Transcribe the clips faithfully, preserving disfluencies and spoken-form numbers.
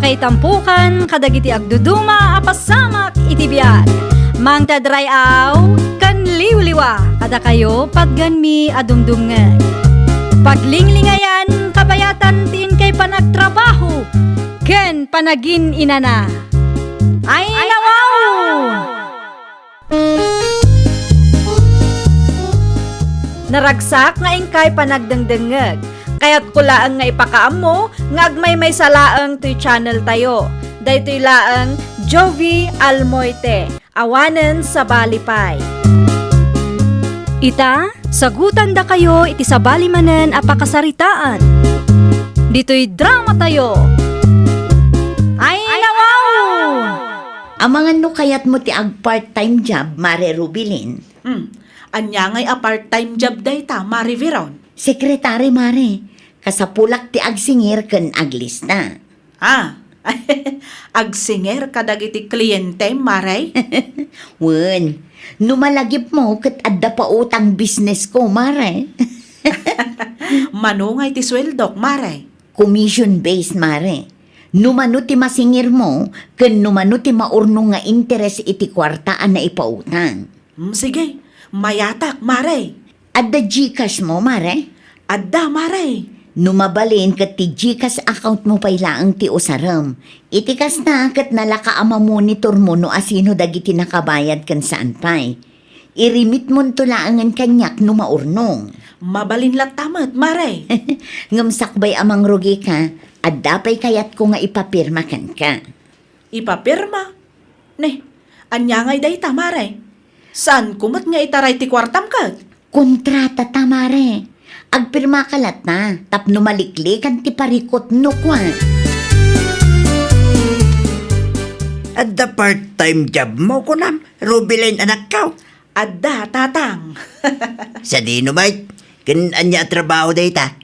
Itampukan kadagiti agduduma a pasamak iti biag. Mangted ray-aw ken liwliwa kadakayo patgenmi a dumdumngeg. Paglinglingayan, kabayatan ti inkay panagtrabaho ken panagin-inana. Ay, nawaw! Naragsak nga inkay panagdengdengngeg. Kayatko laeng nga ipakaammo nga agmaymaysa laeng toy channel tayo. Daytoy laeng Jovie Almoite, awanen sabali pay. Ita, sagutandakayo iti sabali manen a pakasaritaan. Ditoy drama tayo. Ay, nawaw! Amangan no kayatmo ti ag-part-time job, Mare Rubilin? Hmm. Ania ngay a part-time job dayta, Mare Veron? Secretary, Mare. Kasapulak ti agsingir ken aglista. Ah, agsingir kadagiti kliente, Mare? Wen, no malagipmo ket adda pautang business ko, Mare. Mano ngay ti sueldok, Mare? Commission based, Mare. No mano ti masingirmo, ken no mano ti maurnong nga interes iti kuarta a naipautang. Hmm, sige, mayatak, Mare. Adda GCash mo, Mare? Adda, Mare. No mabalin, ket ti GCash account mo pay laeng ti usarem. Iti kasta, ket nalaka a mamonitor mo no asino dagiti nakabayad ken saan pay. Iremitmonto laengen kaniak no maurnong. Mabalin latta met, Mare. Ngem sakbay a mangrugika, adda pay kayatko nga ipapirma kenka. Ipapirma? Ne, ania ngay dayta, Mare? Saanko met nga itaray ti kuartam ket? Kontrata ta, Mare. Agpirmaka latta tapno maliklikan ti parikutno, kua. Adda part-time job mo, kunam, Rubilin, anakko? Adda, Tatang. Sadino met? Ken ania a trabaho dayta?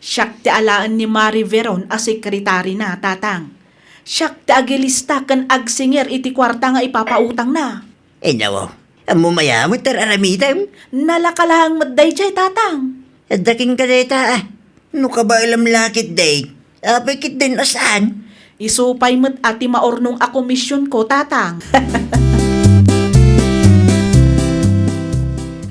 Siak ti alaen ni Mare Veron a sekretarina, Tatang. Siak ti agilista ken agsingir iti kuarta nga ipapautangna. Innaw, ammo aya met ti ar-aramidem? Nalaka laeng met daydiay, Tatang. Adda kenka dayta, a. No kabaelam la ketdi, apay ketdin a saan? Isu pay met a ti maurnong a komisionko, Tatang.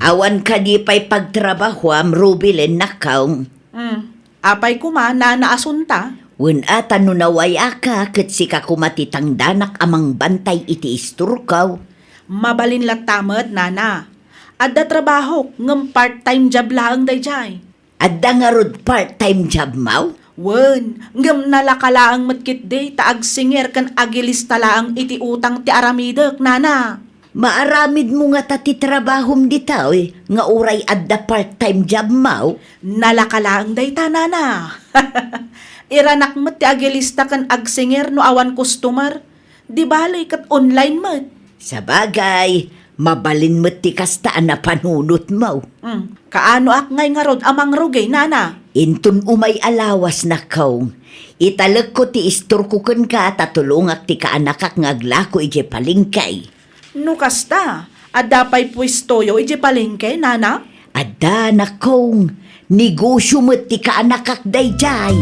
Awan kadi pay pagtrabahoam, Rubilin, nakkaw? Hmm. Apay koma, Nana Asunta? Wen a, ta no naway-aka, ket sika koma ti tangdanak a mangbantay iti istorko. Mabalin latta met, Nana. Adda trabahok, ngem part-time job laeng daydiay. Adda ngarud part-time job maw? Wen, ngem nalaka laeng met ketdi ta agsingir ken agilista laeng iti utang ti aramidek, Nana. Maaramidmo ngata ti trabahom ditoy nga uray adda part-time job maw? Nalaka laeng dayta, Nana. Iranak met ti agilista ken agsingir no awan customer. Di bale, ket online met. Sabagay, mabalin met ti kasta a napanunotmo. Hmm, kaanoak ngay ngarud a mangrugi, Nana? Inton umay a lawas, nakkaw, italekko ti istorko kenka ta tulongak ti kaanakak nga aglako idiay palengke. No kasta, adda pay puestoyo idiay palengke, Nana? Adda, nakkaw. Negosio met ti kaanakak daydiay.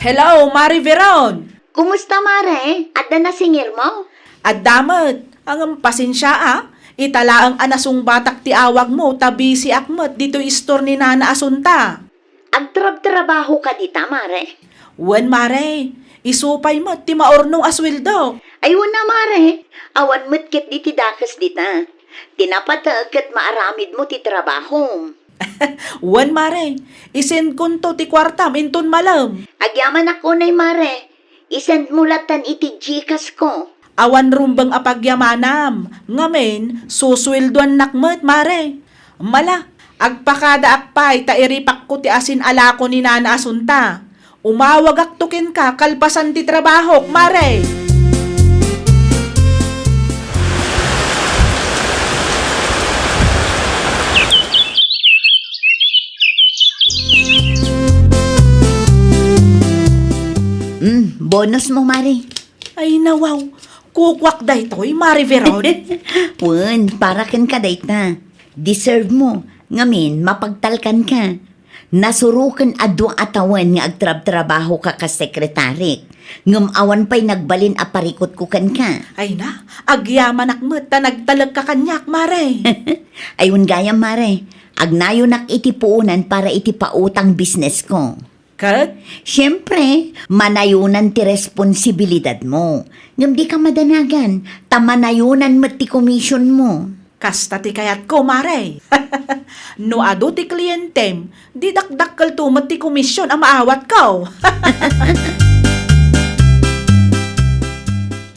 Hello, Mare Veron! Kumusta, Mare? Adda nasingirmo? Adda met. Ngem pasensia, a. Ita laeng a nasungbatak ti awagmo ta bisiak met ditoy istor ni Nana Asunta. Agtrabtrabaho ka dita, Mare? Wen, Mare. Isu pay met ti maurnong a sueldo. Ay, wen a, Mare. Awan met ketdi ti dakes dita. Ti napateg ket maaramidmo ti trabahom. Wen, Mare. Isendkonto ti kuartam inton malem. Agyamanak unay, Mare. Isendmo lattan iti GCash ko. Awan rumbeng a pagyamanam, ngamin, susueldoannak met, Mare. Mala, agpakadaak pay ta iripakko ti asin a lako ni Nana Asunta. Umawagakto kenka kalpasan ti trabahok, Mare. Mm, bonus mo, Mare. Ay, nawaw. Kukuak daytoy, Mare Veron. Wen, para kenka dayta. Deserve mo. Ngamin, mapagtalkan ka. Nasuroken a dua a tawen nga agtrabtrabahoka kas sekretarik, ngem awan pay nagbalin a parikutko kenka. Ay na, agyamanak met ta nagtalekka kaniak, Mare. Ay, wen gayam, Mare, agnayonak iti puonan para iti pautang business ko. Ket? Siempre, manayonan ti responsibilidad mo. Ngem di ka madanagan, ta manayonan met ti commission mo. Kasta ti kayatko, Mare. No adu ti klientem, di dakdakkelto met ti komisyon a maawatko.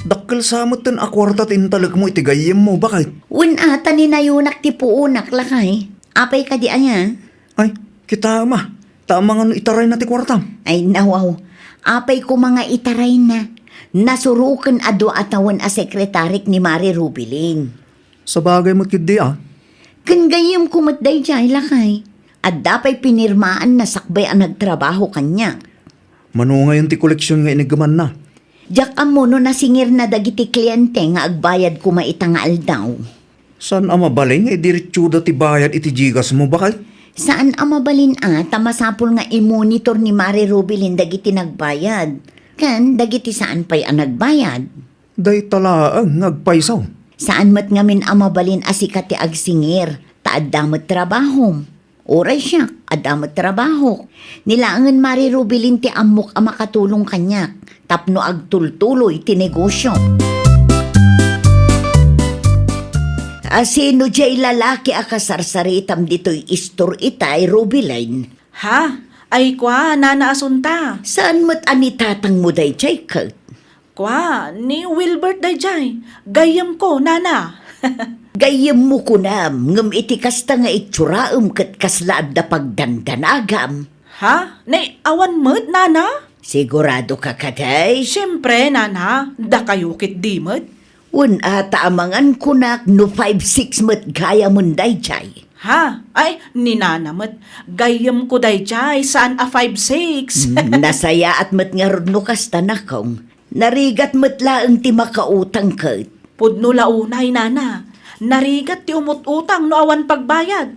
Dakkel sa metten a kuarta ti intalekmo iti gayyemmo, baket. Wen a, ta ninayonak ti puonak, lakay. Apay kadi aya? Ay, kitaem a, ta amangan no itarayna ti kuartam. Ay, nawaw. Apay koma nga itarayna? Nasuroken a dua a tawen a sekretarik ni Mare Rubilin. Sabagay met ketdi a. Ken gayyemko met daydiay, lakay. Adda pay pinirmaanna sakbay a nagtrabaho kaniak. Mano ngayen ti koleksion nga iniggemanna? Diak ammo no nasingirna dagiti kliente nga agbayad koma ita nga aldaw. Saan a mabalin nga idiretsoda ti bayad iti GCash mo, baket? Saan a mabalin a, ta masapul nga imonitor ni Mare Rubilin dagiti nagbayad ken dagiti saan pay a nagbayad. Dayta laeng nga agpayso. Saan met ngamin a mabalin a sika ti agsingir, ta adda met trabahom. Uray siak, adda met trabahok. Ni laengen Mare Rubilin ti ammok a makatulong kaniak tapno agtultuloy ti negosio. A, sino diay lalaki a kasarsaritam ditoy istor itay, Rubilin? Ha? Ay kua, Nana Asunta. Saan met a ni tatangmo daydiay ket? Kua, ni Wilbert daydiay. Gayyemko, Nana. Gayyemmo kunam, ngem iti kasta nga itsoraem ket kasla adda pagdandanagam. Ha? Ni awan met, Nana? Sigurado ka kadi? Siempre, Nana. Dakayo ketdi met. Wen a, ta amangan kunak no five six met gayamen daydiay. Ha? Ay, ni Nana met. Gayyemko daydiay, saan a five six. Hmm, nasayaat met ngarud no kasta, nakong. Narigat met laeng ti makautang ket. Pudno la unay, Nana. Narigat ti umut-utang no awan pagbayad.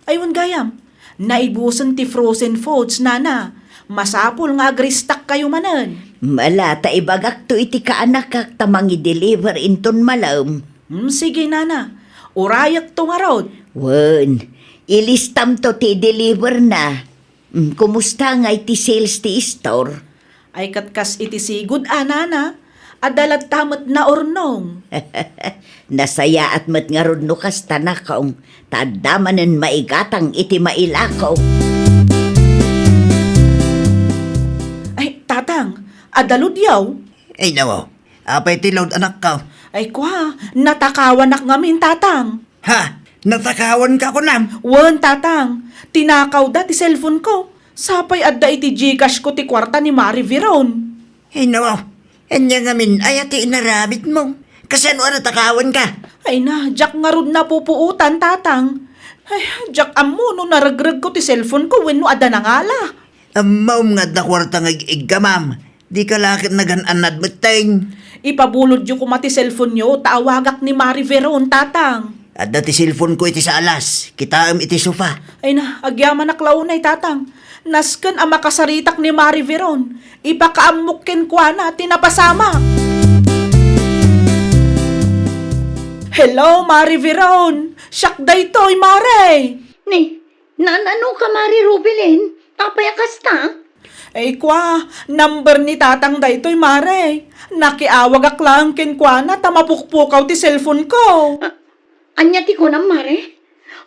Ay, wen gayam, naibusen ti frozen foods, Nana. Masapul nga agristakkayo manen. Mala, ta ibagakto iti kaanakak ta mangi-deliver inton malem. Hmm, sige, Nana. Urayekto ngarud. Wen, ilistamto ti i-deliver na. Mm, kumusta ngay ti sales ti istor? Ay, ket kas iti sigud a, Nana, adda latta met naurnong. Nasayaat met ngarud no kasta, nakong, ta adda manen maigatang iti mailako. Ay, Tatang, adda load yaw? Ay, nawaw. Apay ti load, anakko? Ay, kua, natakawanak ngamin, Tatang. Ha? Natakawanka kunam? Wen, Tatang. Tinakawda ti cellphone ko. Sapay adda iti GCash ko ti kuarta ni Mare Veron. Ay, nawaw. Ania ngamin aya ti inaramidmo? Kasano a natakawanka? Ay na, diak ngarud napupuotan, Tatang. Ay, diak ammo no naregregko ti cellphone ko wenno adda nangala. Ammom nga adda kuarta nga ig-iggamam. Dika la ket nagan-annad metten. Ipabulodyo koma ti cellphone-yo ta awagak ni Mare Veron, Tatang. Adda ti cellphone-ko iti saalas. Kitaem iti sofa. Ay na, agyamanak la unay, Tatang. Nasken a makasaritak ni Mare Veron. Ipakaammok kenkuana ti napasamak. Hello, Mare Veron. Siak daytoy, Mare. Ni, naan-ano ka, Mare Rubilin? Apay a kasta? Ay, kua, number ni Tatang daytoy, Mare. Nakiawagak laeng kenkuana ta mapukpukaw ti cellphone-ko. A-, ania ti kunam, Mare?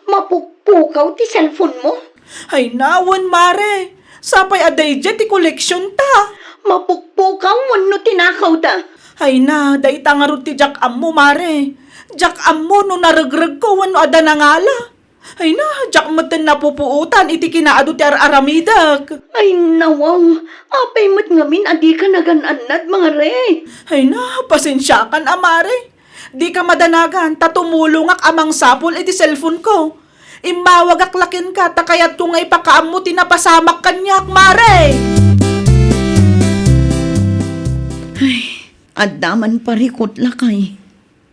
Mapukpukaw ti cellphone-mo? Ay na, wen, Mare. Sapay a daydiay ti koleksionta. Mapukpukaw wenno tinakawda? Ay na, dayta ngarud ti diak ammo, Mare. Diak ammo no naregregko wenno adda nangala. Ay na, diak metten napupuotan iti kinaadu ti ar-aramidek. Ay, nawaw, apay met ngamin a dika nagan-annad, Mare? Ay na, pasensiakan a, Mare. Dika madanagan ta tumulongak a mangsapul iti cellphone-ko. Immawagak la kenka ta kayatko nga ipakaammo ti napasamak kaniak, Mare. Ay, adda man parikut, lakay.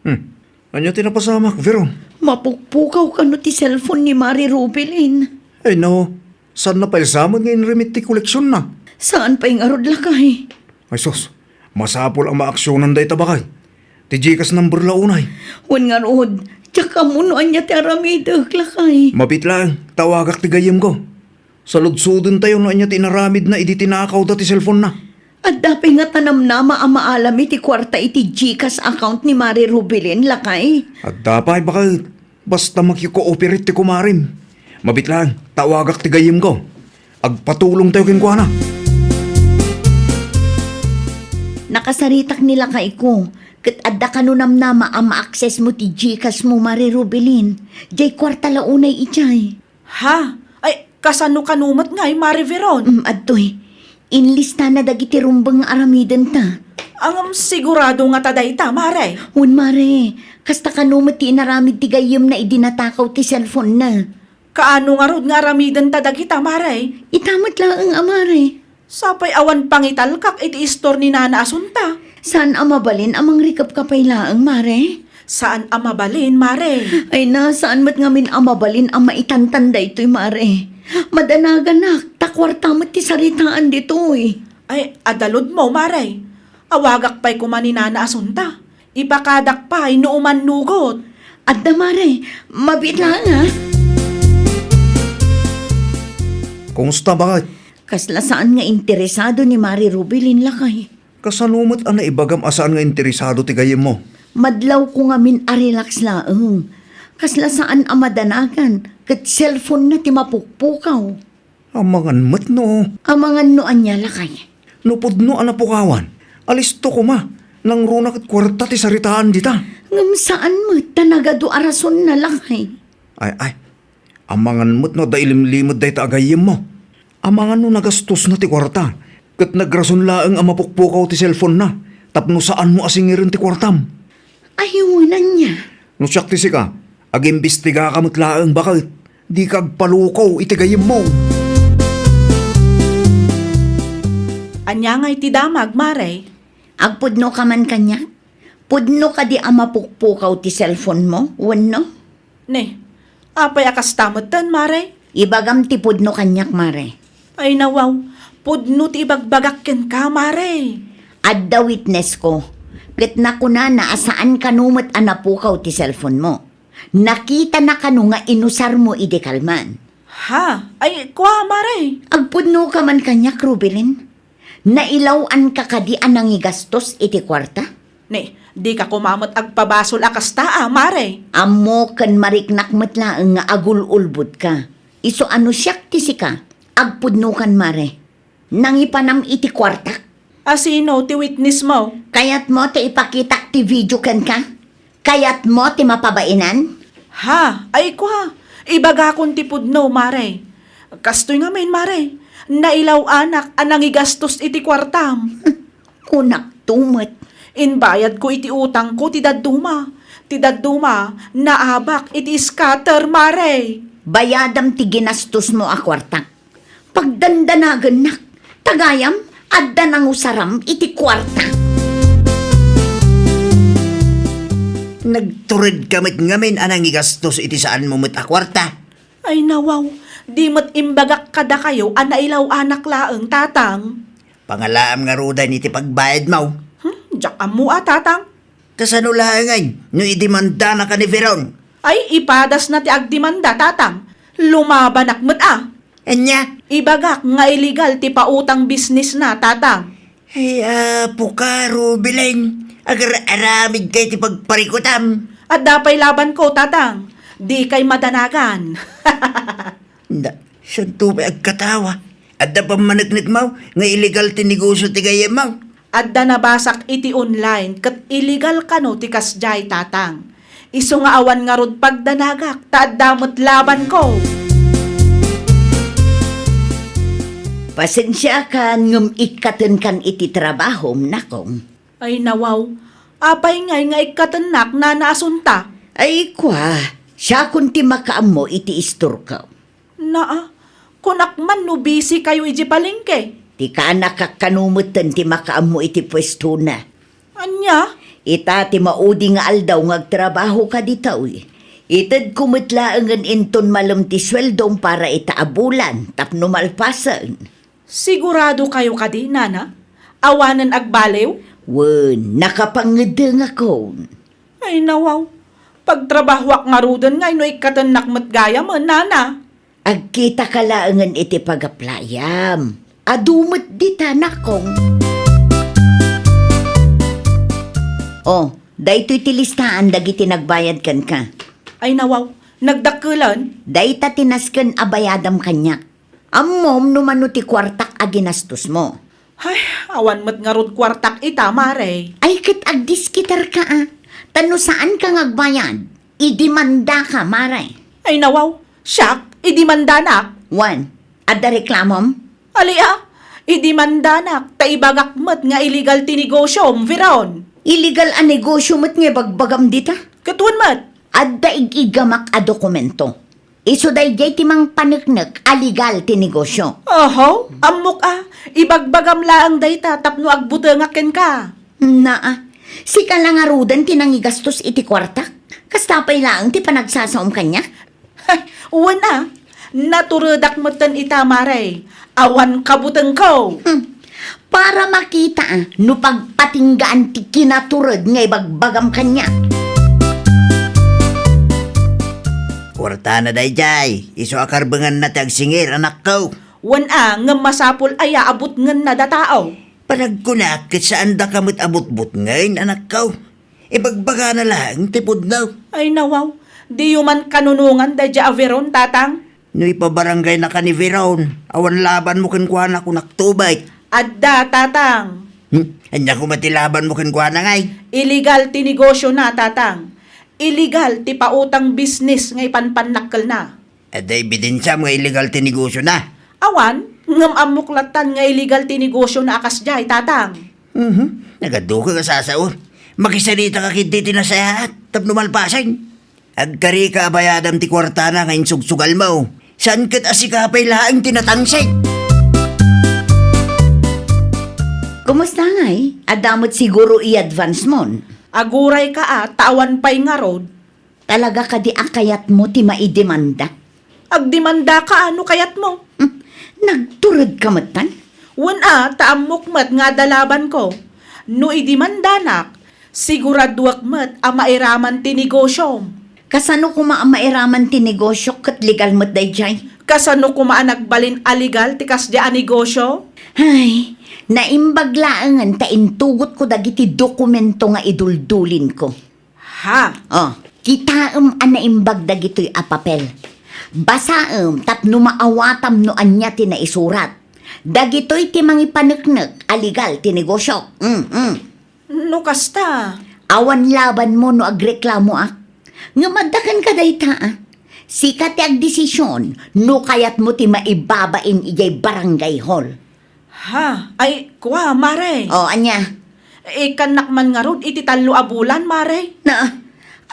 Hmm. Ania ti napasamak, Veron? Mapukpukaw kano ti cellphone ni Mare Rubilin? Ay, no. Saanna pay sa met nga inrimit ti koleksionna? Saan pay ngarud, lakay? Ay sus, masapul a maaksionan dayta, bakay. Ti GCash number la unay. Wen ngarud, diak ammo no ania ti aramidek, lakay. Mabiit laeng, tawagak ti gayyemko. Saludsoden tayo no ania ti inaramidna idi tinakawda ti cellphone-na. Adda pay nga ta namnama a maalam iti kuarta iti GCash account ni Mare Rubilin, lakay? Adda pay, baket. Basta maki-cooperate ti kumarem. Mabiit laeng, tawagak ti gayyemko. Agpatulong tayo kenkuana. Nakasaritak ni lakayko, ket adda kano namnama a ma-access mo ti GCash mo, Mare Rubilin. Diay kuarta la unay idiay. Ha? Ay, kasano kano met ngay, Mare Veron? Mm, adtoy. Inlistana dagiti rumbeng nga aramidenta. Ngem sigurado ngata dayta, Mare? Wen, Mare. Kasta kano met ti inaramid ti gayyemna idi natakaw ti cellphone-na. Kaano ngarud nga aramidenta dagita, Mare? Ita met laeng a, Mare. Sapay awan pangitalkak iti istor ni Nana Asunta. Saan a mabalin a mangrikepka pay laeng, Mare? Saan a mabalin, Mare? Ay na, saan met ngamin a mabalin a maitantan daytoy, Mare. Madanaganak, ta kuarta met ti saritaan ditoy. Ay, adaludmo, Mare. Awagak pay koma ni Nana Asunta. Ipakadak pay no umannugot. Adda, Mare. Mabiit laeng, ha? Kumusta, baket? Kasla saan nga interesado ni Mare Rubilin, lakay. Kasano met a naibagam a saan nga interesado ti gayyemmo? Madlawko ngamin a relax laeng. Kasla saan a madanagan, ket cellphone-na ti mapukpukaw. Amangan met no. Amangan no ania, lakay? No pudno a napukawan, alisto koma. Nangruna ket kuarta ti saritaan dita. Ngem saan met ta nagadu a rasonna, lakay. Ay, ay. Amangan met no adda ilimlimed dayta a gayyemmo. Amangan no nagastosna ti kuarta, ket nagrason laeng a mapukpukaw ti cellphone-na tapno saanmo a singiren ti kuartam. Ay, wen ania? No siak ti sika, agimbistigaka met laeng, baket. Dika agpalukaw iti gayyemmo. Ania ngay ti damag, Mare? Agpudnoka man kaniak? Pudno kadi a mapukpukaw ti cellphone-mo, wenno? Ne, apay a kasta metten, Mare? Ibagam ti pudno kaniak, Mare. Ay, nawaw, pudno ti ibagbagak kenka, Mare. Adda witness-ko, ket nakunana a saan kano met a napukaw ti cellphone-mo. Nakitana kano nga inusarmo idi kalman. Ha? Ay, kua, Mare. Agpudnoka man kaniak, Rubilin. Nailaw-anka kadi a nangigastos iti kuarta? Ne, dika koma met agpabasol a kasta a, Mare. Ammo ken mariknak met laeng nga agul-ulbodka. Isu a no siak ti sika, agpudnokan, Mare. Nangipanam iti kuartak. A sino ti witness-mo? Kayatmo ti ipakitak ti video kenka? Kayatmo ti mapabainan? Ha? Ay, kua. Ibagakon ti pudno, Mare. Kastoy ngamin, Mare. Nailaw-anak a nangigastos iti kuartam. Kunakto met. Inbayadko iti utangko ti dadduma. Ti dadduma, naabak iti scatter, Mare. Bayadam ti ginastosmo a kuartak. Pagdandanagennak, ta gayam, adda nangusaram iti kuarta. Nagturedka met ngamin a nangigastos iti saanmo met a kuarta. Ay, nawaw, di met imbagak kadakayo a nailaw-anak laeng, Tatang. Pangalaam ngaruden iti pagbayadmo. Hmm, diak ammo a, Tatang. Kasano laengen no idemandanaka ni Veron? Ay, ipadasna ti agdemanda, Tatang. Lumabanak met a. Ania? Ibagak nga illegal ti pautang business-na, Tatang. Ay, apo ka, Rubilin. Agar-aramidka iti pagparikutam. Adda pay labanko, Tatang. Dikay madanagan. Na, santo pay agkatawa. Adda pammaneknekmo nga illegal ti negosyo ti gayyemmo? Adda nabasak iti online ket illegal kano ti kasdiay, Tatang. Isu nga awan ngarud pagdanagak ta adda met labanko. Pasensiakan ngem ikkatenkan iti trabahom, nakong. Ay, nawaw. Apay ngay nga ikkatennak, Nana Asunta? Ay, kua, siakon ti makaammo iti istorko. Naa, kunak man no busy kayo iti palengke. Ti kanakak kano metten ti makaammo iti puestona. Ania? Ita ti maudi nga aldaw nga agtrabaho ka ditoy. Itedko met laengen inton malem ti sueldom para ita a bulan tapno malpasen. Sigurado kayo kadi, Nana? Awanen agbaliw? Wen, nakapangngedengakon. Ay, nawaw. Pagtrabahoak ngaruden nga no ikkatennak met gayamen, Nana. Agkitaka laengen iti pagaplayam. Adu met dita, nakong. Oh, daytoy ti listaan dagiti nagbayad kenka. Ay, nawaw. Nagdakkelen? Dayta ti nasken a bayadam kaniak. Ammom no mano ti kuartak a ginastosmo. Ay, awan met ngarud kuartak ita, Mare. Ay, ket agdiskitarka, a. Ta no saanka nga agbayad, idimandaka, Mare. Ay, nawaw. Siak, idimandanak? Wen, adda reklamom? Ali, a, idimandanak, ta ibagak met nga illegal ti negosiom, Veron. Illegal a negosio met nga ibagbagam dita? Ket wen met. Adda ig-igamak a dokumento. Isu daydiay ti mangpaneknek a legal ti negosio. Oho, ammok a, ibagbagam laeng dayta tapno agbutengak kenka. Naa, sika la ngaruden ti nangigastos iti kuartak? Kasta pay laeng ti panagsasaom kaniak? Wen a, naturedak metten ita, Mare. Awan kabutengko. Hmm. Para makita a no pagpatinggaan ti kinatured nga ibagbagam kaniak. Kuartana daydiay, isu a karbenganna ti agsingir, anakko. Wen a, ngem masapul aya a butngenna datao? Panagkunak, ket saandaka met a butbutngen, anakko. Ibagbagana laeng ti pudno. Ay, nawaw, diyo man kanunongan daydiay a Veron, Tatang? No ipabaranggaynaka ni Veron, awan labanmo kenkuana, kunak to met. Adda, Tatang. Hmm? Ania koma ti labanmo kenkuana ngay? Illegal ti negosiona, Tatang. Illegal ti pautang business nga ipanpannakkelna. Adda ebidensiam nga illegal ti negosiona? Awan, ngem ammok lattan nga illegal ti negosiona a kasdiay, Tatang. Mhm. Nagaduka nga sasao. Makisaritak ketdi ti nasayaat tapno malpasen. Agkarika a bayadam ti kuartana nga insugsugalmo. Saan ket a sika pay laeng ti natangsit? Kumusta ngay? Adda met siguro i-advance mon? Agurayka a, ta awan pay ngarud. Talaga kadi a kayatmo ti maidemanda? Agdemandaka a no kayatmo. Hmm, nagturedka metten? Wen a, ta ammok met nga adda labanko. No idemandanak, siguraduek met a mairaman ti negosiom. Kasano koma a mairaman ti negosiok ket legal met daydiay? Kasano koma a nagbalin a legal ti kasdiay a negosio? Ay, naimbag laengen ta intugotko dagiti dokumento nga iduldulinko. Ha? Oh, kitaem a naimbag dagitoy a papel. Basaem tapno maawatam no ania ti naisurat. Dagitoy ti mangipaneknek a legal ti negosiok. Mm, mm. No kasta? Awan labanmo no agreklamoak. Ngem adda kenka dayta, a. Sika ti agdesision no kayatmo ti maibabain idiay barangay hall. Ha? Ay, kua, Mare. O, ania? Ikkannak man ngarud iti tallo a bulan, Mare. Na,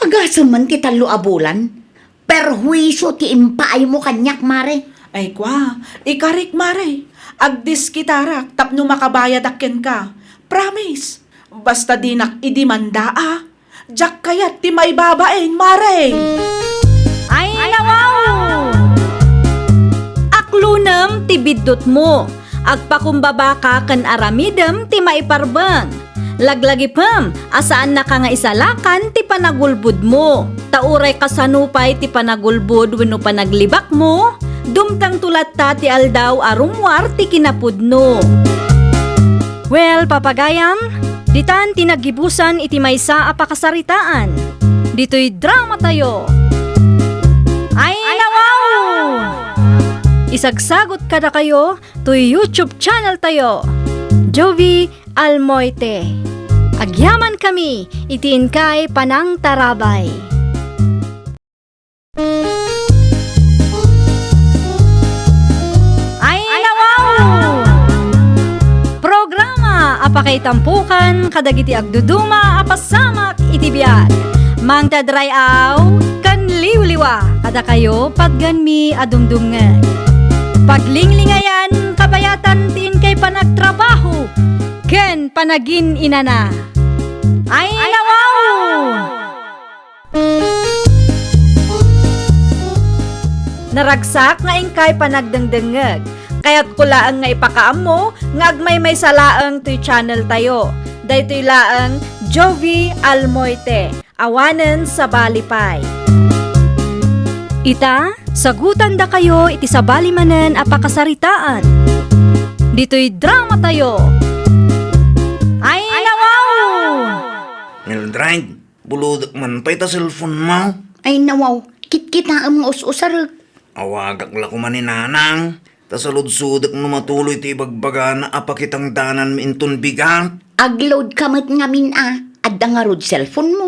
agasem man ti tallo a bulan? Perhuisio ti impaaymo kaniak, Mare. Ay, kua, ikarik, Mare. Agdiskitarak tapno makabayadak kenka. Promise. Basta dinak idemanda, a. Diak kayat ti maibabain, Mare! Ay, nawaw! Aklonem ti biddutmo. Agpakumbabaka ken aramidem ti maiparbeng. Laglagipem a saannaka nga isalakan ti panagulbodmo. Ta uray kasano pay ti panagulbod wenno panaglibakmo, dumtengto latta ti aldaw a rummuar ti kinapudno. Well, papagayam, ditan ti naggibusan iti maysa a pakasaritaan. Ditoy dramatayo. Ay, nawaw! Isagsagot kadakayo toy YouTube channel tayo, Jovie Almoite. Agyamankami iti inkay panangtarabay. Ay, nawaw! Programa a pakaitampokan kadagiti agduduma a pasamak iti biag. Mangted ray-aw ken liwliwa kadakayo, patgenmi a dumdumngeg. Paglinglingayan, kabayatan ti inkay panagtrabaho ken panagin-inana. Ay, nawaw! Naragsak nga inkay panagdengdengngeg. Kayatko laeng nga ipakaammo nga agmaymaysa laeng toy channel tayo. Daytoy laeng Jovie Almoite, awanen sabali pay. Ita, sagutandakayo iti sabali manen a pakasaritaan. Ditoy drama tayo. Ay, nawaw! Mildred, bulodek man pay ta cellphone mo. Ay, nawaw, kitkitaem nga us-usarek. Awagak la koma ni Nanang, ta saludsodek no matuloy ti ibagbagana a pakitangdananmi inton bigat. Ag-load ka met ngamin a, adda ngarud cellphone mo.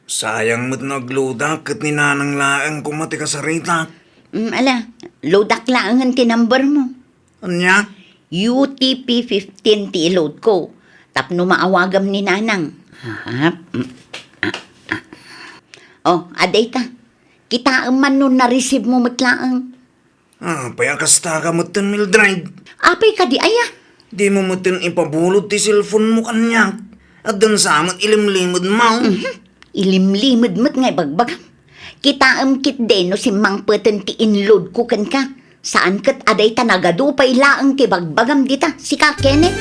Sayang met no ag-loadak ket ni Nanang laeng koma ti kasaritak. Mm, ala, loadak laengen ti number mo. Ania? U T P fifteen ti i-load ko. Tapno maawagam ni Nanang. Aha. Mm. Ah, ah. Oh, adda ita. Kitaem man no na-receive mo met laeng. Apay a kasta ka metten, Mildred? Apay kadi aya? Dimo metten ipabulod ti cellphone mo kaniak. Addan sa met ilimlimed mo. Mhm. Ilimlimed met nga ibagbagam. Kitaem ketdi no simmangpeten ti in-load ko kenka. Saan ket a dayta nagadu pay laeng ti bagbagam dita, sika, Kenneth.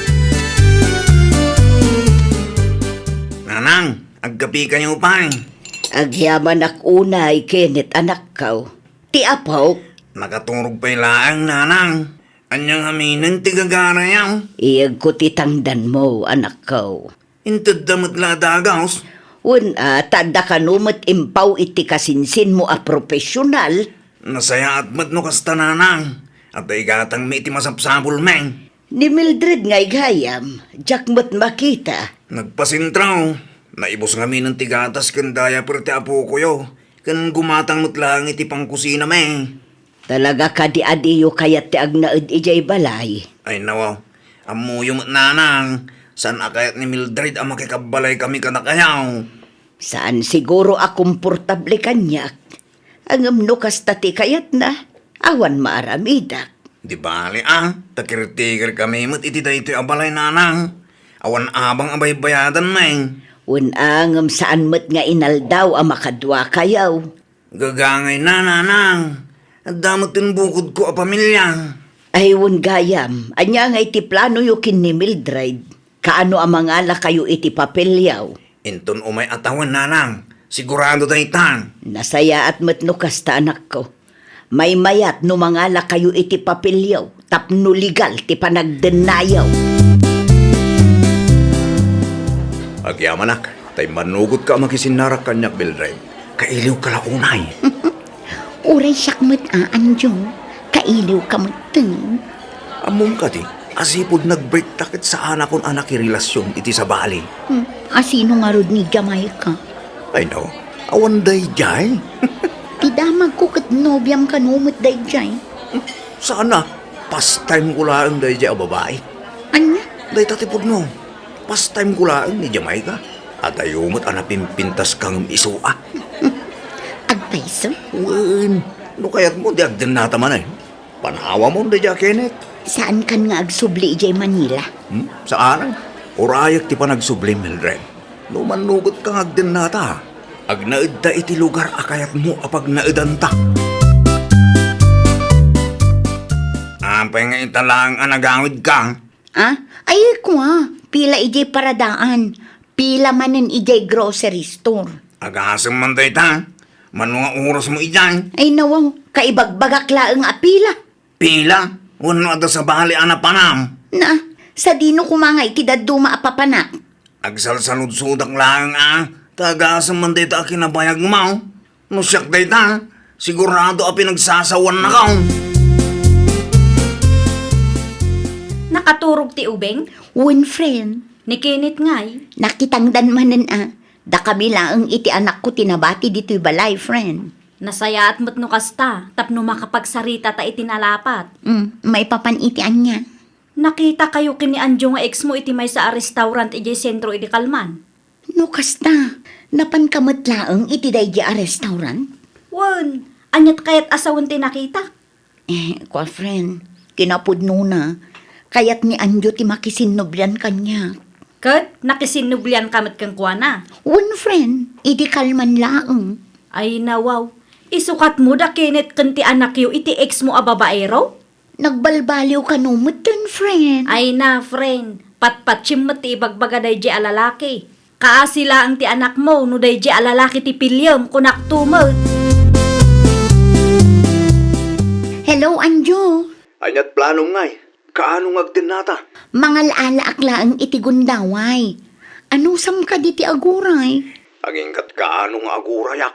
Nanang, agkapikayo pay. Agyamanak unay, Kenneth, anakko. Ti apok. Nakaturog pay laeng, Nanang. Ania ngamin ti gagarayo? Iyegko ti tangdanmo, anakko. Intedda met la a dagus? Wen a, ta adda kano met impaw iti kasinsinmo a profesional. Nasayaat met no kasta, Nanang. Adda igatangmi iti masapsapulmi. Ni Mildred nga igayam, diak met makita. Nagpasentro. Naibus ngamin ti gatas ken diaper ti apokoyo. Ken gumatang met laeng iti pangkusinami. Talaga kadi a diyo kayat ti agnaed idiay balay? Ay, nawaw. Ammoyo met, Nanang. Saan a kayat ni Mildred a makikabbalay kami kadakayo. Saan siguro a komportable kaniak. Ngem no kasta ti kayatna, awan maaramidak. Di bale a, ta caretaker kami met iti daytoy a balay, Nanang. Awan abang a baybayadanmi. Wen a, ngem saan met nga inaldaw a makaduakayo. Gagangayna, Nanang. Adda met ti bukodko a pamilya. Ay, wen gayam, ania ngay ti planoyo ken ni Mildred? Kaano a mangalakayo iti papelyo? Inton umay a tawen, Nanang, sigurado dayta. Nasayaat met no kasta, anakko. Maymayat no mangalakayo iti papelyo tapno legal ti panagdennayo. Agyamanak, ta immanugotka a makisinnarak kaniak, Mildred. Kailiwka la unay. Uray siak met a, Anjo. Kailiwka metten. Ammom kadi, asipud nagbreakta ket saanakon a nakirelasion iti sabali. Hmm, a sino ngarud ni Jamaica? Ay, no, awan daydiay. Ti damagko ket nobiam kano met daydiay. Saan a, pastime ko laeng daydiay a babai. Ania? Dayta ti pudno. Pastime ko laeng ni Jamaica. Adayo met a napimpintas ka ngem isu a. Agpayso? Wen, no kayatmo, di agdennata manen. Panawamon daydiay a Kenneth. Saankan nga agsubli idiay Manila? Hmm? Saan? Urayek ti panagsubli, Mildred. No mannugotka nga agdennata, agnaedta iti lugar a kayatmo a pagnaedanta. Apay nga ita laeng a nagawidka? Ah? Ay, kua, pila idiay paradaan, pila manen idiay grocery store. Agasem man dayta, mano nga orasmo idiay? Ay, nawaw, kaibagbagak laeng a pila. Pila? Wenno adda sabali a napanam? Na, sadino koma nga iti dadduma a papanak? Agsalsaludsodak laeng a, ta agasem man dayta a kinabayagmo. No siak dayta, sigurado a pinagsasawannakaw. Nakaturog ti ubing? Wen, friend. Ni Kenneth ngay? Nakitangdan manen a. Dakami laeng iti anakko ti nabati ditoy balay, friend. Nasayaat met no kasta, tapno makapagsarita ta iti nalapat. Mm, maipapan iti ania? Nakitakayo ken ni Anjo nga ex mo iti maysa a restaurant idiay sentro idi kalman. No kasta, napanka met laeng iti daydi a restaurant? Wen, aniat kayat a sawen ti nakitak? Eh, kua, friend, kinapudnona, kayat ni Anjo ti makisinnublian kaniak. Ket nakisinnublianka met kenkuana? Wen, friend, idi kalman laeng. Ay, nawaw. Isukatmo da Kenneth ken ti anakyo iti ex mo a babaero? Nagbalbaliw kano metten, friend. Ay na, friend. Patpatiem met ti ibagbaga daydiay a lalaki. Kaasi laeng ti anakmo no daydiay a lalaki ti piliem, kunakto met. Hello, Anjo. Ania't planom ngay? Kaano nga agtennata? Mangal-alaak laeng iti gundaway. Anusam kadi ti aguray? Agingga't kaano nga agurayak?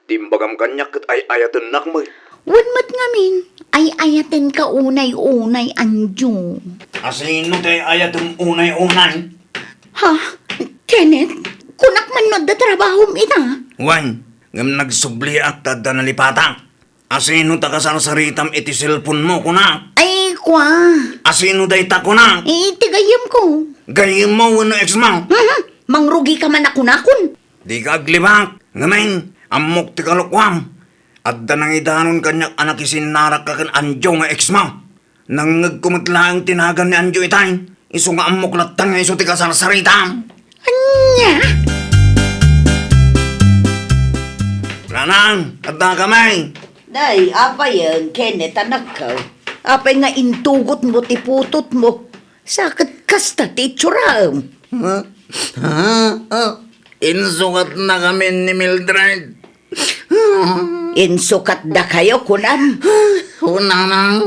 Ti imbagam kaniak ket ay-ayatennak met. Wen met ngamin, ay-ayatenka unay-unay, Anjo. Asino ti ay-ayatem unay-unay? Ha? Kenneth, kunak man no adda trabahom ita? Wen, ngem nagsubliak ta adda nalipatak. Asino ta kasarsaritam iti cellphone mo, kunak? Ay, kua. Asino dayta, kunak? Eh, ti gayyemko. Gayyemmo wenno exmo? Mhm. Mangrugika man a kunakon. Dika aglibak. Ngamin, ammok ti kalokuam. Adda nangidanon kaniak a nakisinnarakka ken Anjo nga exmo. Nangngegko met laeng ti nagan ni Anjo itay. Isu nga ammok latta nga isu ti kasarsaritam. Ania? Nanang, adda kami. Day, apayen, Kenneth, anakko. Apay nga intugotmo ti putotmo? Sa ket kasta ti itsuram. Ha? Ha? Ha? Insukatnakamin ni Mildred. Insukatdakayo, kunam? Kunana,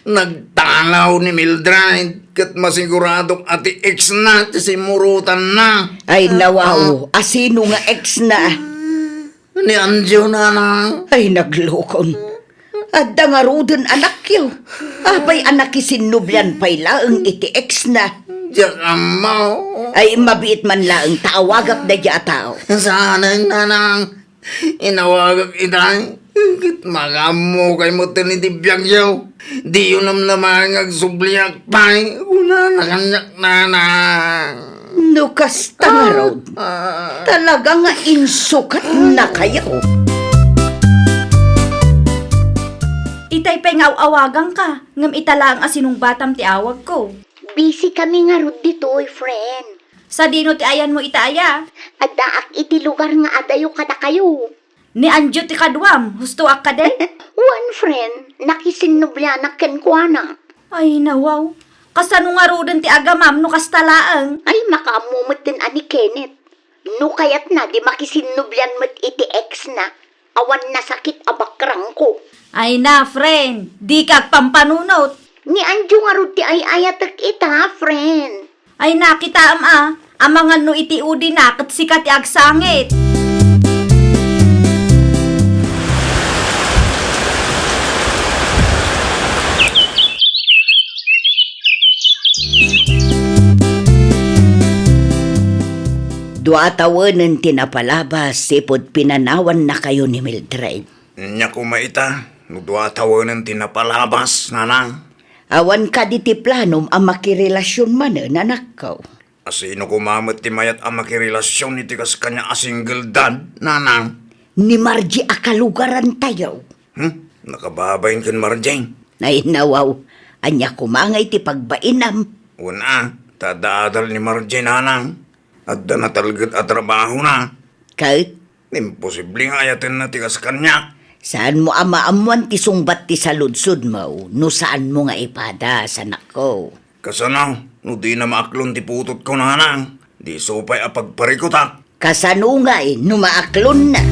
nagtalaw ni Mildred, ket masiguradok a ti ex na ti simmurotanna. Ay, nawaw, asino nga ex na? Ni Anjo, nanang. Ay, naglukon. Adda ngaruden anakyo. Apay a nakisinnublian pay laeng iti ex na? Diak ammo. Ay, mabiit man laeng ta awagak daydiay a tao. Saanen, nanang. Inawagak itay. Ket makaammo kay metten iti biagyo. Diyo namnamaen nga agsubliak pay. Kunana kaniak, nanang. No kasta ngarud, talaga nga insukatnakayo. Itay pay nga aw-awagangka, ngem ita laeng a sinungbatam ti awagko. Busy kami ngarud ditoy, friend. Sadino ti ayanmo ita aya? Addaak iti lugar nga adayo kadakayo. Ni Anjo ti kaduam, hustoak kadi? Wen, friend, nakisinnublianak kenkuana. Ay, nawaw. Kasano ngaruden ti agamam no kasta laeng? Ay, makaammo metten a ni Kenneth. No kayatna, di makisinnublian met iti ex na. Awan nasakit a bakrangko. Ay na, friend. Dika agpampanunot. Ni Anjo ngarud ti ay-ayatek ita, friend. Ay, nakitaem a, amangan no iti udi na ket sika ti agsangit. Dua tawenen ti napalabas ipud pinanawannakayo ni Mildred. Ania koma ita, no dua tawenen ti napalabas, nanang? Awan kadi ti planom a makirelasion manen, anakko? Asino koma met ti mayat a makirelasion iti kas kaniak a single dad, nanang? Ni Margie a kalugarantayo. Hmm? Nakababain ken Margie? Ay, nawaw. Ania koma nga iti pagbainam? Wen a, ta adda adal ni Margie, nanang. Adda natalged a trabahona. Ket? Imposible nga ayatenna ti kas kaniak. Saanmo a maammuan ti sungbat ti saludsodmo no saanmo nga ipadas, anakko. Kasano no dina maaklon ti putotko, nanang? Di isu pay a pagparikutak. Kasano ngay no maaklonna?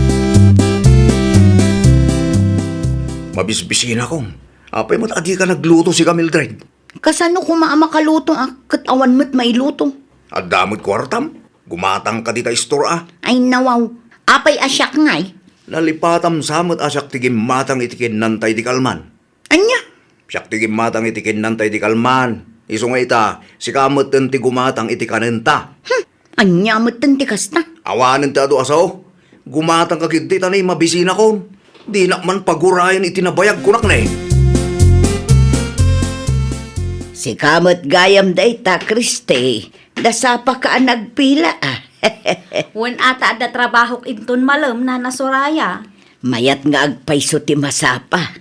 Mabisbisinakon. Apay met a dika nagluto, sika, Mildred? Kasano koma a makalutoak ket awan met mailuto? Adda met kuartam? Gumatang ka dita istor a. Ay, nawaw. Apay a siak ngay? Nalipatam sa met a siak ti gimmatang iti kinnanta idi kalman. Ania? Siak ti gimmatang iti kinnanta idi kalman. Isu nga ita, sika metten ti gumatang iti kanenta. Hmm, ania metten ti kasta? Awanen ti adu a sao. Gumatang ka ketdi ta ni mabisinakon. Dinak man pagurayan iti nabayag, kunak ne. Sika met gayam dayta, Christy. Nasapaka a nagpila a. Wen a ta adda trabahok inton malem, Nana Soraya. Mayat nga agpayso ti masapa.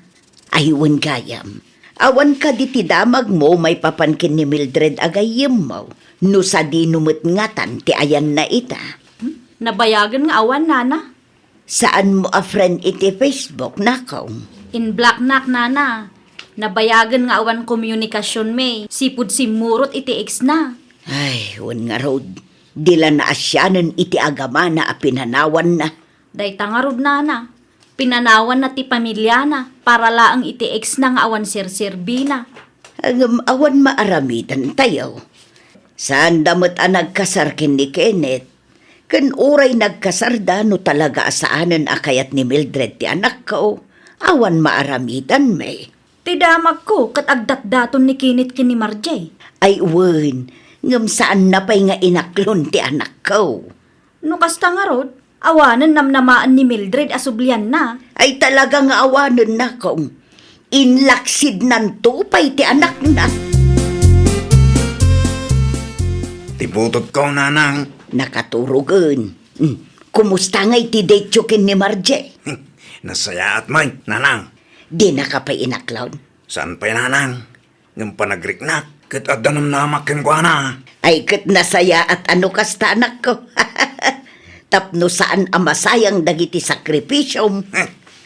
Ay, wen gayam. Awan kadi ti damagmo maipapan ken ni Mildred a gayyemmo, no sadino met ngatan ti ayanna ita? Hmm? Nabayagen nga awan, nana. Saanmo a friend iti Facebook, Nakong? In-blocknak, Nana. Nabayagen nga awan komunikasionmi. Sipud simmurot iti exna. Ay, wen ngarud, di la naasianen iti agamana a pinanawanna. Dayta ngarud, Nana. Pinanawanna ti pamiliana para laeng iti exna nga awan serserbina. Ngem awan maaramidantayo. Saanda met a nagkasar ken ni Kenneth. Ken uray nagkasarda no talaga a saanen a kayat ni Mildred ti anakko, awan maaramidanmi. Ti damagko ket agdatdaton ni Kenneth ken ni Margie. Ay wen, ngem saanna pay nga inaklon ti anakko. No kasta ngarud, awanen namnamaen ni Mildred a sublianna. Ay talaga nga awanen, Nakong. Inlaksidnanto pay ti anakna. Ti butotko, Nanang. Nakaturogen. Hmm. Kumusta ngay ti date-yo ken ni Margie? Nasayaat met, Nanang. Dinaka pay inaklon? Saan pay, Nanang. Ngem panagriknak ket adda namnamak kenkuana. Ay ket nasayaat a no kasta, anakko. Tapno saan a masayang dagiti sakripisiom.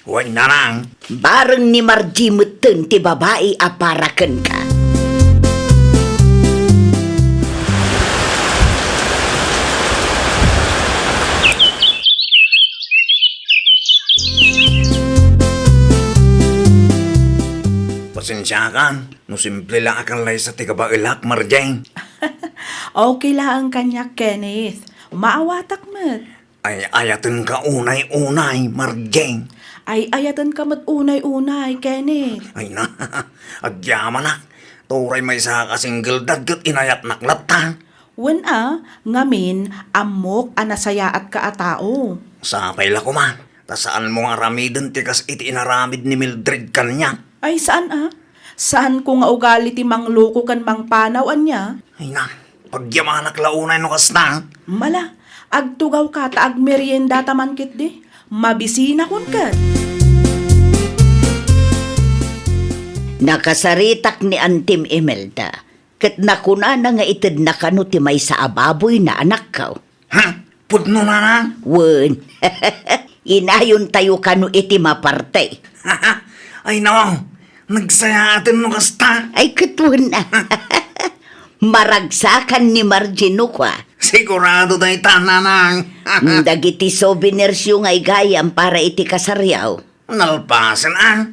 Wen, Nanang. Bareng ni Margie metten ti babai a para kenka. Pasensiakan no simple la a kallaysa ti kabaelak, Marjeng. Okay laeng kaniak, Kenneth. Maawatak met. Ay-ayatenka unay-unay, Marjeng. Ay-ayatenka met unay-unay, Kenneth. Ay na, agyamanak. Turay maysa ka single dad ket inayatnak latta. Wen a, ngamin, ammok a nasayaatka a tao. Sapay la koma, ta saanmo nga aramiden ti kas iti inaramid ni Mildred kaniak. Ay, saan a? Saanko nga ugali ti mangloko ken mangpanaw, ania? Ay na, pagyamanak la unay no kasta. Mala, agtugawka ta agmeriendata man ketdi. Mabisinakon ket. Nakasaritak ni Antim Imelda. Ket nakunana nga itedna kano ti maysa a baboyna, anakko. Ha? Pudno, Nanang? Wen. Inayontayo kano iti maparte. Ay, no. Nagsayaaten no kasta. Ay, ket wen. Maragsakan ni Margie no kua. Sigurado dayta, Nanang. Mm, dagiti souvenirsyo nga igayam para iti kasaryo. Nalpasen a.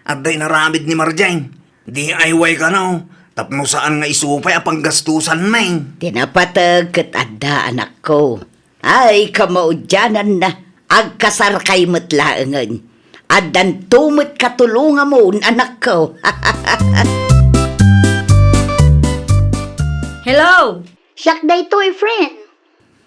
Adda inaramid ni Marjeng. D I Y kano, tapno saan nga isu pay a panggastusanmi. Ti napateg ket adda, anakko. Ay, kamaudiananna, agkasarkay met laengen. Addanto met katulongamon, anakko. Hello! Siak daytoy, friend.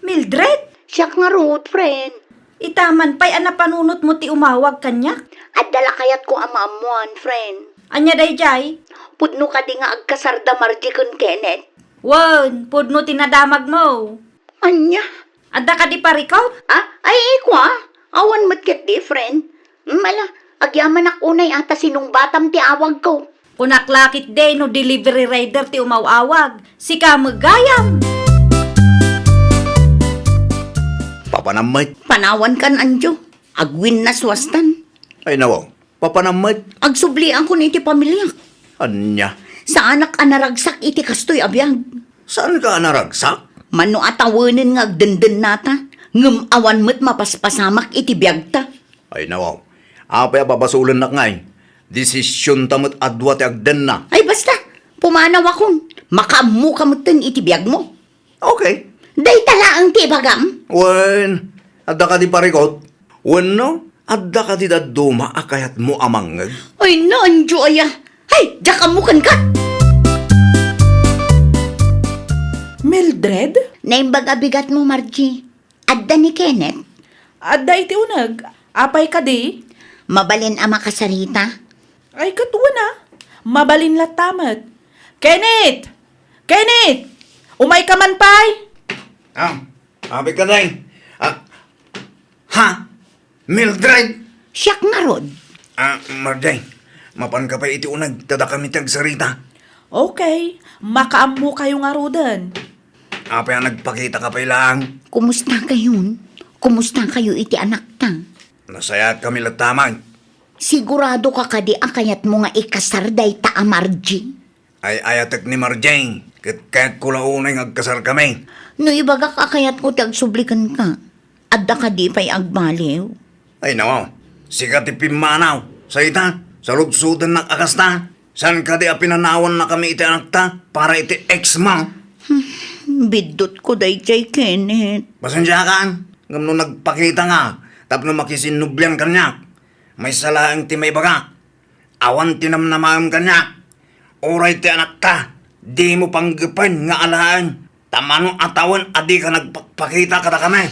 Mildred? Siak ngarud, friend. Ita man pay a napanunotmo ti umawag kaniak? Adda la kayatko a maammuan, friend. Ania daydiay? Pudno kadi nga agkasar da Marjie ken Kenneth? Wen, pudno ti nadamagmo. Ania? Adda kadi parikut? Ah, ay, ikua. Awan met ketdi, friend. Mala, agyamanak unay a ta sinungbatam ti awagko. Kunak la ketdi no delivery rider ti umaw-awag. Sika met gayam. Papanam met. Panawankan, Anjo. Agwinnaswastan. Ay, nawaw. Papanam met. Agsubliankon iti pamiliak. Ania? Saanak a naragsak iti kastoy a biag. Saanka a naragsak? Mano a tawenen nga agdendennata, ngem awan met mapaspasamak iti biagta. Ay, nawaw. Apay a babasolennak ngay? Desisionta met a dua ti agdenna. Ay, basta! Pumanawakon. Makaammoka metten iti biagmo. Okay. Dayta laeng ti ibagam? Wen, adda kadi parikut? Wenno, adda kadi dadduma a kayatmo a mangngeg? Ay, no, Anjo aya. Hay, diak ammo kenka! Mildred? Naimbag a bigatmo, Margie. Adda ni Kenneth? Adda iti uneg. Apay kadi? Mabalin a makasarita? Ay, ket wen a. Mabalin latta met. Kenneth! Kenneth! Umayka man pay! Ah, apay kadi? Ah, ha? Mildred! Siak ngarud. Ah, Marjay, mapanka pay iti uneg, ta dakami ti agsarita. Okay, makaammokayo ngaruden. Apay a nagpakitaka pay laeng? Kumusta kayon? Kumusta kayo iti anakta? Nasayaat kami latta met. Sigurado ka kadi a kayatmo nga ikasar dayta a Margie? Ay-ayatek ni Margie, ket kayatko la unay nga agkasarkami. No ibagak a kayatko ti agsubli kenka, adda kadi pay agbaliw? Ay, nawaw. Sika ti pimmanaw. Sa ita, saludsodennak a kasta. Saan kadi a pinanawannakami iti anakta para iti ex mo? Hmm, biddutko daydiay, Kenneth. Pasensiakan, ngem no nagpakita nga tapno makisinnublian kaniak, maysa laeng ti maibagak. Awan ti namnamaem kaniak. Uray ti anakta, dimo panggepen nga alaen. Ta mano a tawen a dika nagpakpakita kadakami?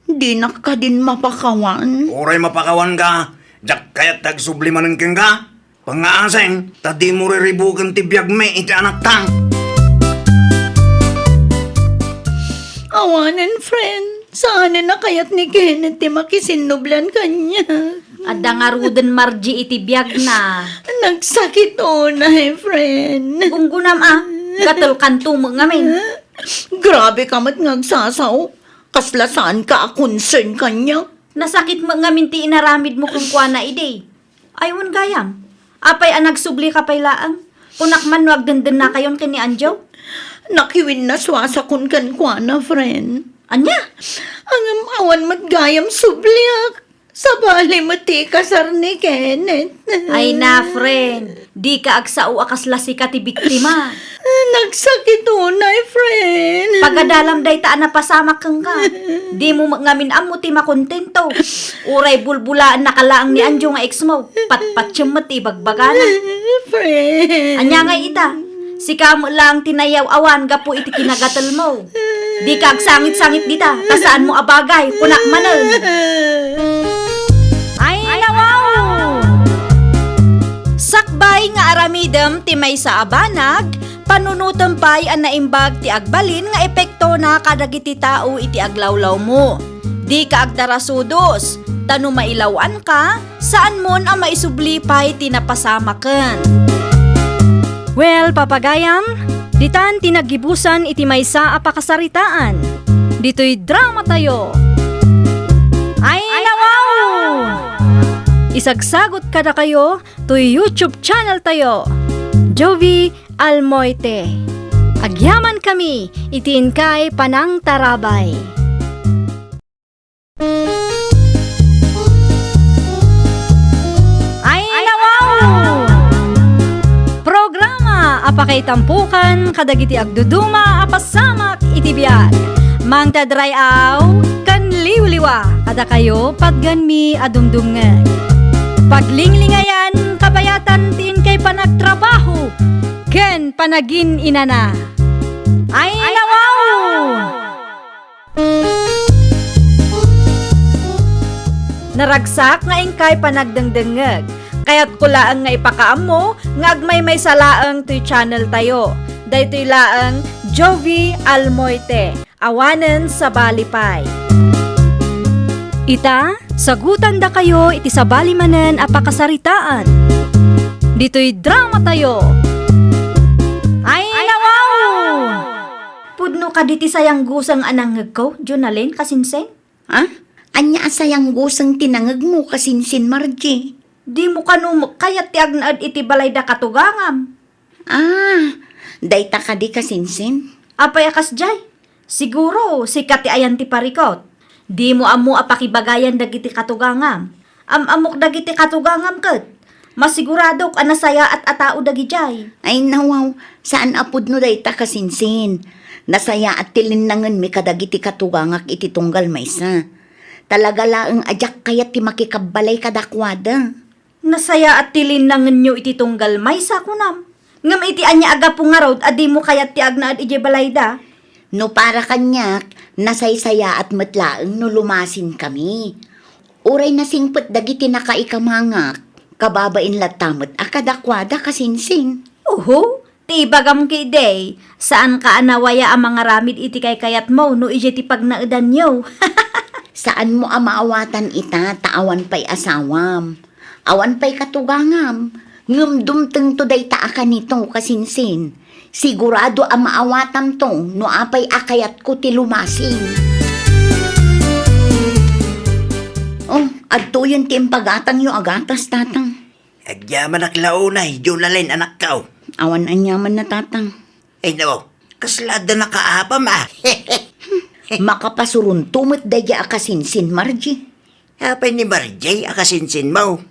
Dinak kadin mapakawan. Uray mapakawanka, diak kayat ti agsubli manen kenka. Pangngaasing, ta dimo riribuken ti biagmi iti anakta. Awanen, friend. Saanen a kayat ni Kenneth ti makisinnublian kaniak. Adda ngaruden, Margie, iti biagna. Nagsakit unay, friend. Gunggunam a, gatelkanto met ngamin. Grabe ka met nga agsasao. Kasla saanka a concern kaniak. Nasakit met ngamin ti inaramidmo kenkuana idi. Ay, wen gayam. Apay a nagsublika pay laeng? Kunak man no agdendennakayon ken ni Anjo? Nakiwinnasuasakon kenkuana, friend. Ania? Ngem awan met gayam subliak. Sabali met ti ikasar ni Kenneth. Ay na, friend. Dika agsao a kasla sika ti biktima. Nagsakit unay, friend. Pagadalam dayta a napasamak kenka. Dimo met ngamin ammo ti makontento. Uray bulbulaennaka laeng ni Anjo nga ex mo. Patpatiem met ti ibagbagana. Friend. Ania ngay ita? Sika met laeng ti nayaw-awan gapu iti kinagatelmo. Dika agsangit-sangit dita, ta saanmo a bagay, kunak manen. Ay, nawaw! Sakbay nga aramidem ti maysa a banag, panunotem pay a naimbag ti agbalin nga epektona kadagiti tao iti aglawlawmo. Dika agdarasudos, ta no mailaw-anka, saanmon a maisubli pay ti napasamaken. Well, papagayam, ditan ti naggibusan iti maysa a pakasaritaan. Ditoy dramatayo. Ay, nawaw! Isagsagot kadakayo toy YouTube channel tayo, Jovie Almoite. Agyamankami iti inkay panangtarabay. Ay, nawaw! Programa a pakaitampokan kadagiti agduduma a pasamak iti biag. Mangted ray-aw ken liwliwa kadakayo patgenmi a dumdumngeg. Paglinglingayan, kabayatan ti inkay panagtrabaho ken panagin-inana. Ay, nawaw! Naragsak nga inkay panagdengdengngeg. Kayatko laeng nga ipakaammo nga agmaymaysa laeng toy channel tayo. Daytoy laeng Jovie Almoite, awanen sabali pay. Ita, sagutandakayo iti sabali manen a pakasaritaan. Ditoy dramatayo. Ay, nawaw! Pudno kadi ti sayangguseng a nangngegko, Jonalyn, kasinsin? Ha? Ania a sayangguseng ti nangngegmo, kasinsin, Margie? Dimo kano kayat ti agnaed iti balay da katugangam? Ah, dayta kadi, kasinsin? Apay a kasdiay? Siguro, sika ti ayan ti parikut. Dimo ammo a pakibagayan dagiti katugangam. Am-ammok dagiti katugangam ket masiguradok a nasayaat a tao dagidiay. Ay, nawaw, saan a pudno dayta, kasinsin. Nasayaat ti linnangenmi kadagiti katugangak iti tunggal maysa. Talaga laeng a diak kayat ti makikabbalay kadakuada. Nasayaat ti linnangenyo iti tunggal maysa, kunam? Ngem iti ania a gapu ngarud a dimo kayat ti agnaed idiay balayda? No para kaniak, nasaysayaat met laeng no lumasinkami. Uray nasingpet dagiti nakaikamangak, kababain latta met a kadakuada, kasinsin. Uhu, ti ibagam ketdi, saanka a nawaya a mangaramid iti kaykayatmo no idiay ti pagnaedanyo. Saanmo a maawatan ita ta awan pay asawam. Awan pay katugangam, ngem dumtengto dayta a kanito, kasinsin. Sigurado a maawatamto no apay a kayatko ti lumasing. Oh, Adtoyen ti impagatangyo a gatas, Tatang. Agyamanak la unay, Jonalyn, anakko. Awan aniamanna, Tatang. Ay, no. Kasla adda nakaapam, a. Makapasuronto met daydiay a kasinsin, Margie. Apay ni Margie a kasinsinmo?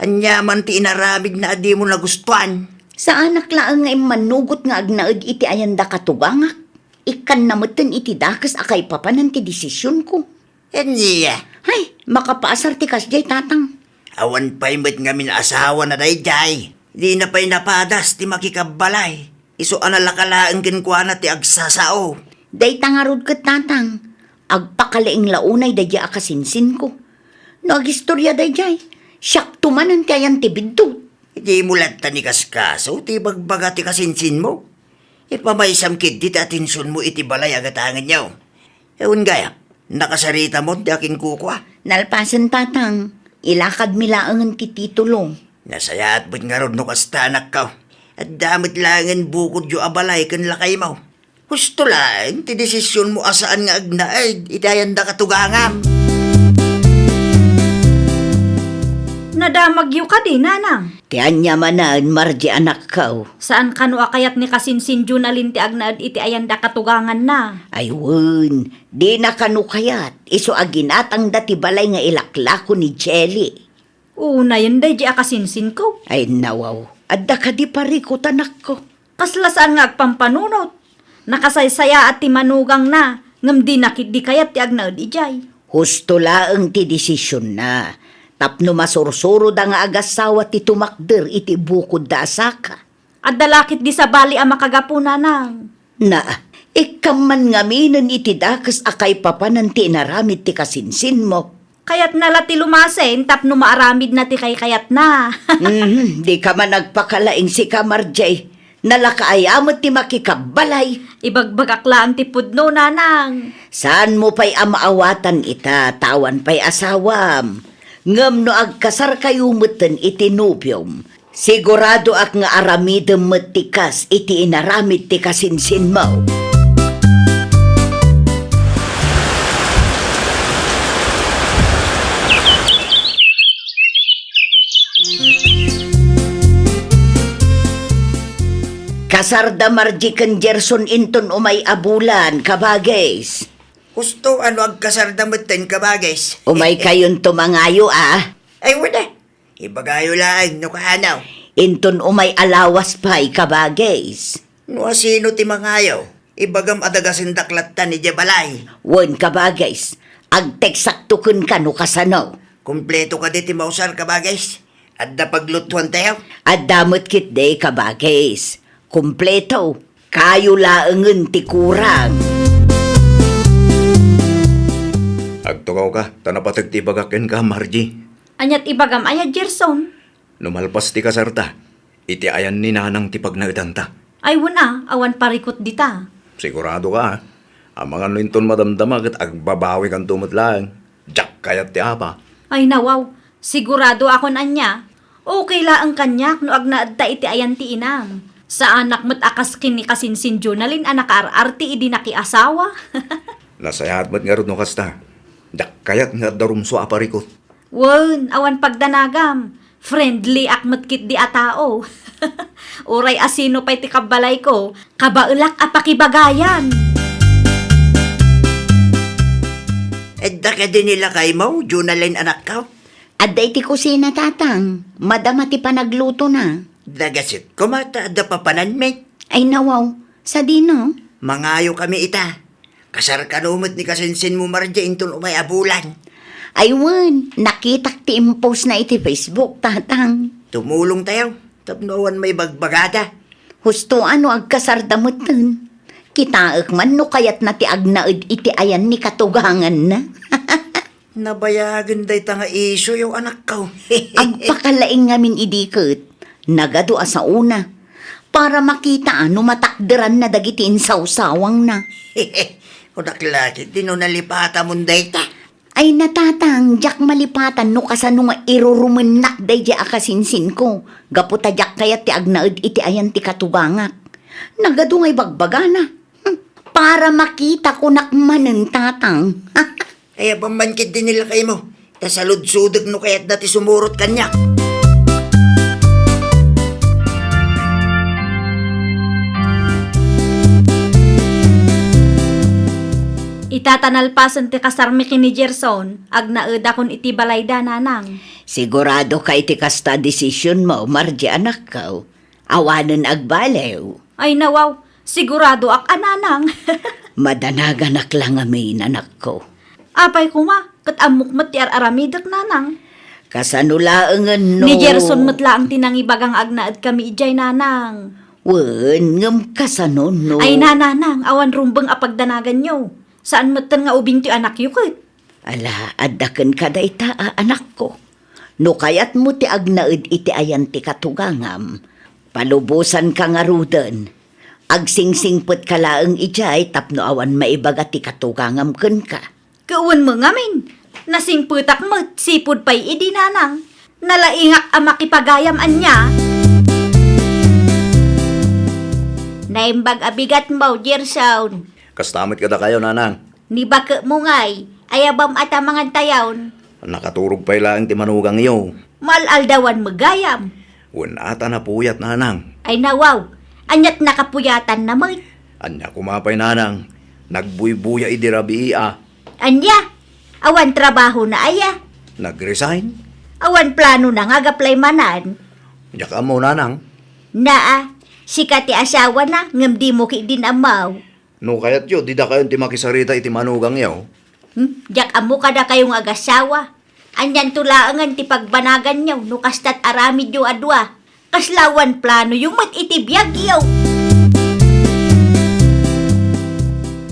Aniaman ti inaramidna a dimo nagustuan? Saanak laeng nga immannugot nga agnaed iti ayanda katugangak. Ikkanna metten iti dakes a kaipapanan ti desisionko. Ania? Hay, makapaasar ti kasdiay, Tatang. Awan pay met ngamin asawana daydiay. Dina pay napadas ti makikabbalay. Isu a nalaka laeng kenkuana ti agsasao. Dayta ngarud ket, Tatang, agpakalaing la unay daydiay a kasinsinko. No agistoria daydiay, siakto manen ti ayan ti biddut. Dimo latta inkaskaso ti ibagbaga ti kasinsinmo. Ipamaysam ketdi ti atensionmo iti balay a gatangenyo. Wen gayam, nakasaritamon ti akinkukua? Nalpasen, Tatang. Ilakadmi laengen ti titulo. Nasayaat met ngarud no kasta, anakko. Adda met laengen bukodyo a balay ken lakaymo. Husto laeng ti desisionmo a saan nga agnaed iti ayanda katugangam. Nadamagyo kadi, Nanang? Ti aniamanen, Margie, anakko. Saan kano a kayat ni kasinsin Jonalyn ti agnaed iti ayanda katuganganna? Ay wen, dina kano kayat, isu a ginatangda ti balay nga ilaklako ni Jelly. Unayen daydiay a kasinsinko. Ay, nawaw. Adda kadi parikut, anakko? Kasla saan nga agpampanunot. Nakasaysayaat ti manugangna, ngem dina ketdi kayat ti agnaed idiay. Husto laeng ti desisionna. Tapno masursuroda nga agassawa ti tumakder iti bukodda a saka. Adda la ketdi sabali a makagapu, Nanang. Na, ikkam man ngaminen iti dakes a kaipapanan ti inaramid ti kasinsinmo. Kayatna la ti lumasin tapno maaramidna ti kaykayatna. Mhm, dika man agpakalaing sika, Margie. Nalakaaya met ti makikabbalay. Ibagbagak laeng ti pudno, Nanang. Saanmo pay a maawatan ita, ta awan pay asawam. Ngem no agkasarkayo metten iti nobiom, siguradoak nga aramidem met ti kas iti inaramid ti kasinsinmo. Kasarda Margie ken Gerson inton umay a bulan, kabagis. Husto a no agkasarda metten, kabagis. Umaykayonto mangayo, a. Ay, wen a. Ibagayo laeng no kaano. Inton umay a lawas pay, kabagis. No asino ti mangayo, ibagam a dagasendak latta idiay balay. Wen, kabagis, agteksakto kenka no kasano. Kompleto kadi ti mausar, kabagis? Adda paglutuantayo? Adda met ketdi, kabagis. Kompleto. Kayo laengen ti kurang. Agtugawka, ta napateg ti ibagak kenka, Margie. Aniat ibagam aya, Gerson? No malpas ti kasarta, iti ayan ni Nanang ti pagnaedanta. Ay, wen a, awan parikut dita. Siguradoka, a? Amangan no inton madamdama ket agbabawikanto met laeng. Diak kayat ti apa. Ay, nawaw. Siguradoakon ania. Okay laeng kaniak no agnaedta iti ayan ti inam. Saanak met a kas ken ni kasinsin Jonalyn a nakaar-arti idi nakiasawa. Nasayaat met ngarud no kasta. Diak kayat nga adda rumsua a parikut. Wen, awan pagdanagam. Friendlyak met ketdi a tao. Uray asino pay ti kabbalayko, kabaelak a pakibagayan. Adda kadi ni lakaymo, Jonalyn, anakko? Adda iti kusina, Tatang. Madama ti panaglutona. Dagaset koma ta adda papananmi. Ay, nawaw. Sadino? Mangayokami ita. Kasar kano met ni kasinsinmo, Margie, inton umay a bulan. Ay wen, nakitak ti impostna iti Facebook, Tatang. Tumulongtayo tapno awan maibagbagada. Husto a no agkasarda metten. Kitaek man no kayatna ti agnaed iti ayan ni katuganganna. Nabayagen dayta nga isioyo, anakko. Agpakalaing ngamin idi ket nagadu a saona para makita a no matakderanna dagiti insawsawangna. Kunak la ketdi no nalipatamon dayta. Ay, Tatang, diak malipatan no kasano nga irurumennak daydiay a kasinsinko gapu ta diak kayat ti agnaed iti ayan ti katugangak. Nagadu nga ibagbagana. Hmm, para makita, kunak manen, Tatang. Ay, apan man ketdi ni lakaymo. Ta saludsodek no kayatna ti sumurot kaniak. Ita ta nalpasen ti kasarmi ken ni Gerson, agnaedakon iti balayda, nanang. Sigurado ka iti kasta a desisionmo, Margie, anakko? Awanen agbaliw. Ay, nawaw, siguradoak a nanang. Madanaganak la ngamin, anakko. Apay koma, ket ammok met ti ar-aramidek, nanang. Kasano laengen no? Ni Gerson met laeng ti nangibaga nga agnaedkami idiay, nanang. Wen, ngem kasano no? Ay, nanang, awan rumbeng a pagdanaganyo. Saan metten nga ubing ti anakyo ket? Ala, adda kenka dayta a anakko. No kayatmo ti agnaed iti ayan ti katugangam, palubosanka ngaruden. Agsingsingpetka laeng idiay tapno awan maibaga ti katugangam kenka. Ket wen met ngamin, nasingpetak met, sipud pay idi, nanang. Nalaingak a makipagayam ania. Naimbag a bigatmo, Gerson. Kasta met kadakayo, nanang. Ni baketmo ngay, ayabam a ta mangantayon? Nakaturog pay laeng ti manugangyo. Maal-aldawan met gayam. Wen a ta napuyat, nanang. Ay nawaw, aniat nakapuyatanna met? Ania koma pay, nanang? Nagbuybuya idi rabii a. Ania? Awan trabahona aya? Nag-resign? Awan planona nga ag-apply manen? Diak ammo, nanang. Naa, sika ti asawana, ngem dimo ketdin ammo. No kayatyo, didakayon ti makisarita iti manugangyo. Hmm? Diak ammo kadakayo nga agasawa. Anianto laengen ti pagbanaganyo no kastat aramidyo a dua? Kasla awan planoyo met iti biagyo.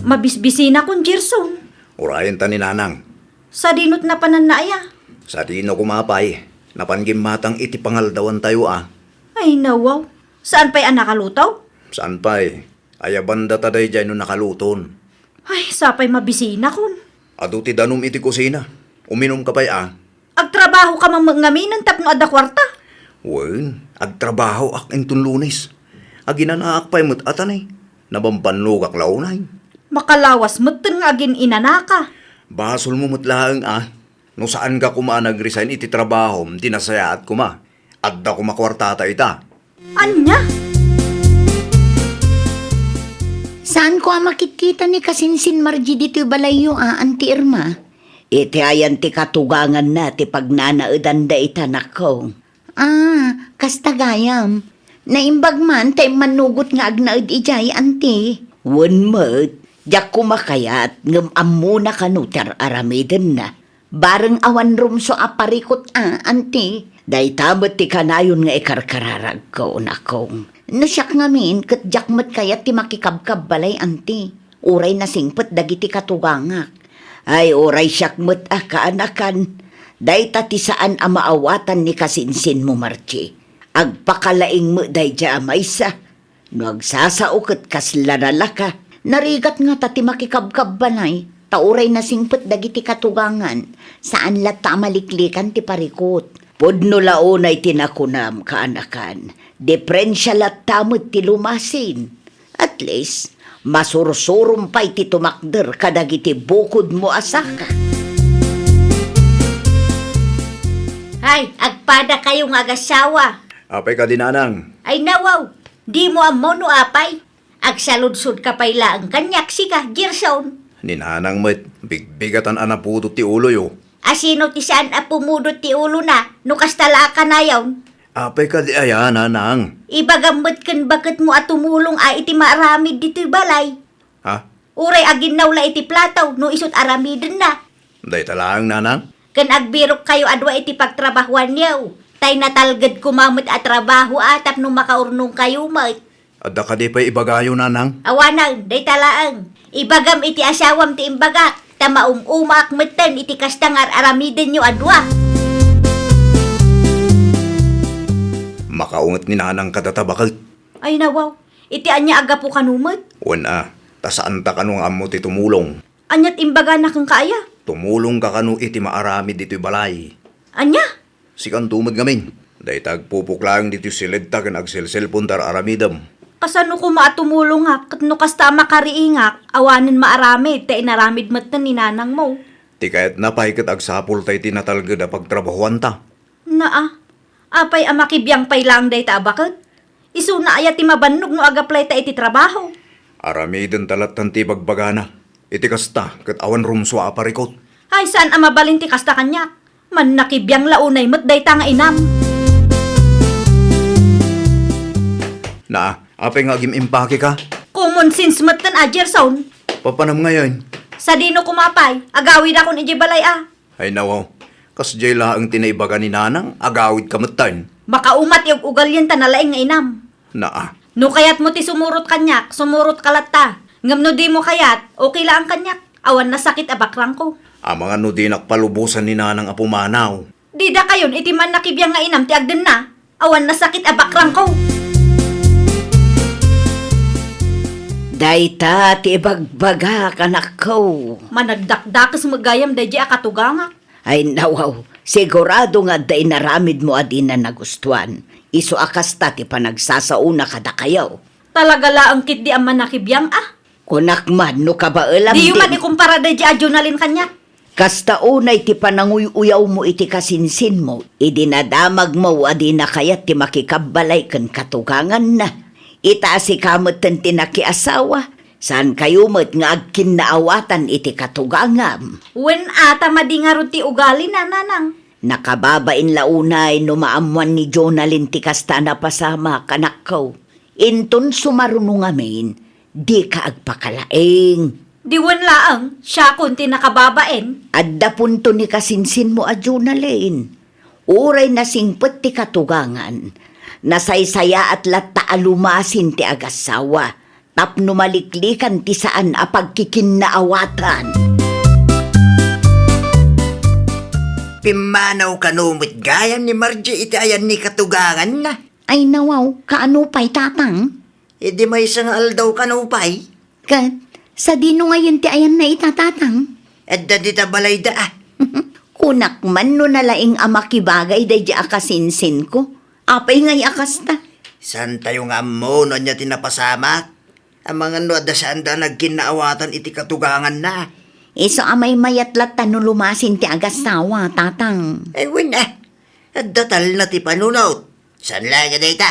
Mabisbisinakon, Gerson. Urayenta ni nanang. Sadinot napananna aya? Sadino koma pay? Napan gimmatang iti pangaldawantayo a. Ay, nawaw. Saan pay a nakaluto? Saan pay? Ayabanda ta daydiay no nakaluton. Ay, sapay mabisinakon. Adu ti danum iti kusina. Uminumka pay a. Agtrabahoka man met ngaminen tapno adda kuarta? Wen, agtrabahoak inton Lunes. Aginanaak pay met a ta ni. Nabambannogak la unay. Makalawas metten nga agin-inanaka. Basolmo met laeng a. No saanka koma a nag-resign iti trabahom, di nasayaat koma. Adda koma kuartata ita. Ania? Saanko a makitkita ni kasinsin Margie ditoy balayyo a, Auntie Irma? Iti ayan ti katuganganna ti pagnanaedanda ita, anakko. Ah, kasta gayam. Naimbag man ta immannugot nga agnaed idiay, Auntie. Wen met, diak koma kayat ngem ammona kano ti ar-aramidenna. Bareng awan rumsua a parikut a, Auntie. Dayta met ti kanayon nga ikarkararagko, nakong. No siak ngamin, ket diak met kayat ti makikabkabbalay, Auntie. Uray nasingpet dagiti katugangak. Ay, uray siak met a kaanakan. Dayta ti saan a maawatan ni kasinsinmo, Margie. Agpakalaing met daydiay a maysa. No agsasao ket kasla nalaka, narigat ngata ti makikabkabbalay, ta uray nasingpet dagiti katugangan, saan latta a maliklikan ti parikut. Pudno la unay ti nakunam, kaanakan, diprensia latta met ti lumasin. At least, masursurom pay ti tumakder kadagiti bukodmo a saka. Ay, agpadakayo nga agasawa. Apay kadi, nanang? Ay, nawaw. Dimo ammo no apay. Agsaludsodka pay laeng kaniak sika, Gerson. Ni nanang met, bigbigatan a napudot ti uloyo. Asino ti saan a pumudot ti ulona, no kasta la a kanayon? Apay kadi aya, nanang? Ibagam met ken baketmo a tumulong a iti maaramid ditoy balay. Ha? Uray aginnaw la iti plato, no isut aramidenna. Dayta laeng, nanang? Ken agbirokkayo a dua iti pagtrabahoanyo. Tay natalged koma met a trabaho a tapno makaurnongkayo met. Adda kadi pay ibagayo, nanang? Awanen, dayta laeng. Ibagam iti asawam ti imbagak, ta maum-umaak metten iti kasta nga ar-aramidenyo a dua. Makaunget ni nanang kadata baket. Ay, nawaw. Iti ania a gapu kano met? Wen a, ta saanta kano nga ammo ti tumulong. Aniat imbagana kenka aya? Tumulongka kano iti maaramid ditoy balay. Ania? Sikanto met ngamin. Dayta agpupok laeng ditoy siledta ken agselselpon ta ar-aramidem. Kasano koma a tumulongak ket no kasta a makariingak, awanen maaramid ta inaramid metten ni nanangmo? Ti kayatna pay ket agsapulta iti natalged a pagtrabahoanta. Naa, apay a makibiang pay laeng dayta a baket? Isuna aya ti mabannog no agaplayta iti trabaho? Aramidenta lattan ti ibagbagana. Iti kasta, ket awan rumsua a parikut. Ay, saan a mabalin ti kasta kaniak. Mannakibiang la unay met dayta nga inam. Naa, apay nga agim-impake ka? Common sense metten a, Gerson. Papanam ngayon? Sadino koma pay, agawidakon idiay balay a. Ay, nawaw. Kasdiay laeng ti naibaga ni Nanang, agawidka metten. Makaumat ti ug-ugalien ta nalaing nga inam. Naa. No kayatmo ti sumurot kaniak, sumurotka latta. Ngem no dimo kayat, okay laeng kaniak. Awan nasakit a bakrangko. Amangan no dinak palubosan ni Nanang a pumanaw. Didakayon iti mannakibiang nga inam ti agdenna. Awan nasakit a bakrangko. Dayta ti ibagbagak, anakko. Managdakdakes met gayam daydiay a katugangak. Ay, nawaw, sigurado nga adda inaramidmo a dina nagustuan. Isu a kasta ti panagsasaona kadakayo. Talaga laeng ketdi a mannakibiang a. Kunak man no kabaelam. Diyo man ikumpara daydiay a Jonalyn kaniak. Kasta unay ti pananguy-uyawmo iti kasinsinmo, idi nadamagmo a dina kayat ti makikabbalay ken katuganganna. Ita a sika metten ti nakiasawa, saankayo met nga agkinnaawatan iti katugangam. Wen a, ta madi ngarud ti ugalina, Nanang. Nakababain la unay no maammoan ni Jonalyn ti kasta a napasamak, anakko. Inton sumaruno ngamin, dika agpakalaing. Di wen laeng, siakon ti nakababain. Adda punto ni kasinsinmo a Jonalyn. Uray nasingpet ti katugangan, nasaysayaat latta a lumasin ti agassawa tapno maliklikan ti saan a pagkikinnaawatan. Pimmanaw kano met gayam ni Margie iti ayan ni katuganganna? Ay, nawaw, kaano pay, Tatang? Idi maysa nga aldaw kano pay? Ket, sadino ngayen ti ayanna ita, Tatang? Adda dita balayda a. Kunak man no nalaing a makibagay daydiay a kasinsinko. Apay ngay a kasta? Saantayo nga ammo no ania ti napasamak? Amangan no adda saanda a nagkinnaawatan iti katuganganna. Isu a maymayat latta no lumasin ti agassawa, Tatang. Ay, wen a. Adda talna ti panunot. Saan laeng a dayta?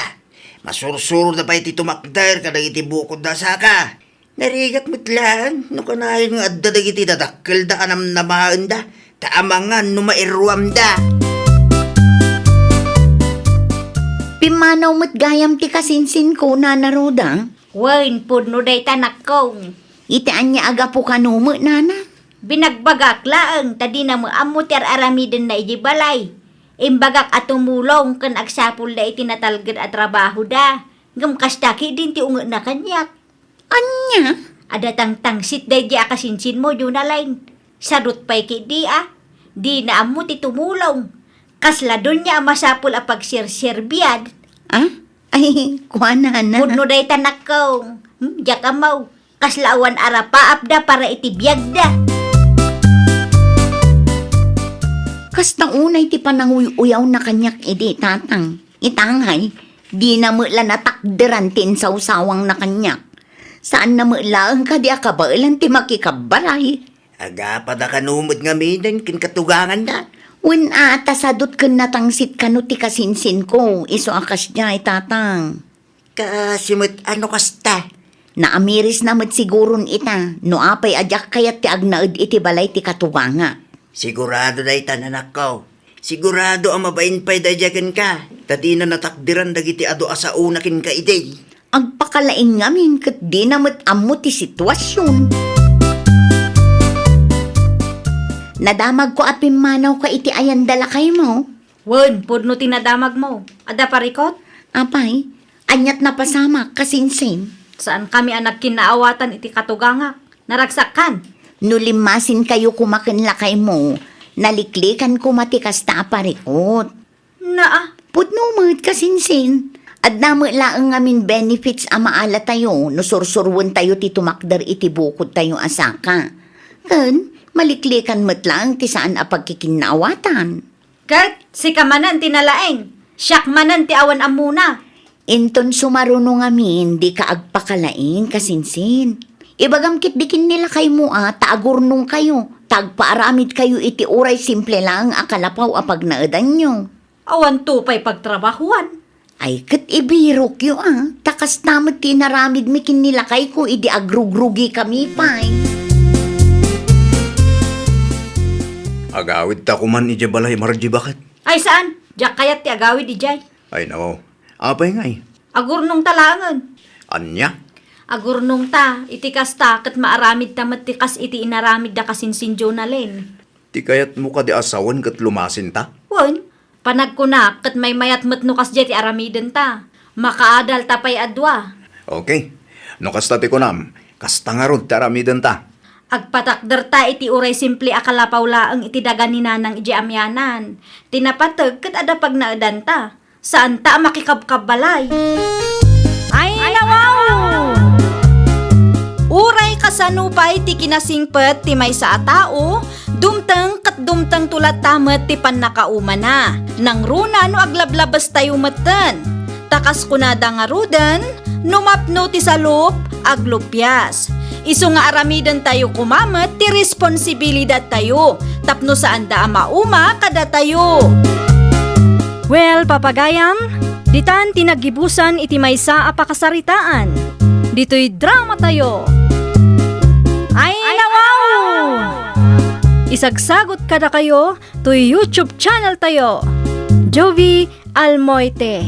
Masursuroda pay ti tumakder kadagiti bukodda a saka. Narigat met laeng no kanayon nga adda dagiti dadakkelda a namnamaenda, ta amangan no mairuamda. Pimmanaw met gayam ti kasinsinko, Nana Roda. Wen, pudno dayta, nakkong. Iti ania a gapu kano met, Nana? Binagbagak laeng ta dina met ammo ti ar-aramidenna idiay balay. Imbagak a tumulong ken agsapulda iti natalged a trabahoda. Ngem kasta ketdin ti ungetna kaniak. Ania? Adda tangtangsit daydiay a kasinsinmo, Jonalyn. Sadut pay ketdi a, dina ammo ti tumulong. Kasla donia a masapul a pagserserbiad. Ah? Ay, kuana na. Pudno dayta, nakkong. Hmm, diak ammo. Kasla awan arapaapda para iti biagda. Kasta unay ti pananguy-uyawna kaniak idi, Tatang. Itangay, dina met la natakderan ti insawsawangna kaniak. Saanna met laeng kadi a kabaelan ti makikabbalay. Agapada kano met ngaminen ken katuganganna? Wen a, ta sadut ken natangsit kano ti kasinsinko, isu a kasdiay, Tatang. Kaasi met a no kasta? Naamirisna met siguron ita, no apay a diak kayat ti agnaed iti balay ti katugangak. Sigurado dayta, anakko. Sigurado a mabain pay daydiay kenka, ta dina natakderan dagiti adu a saona kenka idi. Agpakalaing ngamin ket dina met ammo ti situasion. Nadamagko a pimmanawka iti ayanda lakaymo. Wen, pudno ti nadamagmo. Adda parikut? Apay, aniat napasamak, kasinsin? Saankami a nagkinnaawatan iti katugangak. Naragsakkan. No limmasinkayo koma ken lakaymo, naliklikan koma ti kasta a parikut. Naa. Pudno met, kasinsin. Adda met laeng ngamin benefits a maalatayo no sursuruentayo ti tumakder iti bukodtayo a saka. Ken, maliklikan met laeng ti saan a pagkikinnaawatan. Ket sika manen ti nalaing, siak manen ti awan ammona. Inton sumaruno ngamin, dika agpakalaing, kasinsin. Ibagam ketdi ken ni lakaymo a ta agurnongkayo, ta agpaaramidkayo iti uray simple laeng a kalapaw a pagnaedanyo. Awanto pay pagtrabahuan. Ay, ket ibirokyo a, ta kasta met ti inaramidmi ken ni lakayko idi agrugrugikami pay. Agawidta koman idiay balay, Margie, baket? Ay, saan? Diak kayat ti agawid idiay. Ay, no. Apay ngay? Agurnongta laengen. Ania? Agurnongta, iti kasta, ket maaramidta met ti kas iti inaramidda kasinsindio na Len. Ti kayatmo kadi a sawen ket lumasinta? Wen, panagkunak ket maymayat met no kasdiay ti aramidenta. Makaadalta pay a dua. Okay. No kasta ti kunam, kasta ngarud ti aramidenta. Agpatakderta iti uray simple a kalapaw laeng iti daga ni Nanang idiay amianan. Ti napateg ket adda pagnaedanta. Saanta a makikabkabbalay. Ay, nawaw! Uray kasano pay ti kinasingpet ti maysa a tao, dumteng ket dumtengto latta met ti pannakaumana. Nangruna no aglablabestayo metten. Ta kas kunada ngaruden, no mapno ti salup, aglupias. Isu nga aramidentayo koma met ti responsibilidadtayo tapno saanda a mauma kadatayo. Well, papagayam, ditan ti naggibusan iti maysa a pakasaritaan. Ditoy dramatayo. Ay, nawaw! Isagsagot kadakayo toy YouTube channel tayo, Jovie Almoite.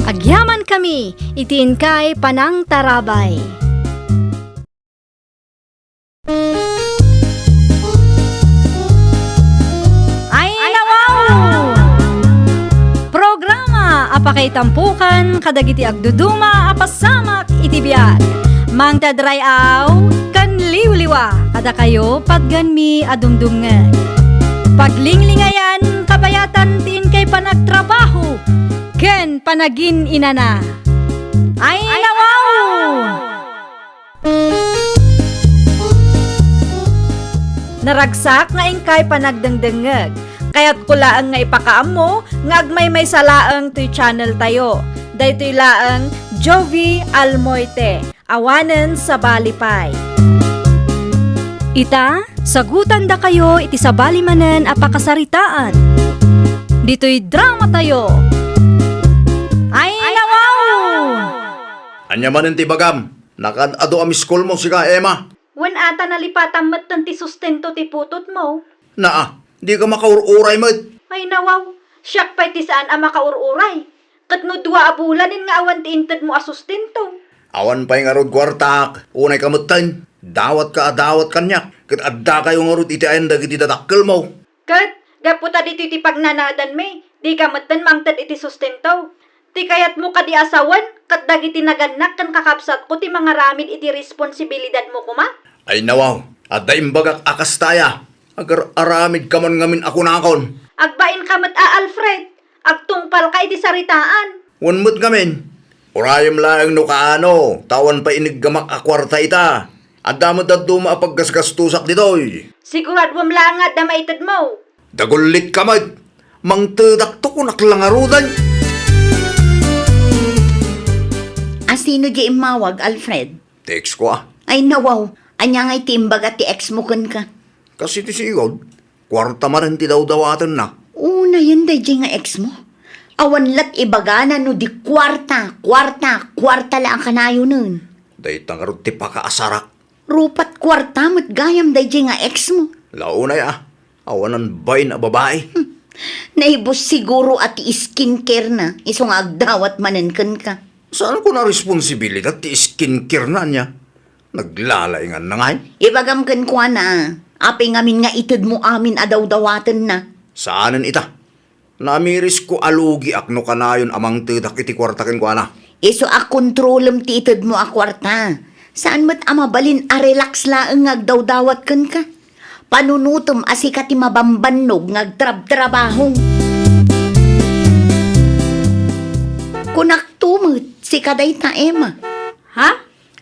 Agyamankami iti inkay panangtarabay. Ay, nawaw! Programa a pakaitampokan kadagiti agduduma a pasamak iti biag. Mangted ray-aw ken liwliwa kadakayo patgenmi a dumdumngeg. Paglinglingayan, kabayatan ti inkay panagtrabaho ken panagin-inana. Ay, nawaw! Naragsak nga inkay panagdengdengngeg. Kayatko laeng nga ipakaammo nga agmaymaysa laeng toy channel tayo. Daytoy laeng Jovie Almoite, awanen sabali pay. Ita, sagutandakayo iti sabali manen a pakasaritaan. Ditoy dramatayo. Ay, nawaw! Ania manen ti ibagam? Nakaad-adu a miskolmo sika, Emma. Wen ata nalipatam metten ti sustento ti putotmo. Naa, dika makaur-uray met. Ay nawaw, siak pay ti saan a makaur-uray. Ket no dua a bulanen nga awan ti intedmo a sustento. Awan pay ngarud kuartak, unay ka metten. Dawat ka a dawat kaniak, ket adda kayo ngarud iti ayan dagiti dadakkelmo. Ket, gapu ta ditoy ti pagnanaedanmi, dika metten mangted iti sustento. Ti kayatmo kadi a sawen, ket dagiti nagannak ken kakabsatko ti mangaramid iti responsibilidadmo koma? Ay nawaw, adda imbagak a kasta aya. Agar-aramid ka man ngamin a kunakon. Agbain ka met a, Alfred. Agtungpal ka iti saritaan. Wen met ngamin. Urayem laeng no kaano, ta awan pay iniggamak a kuarta ita. Adda met dadduma a paggasgastosak ditoy. Siguraduem laeng nga adda maitedmo. Dagullit ka met. Mangtedakto kunak la ngaruden. A sino di immawag, Alfred? Ti ex ko, a. Ay, nawaw. Ania ngay ti imbaga ti ex mo kenka? Kas iti sigud, kuarta manen ti dawdawatenna. Unayen daydiay nga ex mo? Awan lat ibagana no di kuarta, kuarta, kuarta la a kanayonen. Dayta ngarud ti pakaasarak. Rupat kuarta met gayam daydiay nga ex mo. La unay, a. Awanan bain a babai. Hmm. Naibus siguro a ti skincare na, isu nga agdawat manen kenka. Saan ko na responsibilidad ti skincare na ania? Naglalaingan na ngay? Ibagam kenkuana, a. Apay ngamin nga itedmo amin a dawdawatenna? Saanen ita. Namirisko a lugiak no kanayon a mangtedak iti kuarta kenkuana. Isu a kontrolem ti itedmo a kuarta. Saan met a mabalin a relax laeng nga agdawdawat kenka. Panunotem a sika ti mabambannog nga agtrabtrabaho. Kunakto met, sika dayta, Emma. Ha?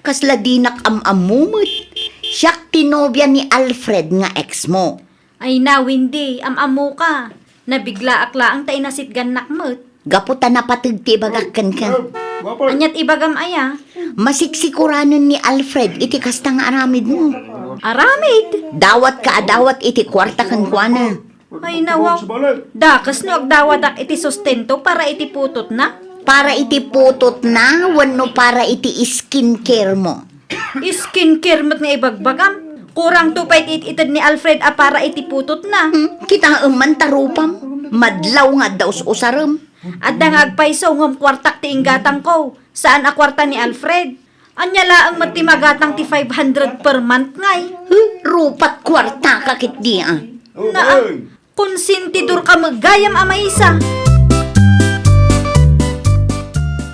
Kasla dinak am-ammo met. Siak ti nobia ni Alfred nga ex mo. Ay na, Wendy, am-ammoka. Nabiglaak laeng ta inasitgannak met. Gapu ta napateg ti ibagak kenka. Ania ti ibagam aya? Masiksikoranen ni Alfred iti kasta nga aramidmo. Aramid? Dawatka a dawat iti kuarta kenkuana. Ay, nawaw. Dakes no agdawatak iti sustento para iti putotna? Para iti putotna wenno para iti skincare mo? Skincare met nga ibagbagam. Kurangto pay ti it-ited ni Alfred a para iti putotna. Hmm, kitaem man ta rupam. Madlaw nga adda us-usarem. Adda nga agpayso ngem kuartak ti inggatangko. Saan a kuarta ni Alfred. Ania laeng met ti magatang ti five hundred per month ngay? Huh? Rupat kuartaka ketdi a. Naa, konsentidorka met gayam a maysa.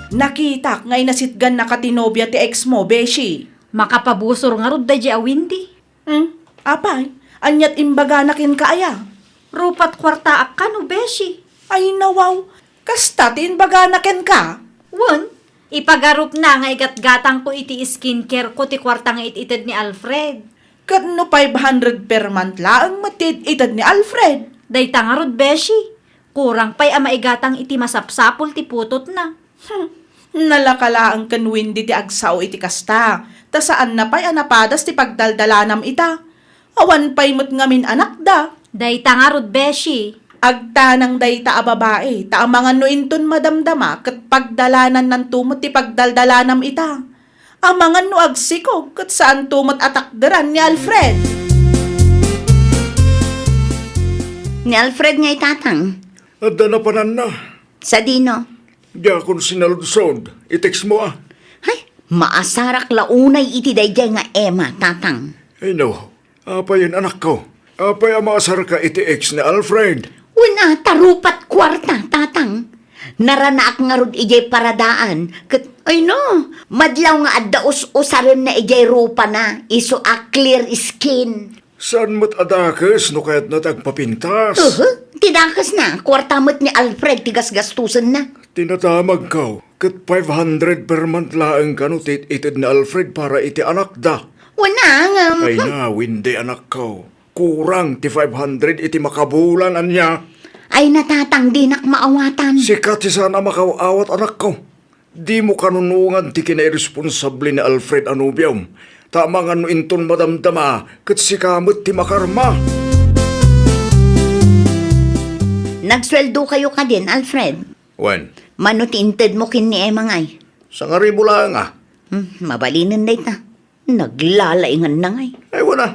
Nakitak nga inasitgannaka ti nobia ti ex mo, beshi. Makapabusor ngarud daydiay a Wendy. Hmm? Apay, ania't imbagana kenka aya? Rupat kuartaak kano, beshi. Ay, nawaw. Kasta ti imbagana kenka? Wen, ipagarupna nga igatgatangko iti skincare ko ti kuarta nga it-ited ni Alfred. Ket no five hundred per month laeng met ti it-ited ni Alfred? Dayta ngarud, beshi. Kurang pay a maigatang iti masapsapul ti putotna. Hmm, nalaka laeng ken Wendy ti agsao iti kasta, ta saanna pay a napadas ti pagdaldalanam ita. Awan pay met ngamin anakda. Dayta ngarud, beshi. Agtanang dayta a babai, ta amangan no inton madamdama ket pagdalanannanto met ti pagdaldalanam ita. Amangan no agsikog ket saanto met a takderan ni Alfred. Ni Alfred ngay, tatang? Adda napananna. Sadino? Diakon sinaludsod, i-text mo a. Ay, maasarak la unay iti daydiay nga Emma, tatang. Ay, no. Apay, anakko? Apay a maasarka iti ex ni Alfred? Wen a, ta rupat kuarta, tatang. Naranaak ngarud idiay paradaan, ket, ay no, madlaw nga adda us-usarenna idiay rupana, isu a clear skin. Saan met a dakes no kayatna ti agpapintas? Uhu, ti dakesna, kuarta met ni Alfred ti gasgastusenna. Ti nadamagko, ket five hundred per month laeng kano ti it-ited ni Alfred para iti anakda. Wen a, ngem. Ay na, Wendy, anakko. Kurang ti five hundred iti makabulan, ania? Ay na, tatang, dinak maawatan. Sika ti saan a makaaw-awat, anakko. Dimo kanunongan ti kinairesponsable ni Alfred a nobiom, ta amangan no inton madamdama, ket sika met ti makarma. Nagsueldokayo kadin, Alfred? Wen. Mano ti intedmo ken ni Emma ngay? Sangaribu laeng a. Hmm, mabalinen dayta. Naglalainganna ngay. Ay, wen a.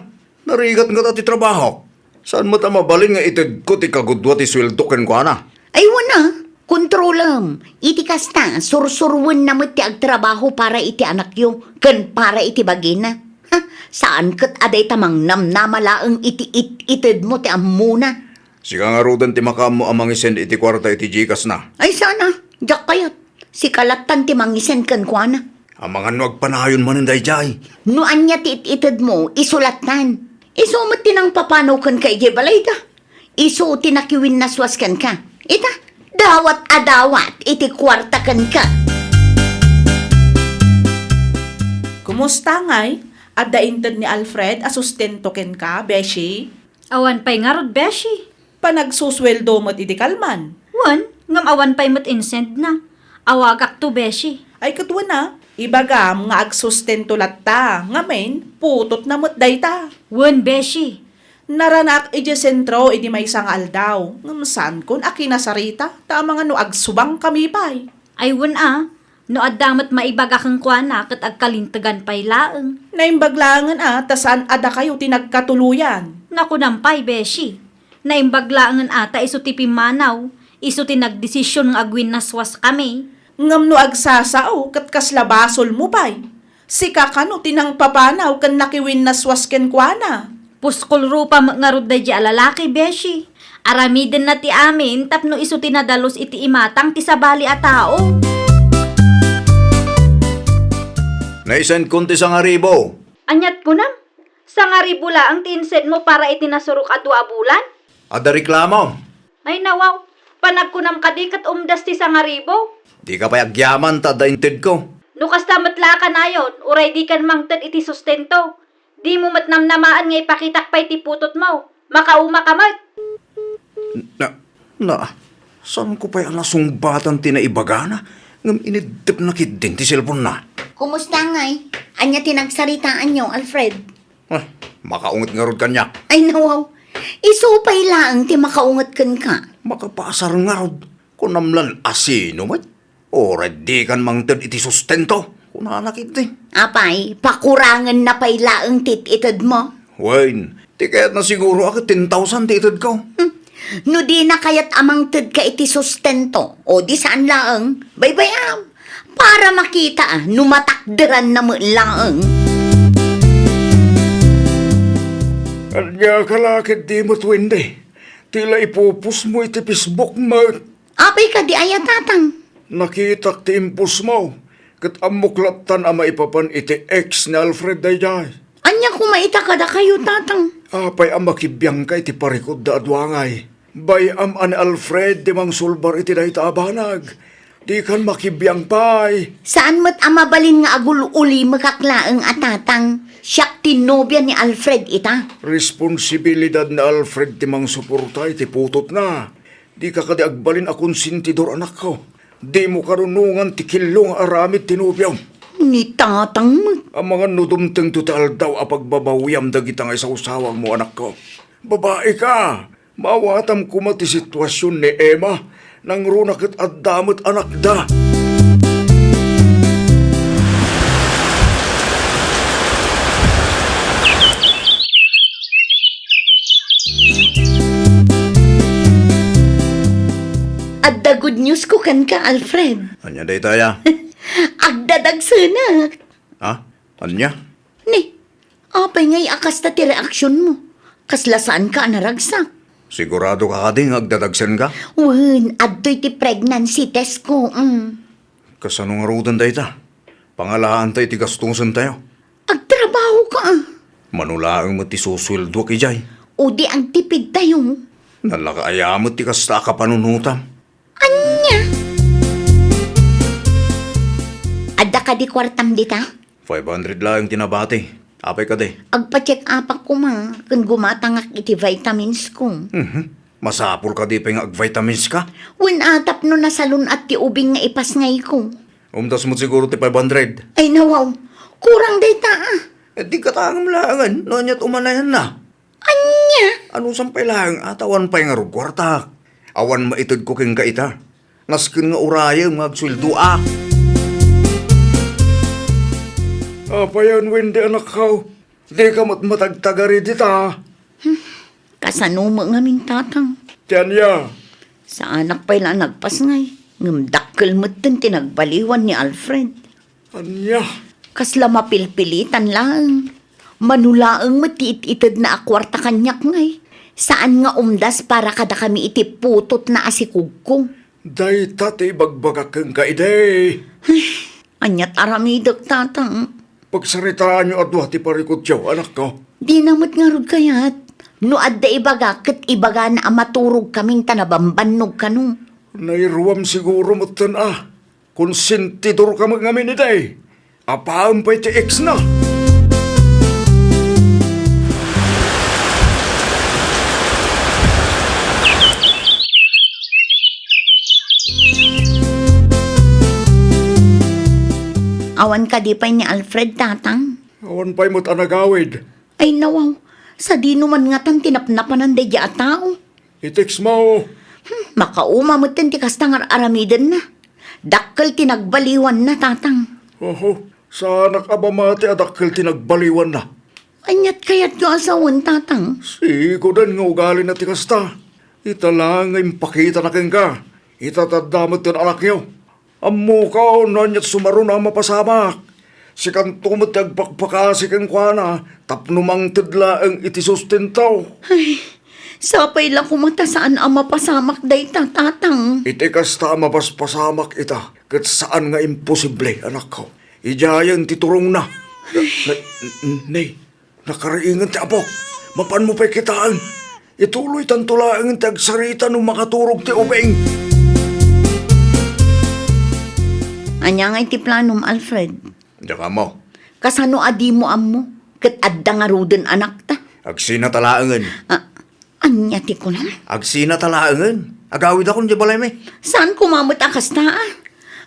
Narigat ngata ti trabahok. Saan met a mabalin nga itedko ti kagudua ti sueldo kenkuana? Ay, wen a. Kontrolem. Iti kasta, sursuroenna met ti agtrabaho para iti anakyo ken para iti bagina. Ha, saan ket a dayta mangnamnama laeng iti it-itedmo ti ammona. Sika ngaruden ti makaammo a mangisend iti kuarta iti Gcash na. Ay, saan a. Diak kayat. Sika lattan ti mangisend kenkuana. Amangan no agpanayon manen daydiay. No ania ti it-itedmo, isu lattan. Isu met ti nangpapanaw kenka idiay balayda. Isu ti nakiwinnaswas kenka. Ita, dawat a dawat iti kuarta kenka. Kumusta ngay? Adda inted ni Alfred a sustento kenka, beshi? Awan pay ngarud, beshi. Panagsusueldo met idi kalman. Wen, ngem awan pay met insendna. Awagakto, beshi. Ay, ket wen a, ibagam nga agsustento latta, ngamin, putotna met dayta. Wen, beshi. Naranaak idiay sentro idi maysa nga aldaw, ngem saankon a kinasarita, ta amangan no agsubangkami pay. Ay, wen a, no adda met maibaga kenkuana ket agkalintegan pay laeng. Naimbag laengen a, ta saan a dakayo ti nagkatuloyan. Nakunam pay, beshi. Naimbag laengen a ta isu ti pimmanaw, isu ti nagdesision nga agwinnaswaskami. Ngem no agsasao, ket kasla basolmo pay. Sika kano ti nangpapanaw ken nakiwinnaswas kenkuana. Puskol rupa met ngarud daydiay a lalaki, beshi. Aramidenna ti amin tapno isu ti nadalus iti imatang ti sabali a tao. Naisendkon ti sangaribu. Ania't kunam? Sangaribu laeng ti insendmo para iti nasurok a dua a bulan? Adda reklamo? Ay, nawaw. Panagkunam kadi ket umdas ti sangaribu? Dika pay agyaman ta adda intedko. No kasta met la a kanayon, uray dikan mangted iti sustento. Dimo met namnamaen nga ipakitak pay ti putotmo. Makaumaka met. Na, na, saanko pay a nasungbatan ti naibagana, ngem iniddepna ketdin ti cellphone-na. Kumusta ngay? Ania ti nagsaritaanyo, Alfred? Ah, makaunget ngarud kaniak. Ay, nawaw. Isu pay laeng ti makaunget kenka. Makapasar ngarud. Kunam lan a sino met? Uray dikan mangted iti sustento, kunana ketdi. Apay, pakurangenna pay laeng ti it-itedmo? Wen, ti kayatna siguro a ket ten thousand ti itedko. Hmm. No dina kayat a mangtedka iti sustento, o di saan laeng, baybay-am. Para makita, ah, no matakderanna met laeng. Ania ka la ketdi met, Wendy? Ti la ipupusmo iti Facebook met. Apay kadi aya, Tatang? Nakitak ti impusmo, ket ammok lattan a maipapan iti ex ni Alfred daydiay. Ania koma ita kadakayo, Tatang? Apay a makibiangka iti parikut da a dua ngay? Bay-am a ni Alfred ti mangsulbar iti dayta a banag. Dikan makibiang pay. Saan met a mabalin nga agul-ulimekak laeng a, Tatang. Siak ti nobia ni Alfred ita. Responsibilidad ni Alfred ti mangsuporta iti putotna. Dika kadi agbalin a konsentidor, anakko. Dimo karunongan ti killo nga aramid ti nobiam. Ni Tatang met. Amangan no dumtengto ti aldaw a pagbabawiam dagita nga isausawangmo, anakko. Babaika. Maawatam koma ti situasion ni Emma. Nangruna ket adda met anakda. Adda good news ko kenka, Alfred. Ania daytaya? Agdadagsenak. Ha? Ania? Ni, apay ngay a kasta ti reaksionmo? Kasla saanka a naragsak? Sigurado ka kadi nga agdadagsenka? Wen, adtoy ti pregnancy test ko, mm. Kasano ngaruden dayta? Pangalaanta iti gastusentayo. Agtrabaho ka, ah. Mano laeng met ti susueldoak idiay. O di agtipidtayo. Nalaka aya met ti kasta a kapanunotam. Ania? Adda kadi kuartam dita? Five hundred laeng ti nabati. Apay kadi? Agpa-check-upak koma ken gumatangak iti vitamins ko. Mhm. Masapul kadi pay nga agvitamins ka? Wen, a tapno nasalun-at ti ubing nga ipasngayko. Umdas met siguro ti five hundred. Ay, nawaw. Kurang dayta, ah. Eh, di katangem laengen no aniat umanayanna. Ania? Anusan pay laeng a ta awan pay ngarud kuartak? Awan maitedko kenka ita. Nasken nga urayem nga agsueldoak. Apayen, Wendy, anakko? Dika met matagtagari dita. Hmm, kasano met ngamin, Tatang? Ti ania? Saanak pay la a nagpasngay, ngem dakkel metten ti nagbaliwan ni Alfred. Ania? Kasla mapilpilitan laeng. Mano laeng met ti it-itedna a kuarta kaniak ngay. Saan nga umdas para kadakami iti putotna a sikugko. Dayta ti ibagbagak kenka idi. Ay, aniat aramidek, Tatang? Pagsaritaanyo a dua ti parikutyo, anakko. Dina met ngarud kayat. No adda ibaga, ket ibagana a maturogkamin ta nabambannog kano. Nairuam siguro metten a. Konsentidorka met ngamin idi. Apaem pay ti ex na. Awan kadi pay ni Alfred, Tatang? Awan pay met a nagawid. Ay, nawaw. Sadino man ngatan ti napnapanan daydiay a tao? I-text mo. Hmm, makauma metten ti kasta nga ar-aramidenna. Dakkel ti nagbaliwanna, Tatang. Oho, saanak a mamati a dakkel ti nagbaliwanna. Aniat kayatyo a sawen, Tatang? Sikoden nga ugalina ti kasta. Ita la nga impakitana kenka. Ita ti adda metten anakyo. Ammokon no aniat sumaruno a mapasamak. Sikanto met ti agpakpakasi kenkuana tapno mangted laeng iti sustento. Ay, sapay la koma ta saan a mapasamak dayta, Tatang. Iti kasta a mapaspasamak ita, ket saan nga imposible, anakko. Idiayen ti turongna. Nay, nay, nay, Nakariingen ti apok. Mapanmo pay kitaen. Ituloytanto laengen ti agsarita no makaturog ti ubing. Ania ngay ti planom, Alfred? Diak ammo. Kasano a dimo ammo? Ket adda ngaruden anakta? Agsinata laengen. Ah, Ania ti kunam? Agsinata laengen. Agawidakon idiay balaymi. Saan koma met a kasta, a?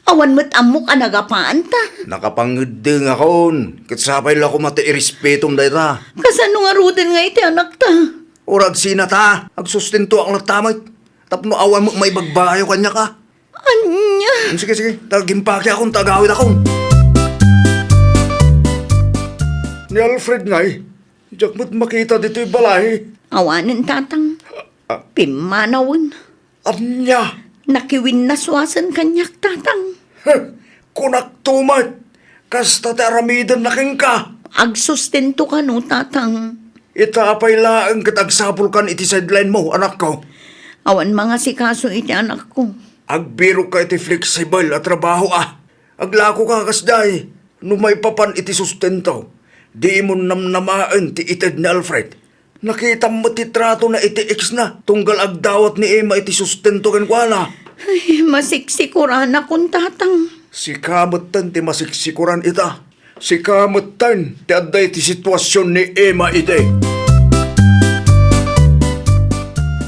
Awan met ammok a nagapaanta. Nakapangeddengakon, ket sapay la koma ti irespetom dayta. Kasano ngaruden nga iti anakta? Uray agsina ta, agsustentoak latta met. Tapno awan met maibagbayo kaniak a. Ania? Sige, sige, ta agimpakekon, ta agawidakon. Ni Alfred ngay, diak met makita ditoy balay. Awanen, tatang. Ah. Pimmanawen. Ania? Nakiwinnaswasen kaniak, tatang. Heh, kunakto met, kasta ti aramidenna kenka. Agsustento kano, tatang. Ita apay laeng ket agsapulkan iti sidelinemo, anakko? Awan mangasikaso iti anakko. Agbirokka iti flexible a trabaho a. Aglakoka kasdiay. No maipapan iti sustento, diimon namnamaen ti ited ni Alfred. Nakitam met ti tratona iti exna, tunggal agdawat ni Emma iti sustento kenkuana. Ay, masiksikuranakon, tatang. Sika metten ti masiksikuran ita. Sika metten ti adda iti situasion ni Emma idi.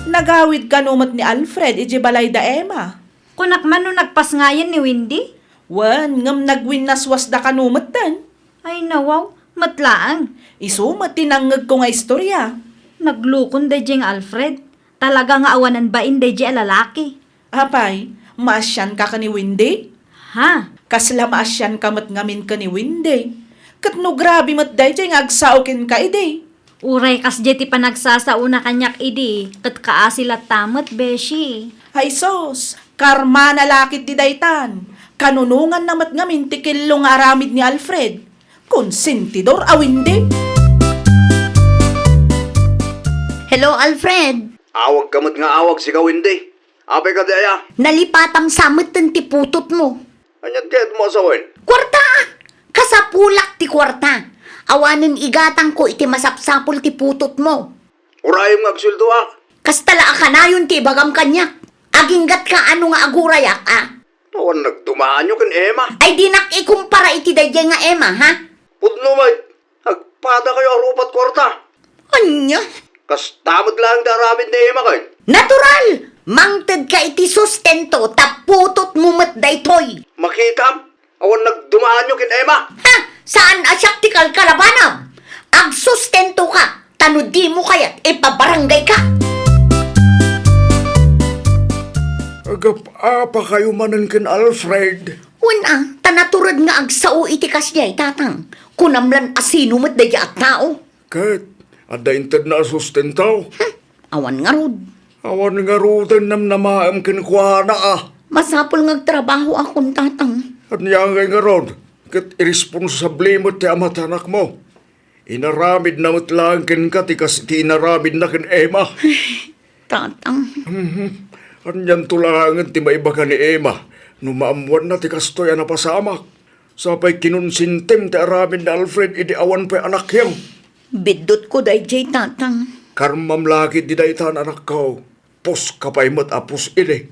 Nagawid kano met ni Alfred iti balay da Emma? Kunak man no nagpasngayen ni Wendy? Wen, ngem nagwinnaswasda kano metten. Ay, nawaw, met laeng. Isu met ti nangngegko nga istoria. Naglukon daydiay nga Alfred. Talaga nga awanen bain daydiay a lalaki. Apay, maasianka ken ni Wendy? Ha? Kasla maasianka met ngamin ken ni Wendy. Ket no grabe met daydiay nga agsao kenka idi. Uray kasdiay ti panagsasaona kaniak idi, ket kaasi latta met, beshi. Ay sus, karmana la ketdi daytan. Kanunonganna met ngamin ti kello nga aramid ni Alfred. Konsentidor a Wendy. Hello, Alfred. Awagka met nga awag, sika Wendy. Apay kadi aya? Nalipatam sa metten ti putotmo. Aniat kayatmo a sawen? Kuarta! Kasapulak ti kuarta. Awanen igatangko iti masapsapul ti putotmo. Urayem nga agsueldoak. Kasta la a kanayon ti ibagam kaniak. Aginggatka a no nga agurayak a. Awan nagdumaanyo ken Emma. Ay, dinak ikumpara iti daydiay nga Emma, ha? Pudno met. Agpadakayo a rupa't kuarta. Ania? Kasta met laeng ti aramid ni Emma ken? Natural! Mangtedka iti sustento ta putotmo met daytoy. Makitam, awan nagdumaanyo ken Emma. Ha? Saan a siak ti kalkalabanam? Agsustentoka, ta no dimo kayat, ipabarangayka. Agap-apakayo manen ken Alfred. Wen a, ta natured nga agsao iti kasdiay, tatang. Kunam lan a sino met daydiay a tao. Ket, adda intedna a sustento? Hmm, awan ngarud. Awan ngaruden namnamaem kenkuana a. Masapul nga agtrabahoakon, tatang. Ania ngay ngarud? Ket iresponsable met ti ama ti anakmo. Inaramidna met laeng kenka ti kas iti inaramidna ken Emma. Tatang. Mhm. Anianto laengen ti maibaga ni Emma no maammoanna ti kastoy a napasamak? Sapay kinonsentem ti aramid ni Alfred idi awan pay anakyo. Biddutko daydiay, tatang. Karmam la ketdi daytan, anakko. Puska pay met a pus idi.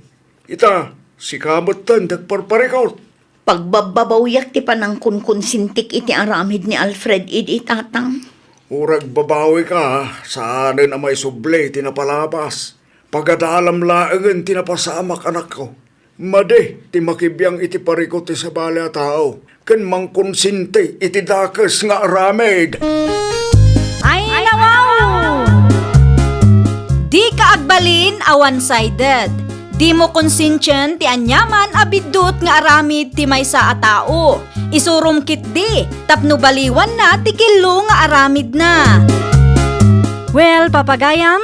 Ita, sika metten ti agparparikut. Pagbabbabawiak ti panangkonkonsentik iti aramid ni Alfred idi, tatang. Uray agbabawika, saanen a maisubli ti napalabas. Pagadalam laengen ti napasamak, anakko. Madi ti makibiang iti parikut ti sabali a tao ken mangkonsenti iti dakes nga aramid. Ay, nawaw! Dika agbalin a one-sided. Dimo konsentien ti aniaman a biddut nga aramid ti maysa a tao. Isurom ketdi tapno baliwanna ti kello nga aramidna. Well, papagayam,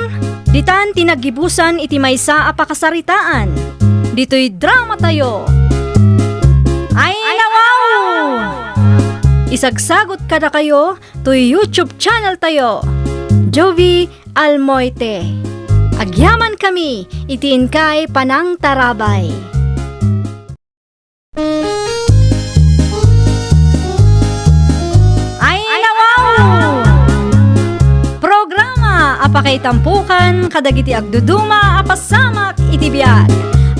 ditan ti naggibusan iti maysa a pakasaritaan. Ditoy dramatayo. Ay, nawaw! Isagsagot kadakayo toy YouTube channel tayo, Jovie Almoite. Agyamankami iti inkay panangtarabay. Ay, nawaw! Programa a pakaitampokan kadagiti agduduma a pasamak iti biag.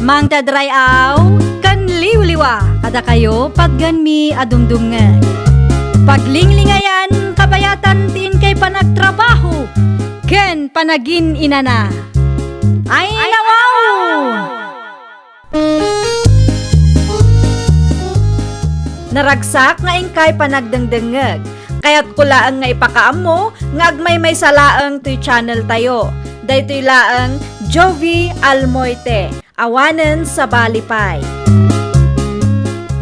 Mangted ray-aw ken liwliwa kadakayo, patganmi a dumdumngeg. Paglinglingayan, kabayatan ti inkay panagtrabaho ken panagin-inana. Ay, nawaw! Naragsak nga inkay panagdengdengngeg. Kayatko laeng nga ipakaammo nga agmaymaysa laeng toy channel tayo. Daytoy laeng Jovie Almoite. Awanen sabali pay.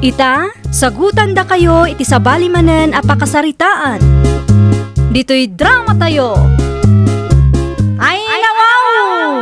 Ita, sagutandakayo iti sabali manen a pakasaritaan. Ditoy drama tayo. Ay, nawaw!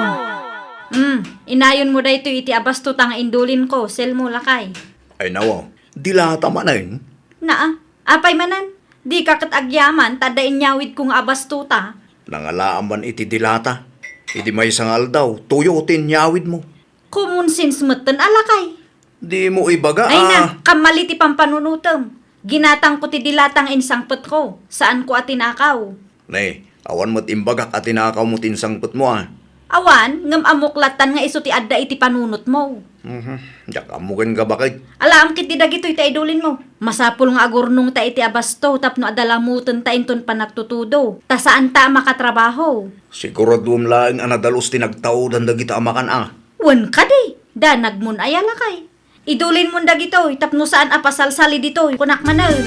Hmm, inayonmo daytoy iti abasto ta nga indulinko, selmo lakay. Ay, nawaw. Dilata manen? Naa, apay manen? Dika ket agyaman ta adda inyawidko nga abasto ta. Nangalaam man iti dilata. Idi maysa nga aldaw, tuyo ti inyawidmo. Common sense metten a lakay. Dimo ibaga. Ay na, kammali ti pampanunotem. Ginatangko ti dilata nga insangpetko. Saanko a tinakaw. Ne, awan met imbagak a tinakawmo ti insangpetmo, a. Awan, ngem ammok lattan nga isu ti adda iti panunotmo. Mhm. Diak ammo ken gabaket. Alaam ketdi dagitoy ta idulinmo. Masapul nga agurnongta iti abasto tapno adda lamutenta inton panagtutudo, ta saanta a makatrabaho. Siguraduem laeng a nadalus ti nagtaudan dagita a makan, a. Wen kadi, danagmon aya lakay. Idulinmon dagitoy tapno saan a pasalsali ditoy, kunak manen.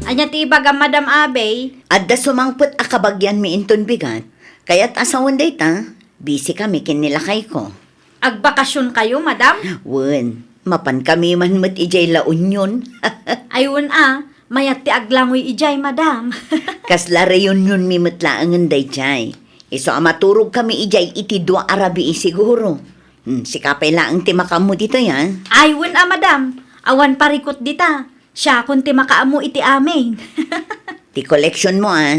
Ania ti ibagam, Madam Abey? Adda sumangpet a kabagianmi inton bigat. Kayat a sawen dayta, busy kami ken ni lakayko. Agbakasionkayo, Madam? Wen, mapan kami man met idiay La Union. Ay, wen a, mayat ti aglangoy idiay, Madam. Kasla reunionmi met laengen daydiay. Isu a maturogkami idiay iti dua a rabii siguro. Hmm, sika pay laeng ti makaammo ditoy, a? Ay, wen a, madam. Awan parikut dita. Siakon ti makaammo iti amin. Ti koleksionmo, a?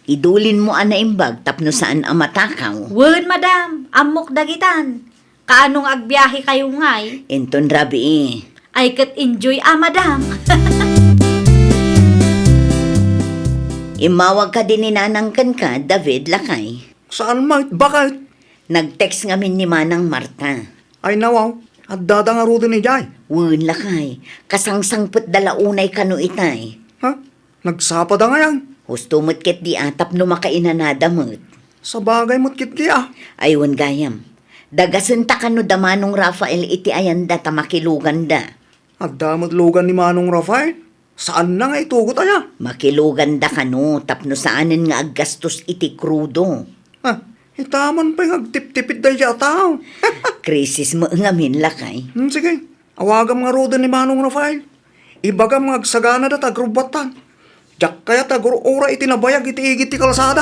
Idulinmo a naimbag tapno saan a matakaw. Wen, madam. Ammok dagitan. Kaano nga agbiahekayo ngay? Inton rabii. Ay, ket enjoy a, madam. Immawag kadi ni Nanang kenka, David, lakay? Saan met, baket? Nag-text ngamin ni Manang Marta. Ay, nawaw, addada ngaruden idiay? Wen, lakay. Kasangsangpetda la unay kano itay. Ha? Nagsapada ngayan? Husto met ketdi a tapno makainanada met. Sabagay met ketdi a. Ay, wen gayam. Dagasenta kano da Manong Rafael iti ayanda ta makiluganda. Adda met lugan ni Manong Rafael? Saanna nga itugot aya? Makiluganda kano tapno saanen nga aggastos iti krudo. Ah, itaman pay nga agtiptipid daydiay a tao. Krisis met ngamin, lakay. Hmm, sige. Awagam ngaruden ni Manong Rafael. Ibagam nga agsaganada ta agrubbuattan. Diak kayat a agur-uray iti nabayag iti igid ti kalsada.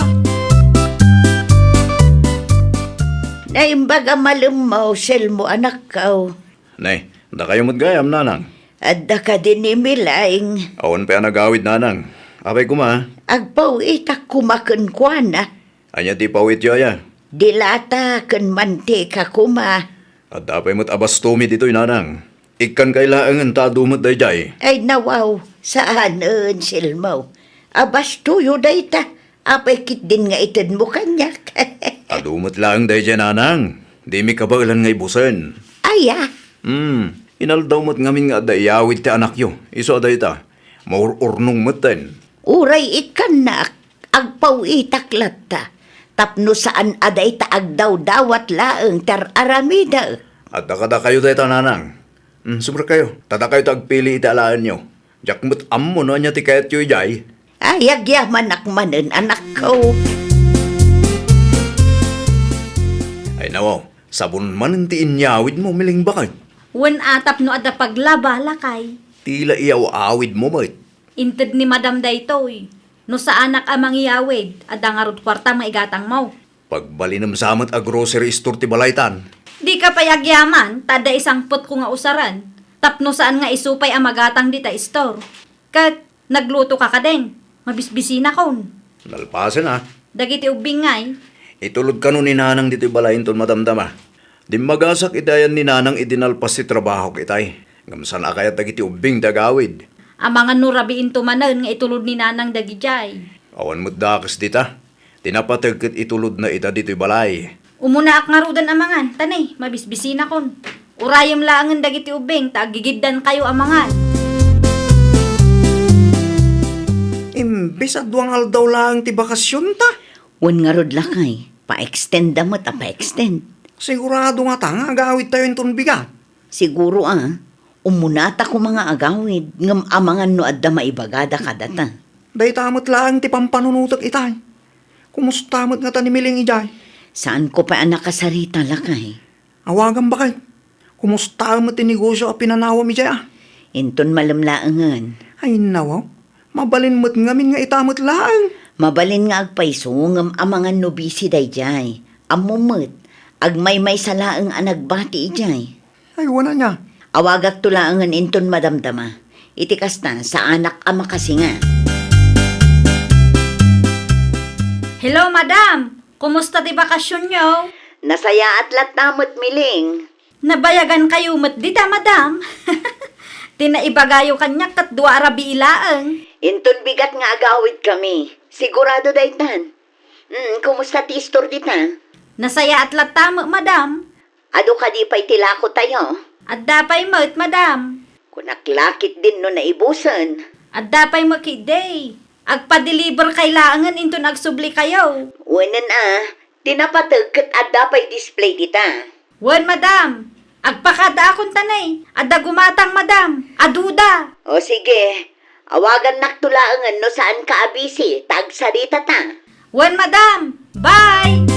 Naimbag a malemmo, Selmo, anakko. Nay, dakayo met gayam, nanang. Adda kadi ni Milaing? Awan pay a nagawid, nanang. Apay koma? Agpaw-itak koma kenkuana. Ania ti pawityo aya? Dilata ken mantika koma. Adda pay met a bastomi ditoy, nanang. Ikkankay laengen ta adu met daydiay. Ay, nawaw, saanen, Selmo. A bastoyo dayta. Apay ketdin nga itedmo kaniak? Adu met laeng daydiay, nanang. Dimi kabaelan nga ibusen. Aya? Hmm, inaldaw met ngamin nga adda iyawid ti anakyo. Isu a dayta, maur-urnong metten. Uray ikkannak, agpaw-itak latta, tapno saan a dayta agdawdawat laeng ti ar-aramidek. Adda kadakayo dayta, nanang. Hmm, sumrekkayo, ta dakayo ti agpili iti alaenyo. Diak met ammo no ania ti kayatyo idiay. Ay, agyamanak manen, anakko. Ay, nawaw, sabon manen ti inyawidmo, Milaing baket. Wen a tapno adda paglaba, lakay. Ti la iyaw-awidmo met. Inted ni madam daytoy. No saanak a mangiyawid, adda ngarud kuartam nga igatangmo. Pagbalinem sa met a grocery store ti balaytan. Dika pay agyaman, ta adda isangpetko nga usaren, tapno saan nga isu pay a magatang dita store. Ket naglutoka kadin, mabisbisinakon. Nalpasen a. Dagiti ubbing ngay? Itulod kano ni nanang ditoy balay inton madamdama. Dimmagasak iti ayan ni nanang idi nalpas ti trabahok itay. Ngem saan a kayat dagiti ubbing ti agawid. Amangan no rabiinto manen nga itulod ni nanang dagidiay. Awan met dakes dita. Ti napateg ket itulodna ita ditoy balay. Umunaak ngaruden a mangan, ta ne, mabisbisinakon. Urayem laengen dagiti ubbing ta aggigiddankayo a mangan. Imbes a dua nga aldaw laeng ti bakasionta. Wen ngarud lakay, pa-extend da met a pa-extend. Sigurado ngata nga agawidtayo inton bigat? Siguro a. Ummunata koma nga agawid, ngem amangan no adda maibagada kadata. Dayta met laeng ti pampanunotek itay. Kumusta met ngata ni Miling idiay? Saanko pay a nakasarita, lakay. Awagam, baket. Kumusta met ti negosio a pinanawam idiay, a? Inton malem laengen. Ay, nawaw. Mabalin met ngamin nga ita met laeng. Mabalin nga agpayso, ngem amangan no busy daydiay. Ammom met, agmaymaysa laeng a nagbati idiay. Ay, wen ania? Awagakto laengen inton madamdama. Iti kasta, saanak a makasinga. Hello, madam! Kumusta ti bakasionyo? Nasayaat latta met, Miling. Nabayagankayo met dita, madam. Ti naibagayo kaniak ket dua a rabii laeng. Inton bigat nga agawidkami. Sigurado daytan. Mm, kumusta ti istor dita? Nasayaat latta met, madam. Adu kadi pay ti lakotayo? Adda pay met, madam. Kunak la ketdin no naibusen. Adda pay met ketdi. Agpa-deliver kay laengen inton agsublikayo. Wenen a, ti napateg ket adda pay display dita. Wen, madam. Agpakadaakon ta ne. Adda gumatang, madam. Aduda. O sige, awagannakto laengen no saanka a busy, ta agsaritata. Wen, madam. Bye!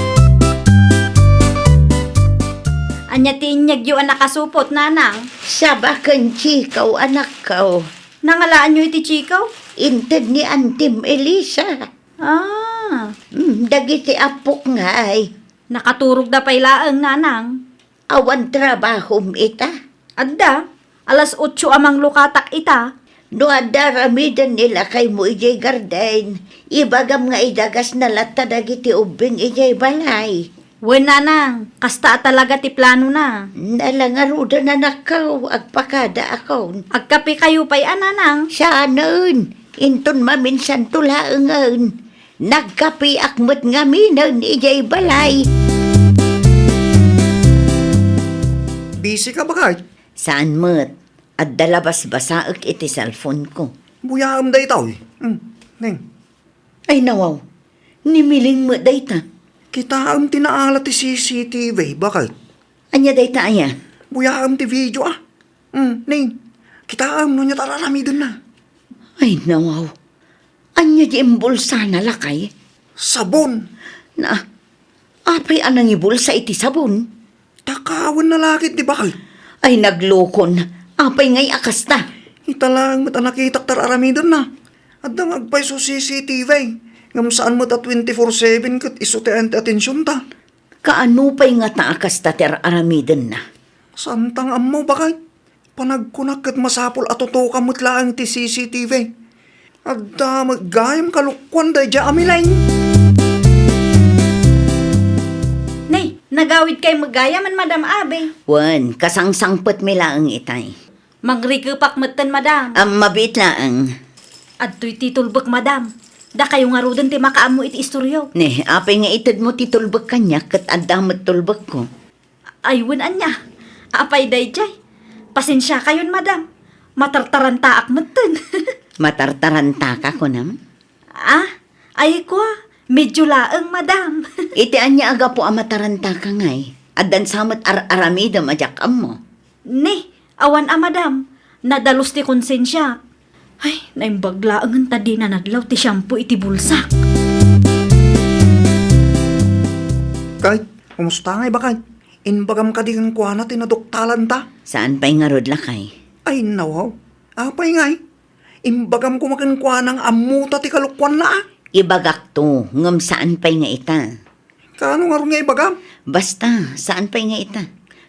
Ania ti inyegyo a nakasupot, nanang? Saba ken chikaw, anakko. Nangalaanyo iti chikaw? Inted ni Antim Elisa. Ah. Mm, dagiti appok ngay. Nakaturogda pay laeng, nanang. Awan trabahom ita? Adda. Alas otso a manglukatak ita. No adda aramiden ni lakaymo idiay garden, ibagam nga idagasna latta dagiti ubbing idiay balay. Wen, nanang, kasta a talaga ti planona. Nala ngaruden, anakko, agpakadaakon. Agkapekayo pay a, nanang? Saanen, inton maminsanto laengen. Nagkapeak met ngaminen idiay balay. Busy ka, baket? Saan met. Adda la basbasaek iti cellphone-ko. Buyaem daytoy. Hmm, Neng. Ay, nawaw. Ni Miling met dayta. Kitaem ti naala ti C C T V, baket? Ania dayta aya? Buyaem ti video, a. Hmm, Neng. Kitaem no ania ti ar-aramidenna. Ay, nawaw. Ania di imbulsana, lakay? Sabon. Na, apay a nangibulsa iti sabon? Takawenna la ketdi, baket. Ay, naglokon. Apay ngay a kasta? Ita laeng met a nakitak ti ar-aramidenna. Adda nga agpayso C C T V. Ngem saan met a twenty-four seven ket isu ti ayan ti atensionta. Kaano pay ngata a kasta ti ar-aramidenna? Saanta nga ammo, baket. Panagkunak ket masapul a tutukan met laeng ti C C T V. Adda met gayam kalokuan daydiay a Miling. Nay, nagawidkay met gayam, Madam Abe. Wen, kasangsangpetmi laeng itay. Mangrikepak metten, Madam. Am, mabiit laeng. Adtoy ti tulbek, Madam. Dakayo ngaruden ti makaammo iti istoryo. Ne, apay nga itedmo ti tulbek kaniak ket adda met tulbekko. Ay, wen ania. Apay daydiay? Pasensiakayon, madam. Matartarantaak metten. Matartarantaka, kunam? Ah, ay kua, medyo laeng, madam. Iti ania a gapu a matarantaka ngay? Addan sa met ar-aramidem a diak ammo. Ne, awan a, madam. Nadalus ti konsensiak. Ay, naimbag laengen ta dina nadlaw ti shampoo iti bulsak. Kay, kumusta ngay, baket? Imbagam kadi kenkuana ti naduktalanta? Saan pay ngarud, lakay? Ay, nawaw. Apay ngay? Imbagam koma kenkuana nga ammota ti kalokuanna, a. Ibagakto, ngem saan pay nga ita. Kaano ngarud nga ibagam? Basta, saan pay nga ita.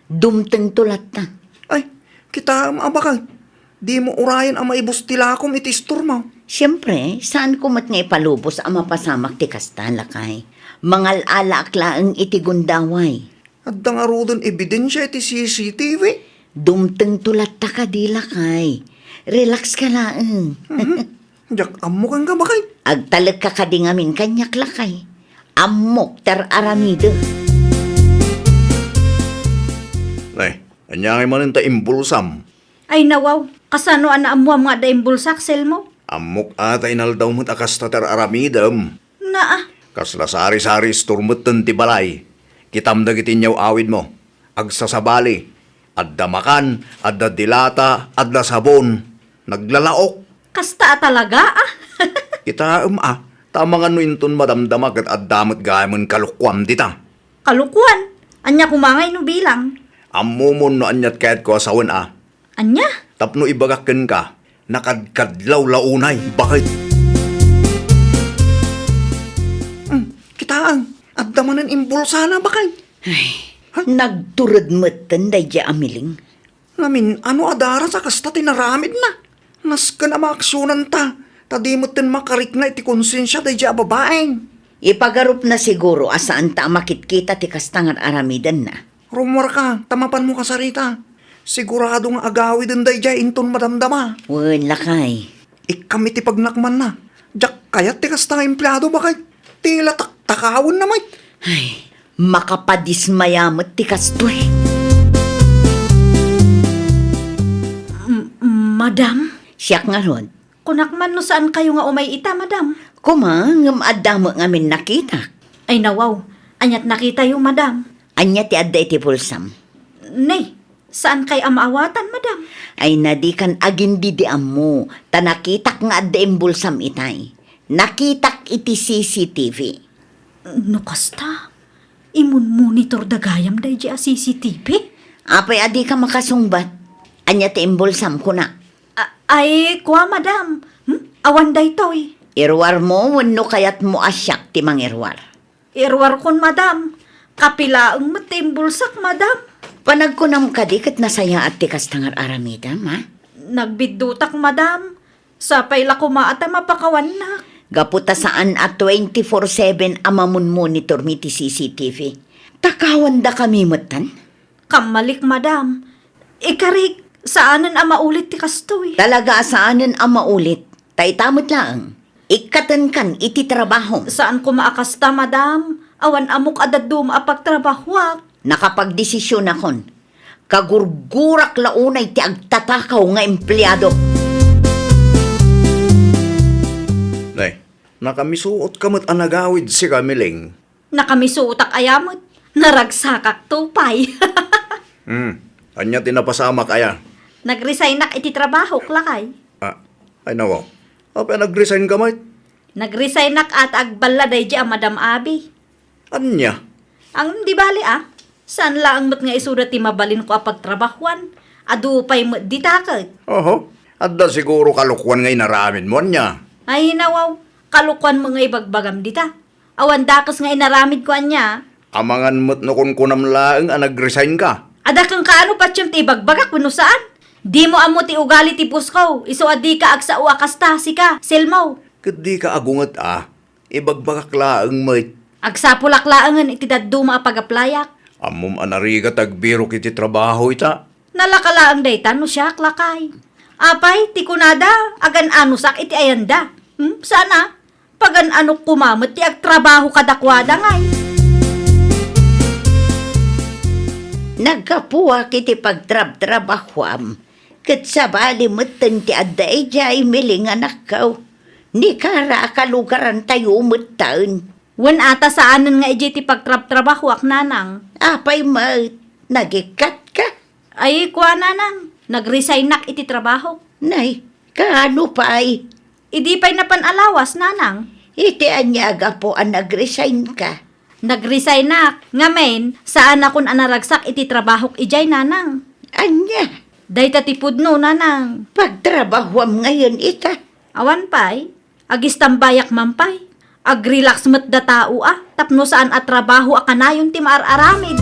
Dumtengto latta. Ay, kitaem a, baket. Dimo urayen a maibus ti lakom iti istormo. Siempre, saanko met nga ipalubos a mapasamak ti kasta, lakay. Mangal-alaak laeng iti gundaway. Adda ngaruden ebidensia iti C C T V. Dumtengto latta kadi, lakay. Relax ka laeng. Mhm. Diak ammo kenka, baket. Agtalekka kadi ngamin kaniak, lakay. Ammok ti ar-aramidek. Nay, ania ngay manen ta imbulsam? Ay, nawaw. Kasano a naammoam nga adda imbulsak, Selmo? Ammok a ta inaldaw met a kasta ti ar-aramidem. Naa. Kasla sari-sari store metten ti balay. Kitam dagiti inyaw-awidmo. Agsasabali. Adda makan, adda dilata, adda sabon. Naglalaok. Kasta a talaga, ah? Kitaem, ah. Ta amangan no inton madamdama ket adda met gayamen kalokuam dita. Kalokuan? Ania koma ngay no bilang? Ammomon no aniat kayatko a sawen, ah. Ania? Tapno ibagak kenka, nakadkadlawlaw unay, baket. Hmm, kitaem, adda manen imbulsana, baket. Ay, ha? Nagtured metten daydi a Miling. Ngamin, ano a daras a kasta ti naramidna? Nasken a maaksionanta, ta di metten makarikna iti konsensia daydi a babaeng. Ipagarupna siguro a saanta a makitkita ti kasta nga ar-aramidenna. Rummuarka, ta mapanmo kasarita. Sigurado nga agawiden daydiay inton madamdama. Wen, lakay. Ikkam iti pagnakmanna. Diak kayat ti kasta nga empleado, baket. Ti la taktakawenna met. Ay, makapadismaya met ti kastoy. M-, madam? Siak ngarud. Kunak man no saankayo nga umay ita, madam. Koma, ngem adda met ngamin nakitak. Ay, nawaw. Aniat nakitayo, madam? Ania ti adda iti bulsam? Nay, saankay a maawatan, madam? Ay, nadikan agin didi ammo, ta nakitak nga adda imbulsam itay. Nakitak iti C C T V. No kasta, imunmonitor da gayam daydi a C C T V? Apay a dika makasungbat? Ania ti imbulsam, kuna? A-, ay, kua, madam. Hmm? Awan daytoy. Iruarmo wenno kayatmo a siak ti mangiruar? Iruarkon, madam. Kapilaeng met ti imbulsak, madam. Panagkunam kadi ket nasayaat ti kasta nga ar-aramidem, ha? Nagbiddutak, madam. Sapay la koma a ta mapakawannak. Gapu ta saan a twenty-four seven a mamunmonitormi ti C C T V. Takawandakami metten? Kammalik, madam. Ikarik, saanen a maulit ti kastoy. Talaga a saanen a maulit. Ta ita met laeng, ikkatenkan iti trabahom. Saan koma a kasta, madam. Awan ammok a dadduma a pagtrabahoak. Nakapagdesisionakon. Kagurgurak la unay ti agtatakaw nga empleado. Nay, nakamisuotka met a nagawid sika, Miling. Nakamisuotak aya met. Naragsakakto pay. Hmm. Ania ti napasamak aya? Nagresignak iti trabahok, lakay. Ah, ay nawaw. Apay a nagresign ka met? Nagresignak a ta agballa daydi a Madam Abi. Ania? Ngem di bali, ah. Saan laeng met nga isuda ti mabalinko a pagtrabahuan. Adu pay met dita ket. Oho. Adda siguro kalokuan nga inaramidmo, ania? Ay, nawaw. Kalokuan met nga ibagbagam dita. Awan dakes nga inaramidko, ania? Amangan met no kunkunam laeng a nagresign ka. Adda kenka ano patiem ti ibagbagak wenno saan? Dimo ammo ti ugali ti boss ko, isu a dika agsao a kasta, sika, Selmo. Ket dika agunget a, ibagbagak laeng met. Agsapulak laengen iti dadduma a pagaplayak. Ammom a narigat agbirok iti trabaho ita. Nalaka laeng dayta no siak, lakay. Apay, ti kunada, agan-anosak iti ayanda. Hmm, saan a? Pagan-anok koma met ti agtrabaho kadakuada ngay. Naggapuak iti pagtrabtrabahuam, ket sabali metten ti adda idiay Miling, anakko. Nikara a kalugarantayo metten. Wen a ta saanen nga idiay ti pagtrabtrabahoak, nanang. Apay met, nagikkatka? Ay, kua, nanang, nagresignak iti trabahok. Nay, kaano pay? Idi pay napan a lawas, nanang. Iti ania a gapu a nagresign ka? Nagresignak, ngamin, saanakon a naragsak iti trabahok idiay, nanang. Ania? Dayta ti pudno, nanang. Pagtrabahuam ngayen ita? Awan pay. Agistambayak man pay. Agrelax met da tao a, tapno saan a trabaho a kanayon ti maar-aramid.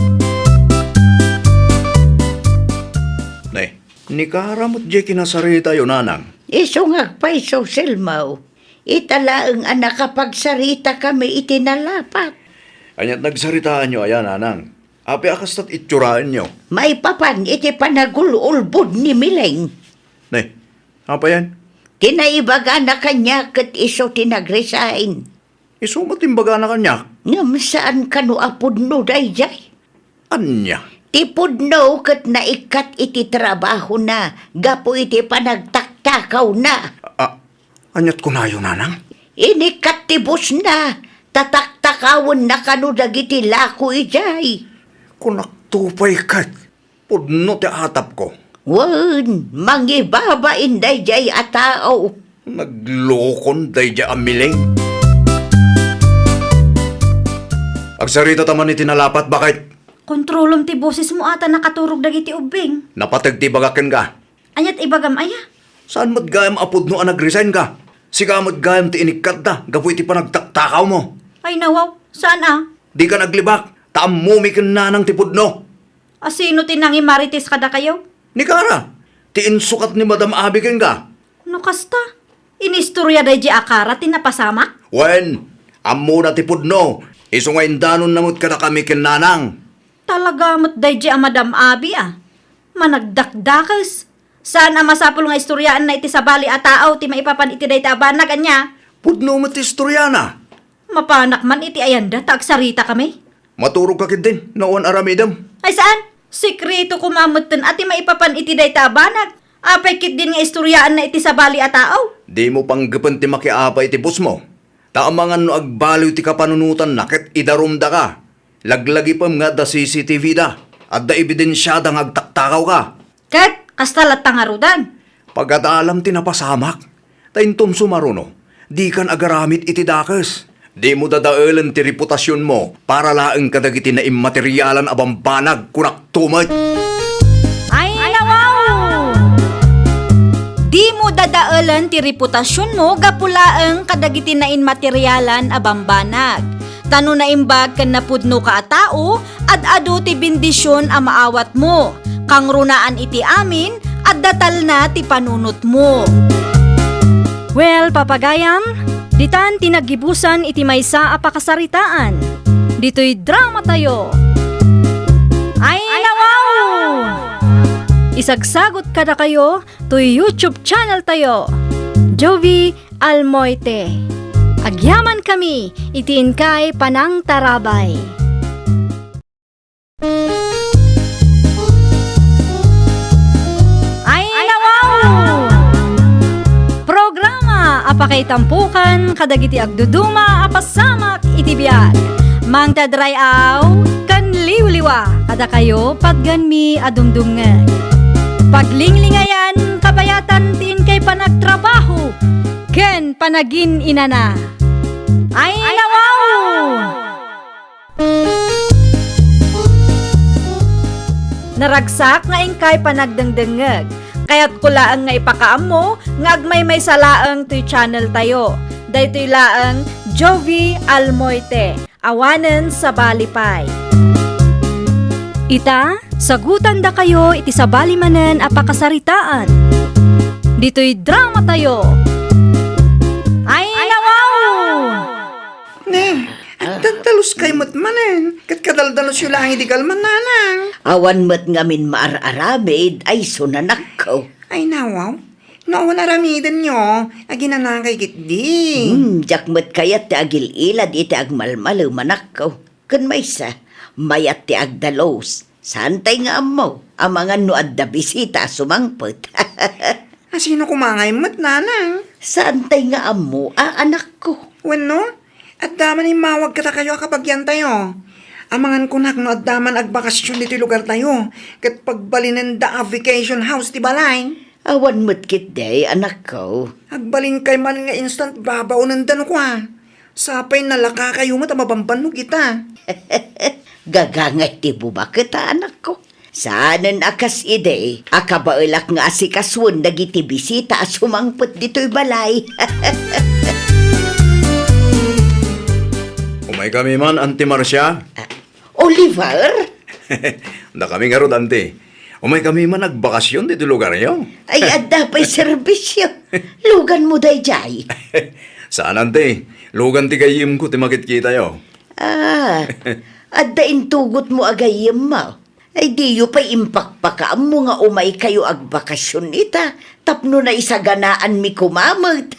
Nay, nikara met diay kinasaritayo, nanang. Isu nga agpayso, Selmo. Ita laeng a nakapagsaritakami iti nalapat. Aniat nagsaritaanyo aya, nanang? Apay a kastat itsuraenyo? Maipapan iti panagul-ulbod ni Miling. Nay, apayan? Ti naibagana kaniak ket isu ti nagresign. Isu met ti imbagana kaniak? Ngem saan kano a pudno daydiay? Ania? Ti pudno ket naikkat iti trabahona gapu iti panagtaktakawna. A-, aniat kunayo, nanang? Inikkat ti bossna, ta taktakawenna kano dagiti lako idiay. Kunakto pay ket. Pudno ti atapko. Wen, mangibabain daydiay a tao. Naglokon daydiay a miling. Agsarita ta man iti nalapat, baket. Kontrolem ti bosesmo a ta nakaturog dagiti ubbing. Napateg ti ibagak kenka. Ania ti ibagam aya? Saan met gayam a pudno a nag-resignka? Sika met gayam ti inikkatda gapu iti panagtaktakawmo. Ay, nawaw, saan a? Dika naglibak, ta ammomi ken nanang ti pudno. A sino ti nangimarites kadakayo? Ni Kara, ti insukat ni Madam Abby kenka. No kasta, inistorya daydiay a Kara ti napasamak? Wen, ammona ti pudno, isu nga indanonna met kadakami ken nanang. Talaga met daydiay a Madam Abby a managdakdakes. Saan a masapul nga istoryaenna iti sabali a tao ti maipapan iti dayta a banag, ania? Pudno met ti istoriana. Mapanak man iti ayanda ta agsaritakami. Maturogka ketdin, no awan aramidem. Ay saan? Sekreto koma metten a ti maipapan iti dayta a banag. Apay ketdin nga istoryaenna iti sabali a tao? Dimo panggepen ti makiapa iti bosmo. Ta amangan no agbaliw ti kapanunotanna ket idarumdaka. Laglagipem nga adda C C T V da. Adda ebidensiada nga agtaktakawka. Ket kasta latta ngaruden. Pagadalam ti napasamak. Ta intom sumaruno, dikan agaramid iti dakes. Dimo dadaelen ti reputasionmo para laeng kadagiti naimmaterialan a bambanag, kunakto met. Ay, nawaw! Dimo dadaelen ti reputasionmo gapu laeng kadagiti naimmaterialan a bambanag. Ta no naimbag ken napudnoka a tao, ad-adu ti bendision a maawatmo. Kangrunaan iti amin, adda talna ti panunotmo. Well, papagayam, ditan ti naggibusan iti maysa a pakasaritaan. Ditoy dramatayo. Ay, nawaw! Isagsagot kadakayo toy YouTube channel tayo, Jovie Almoite. Agyamankami iti inkay panangtarabay. Ay, nawaw! Programa a pakaitampokan kadagiti agduduma a pasamak iti biag. Mangted ray-aw ken liwliwa kadakayo patgenmi a dumdumngeg. Paglinglingayan, kabayatan ti inkay panagtrabaho ken panagin-inana. Ay, nawaw! Naragsak nga inkay panagdengdengngeg. Kayatko laeng nga ipakaammo nga agmaymaysa laeng toy channel tayo. Daytoy laeng Jovie Almoite, awanen sabali pay. Ita, sagutandakayo iti sabali manen a pakasaritaan. Ditoy dramatayo. Ay, nawaw! Ne, agdaldaluskay met manen, ket kadaldalusyo laeng idi kalman, nanang. Awan met ngamin maar-aramid, ay isu, anakko. Ay, nawaw. No awan aramidenyo, aginanakay ketdi. Hmm, diak met kayat ti agil-ilad iti agmalmalem, anakko. Ken maysa, mayat ti agdalus. Saantay nga ammo, amangan no adda bisita a sumangpet. A sino koma ngay met, nanang? Saantay nga ammo, a, anakko. Wenno, adda man immawag kadakayo a kabagiantayo. Amangan kunak no adda man agbakasyon ditoy lugartayo, ket pagbalinenda a vacation house ti balay. Awan met ketdi, anakko. Agbalinkay man nga instant babaonenda no kua. Sapay nalakakayo met a mabambannog ita. Gagangay ti bumaket a, anakko. Saanen a kas idi a kabaelak nga asikasuen dagiti bisita a sumangpet ditoy balay. Umaykami man, Auntie Marcia. Ah, Oliver? Dakami ngarud, Auntie. Umaykami man agbakasyon ditoy lugaryo. Ay, adda pay serbisyo. Luganmo daydiay. Saan, Auntie. Lugan ti gayyemko ti makitkitayo. Ah, adda intugotmo a gayyemmo. Ay, diyo pay impakpakaammo nga umaykayo agbakasyon ita tapno naisaganaanmi koma met.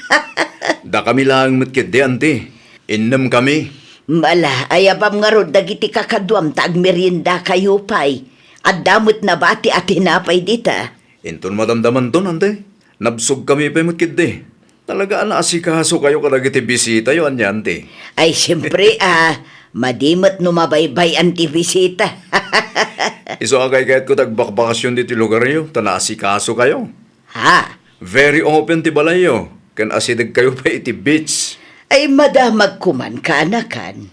Dakami laeng met ketdi, Auntie. Innemkami. Ala, ayabam ngarud dagiti kakaduam ta agmeriendakayo pay. Adda met nabati a tinapay dita. Inton madamdamanton, Auntie. Nabsogkami pay met ketdi. Talaga a naasikasokayo kadagiti bisitayo, ania, anti? Ay, siyempre, ah, madi met no mabaybay-an ti bisita. Isu a kaykayatko ti agbakbakasyon ditoy lugaryo, ta naasikasokayo. Ha? Very open ti balayyo, ken asidegkayo pay iti beach. Ay, madamagko man, kaanakan.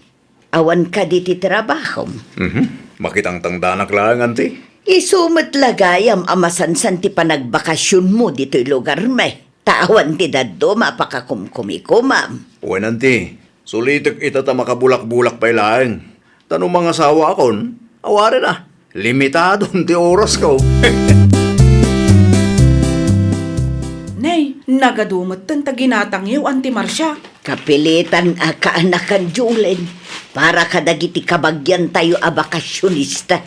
Awan kadi ti trabahom? Mhm. Makitangtangdanak laeng, anti? Isu met la gayam a masansan ti panagbakasionmo ditoy lugarmi. Ta awan ti dadduma a pakakumkumikomam. Wen, anti, sulitek ita ta makabulakbulak pay laeng. Ta no mangasawaakon, awanen a, limitadon ti orasko. Nay, nagadu metten ta ginatangyo, Anti Marcia. Kapilitan a kaanakan, Julen. Para kadagiti kabagiantayo a bakasionista.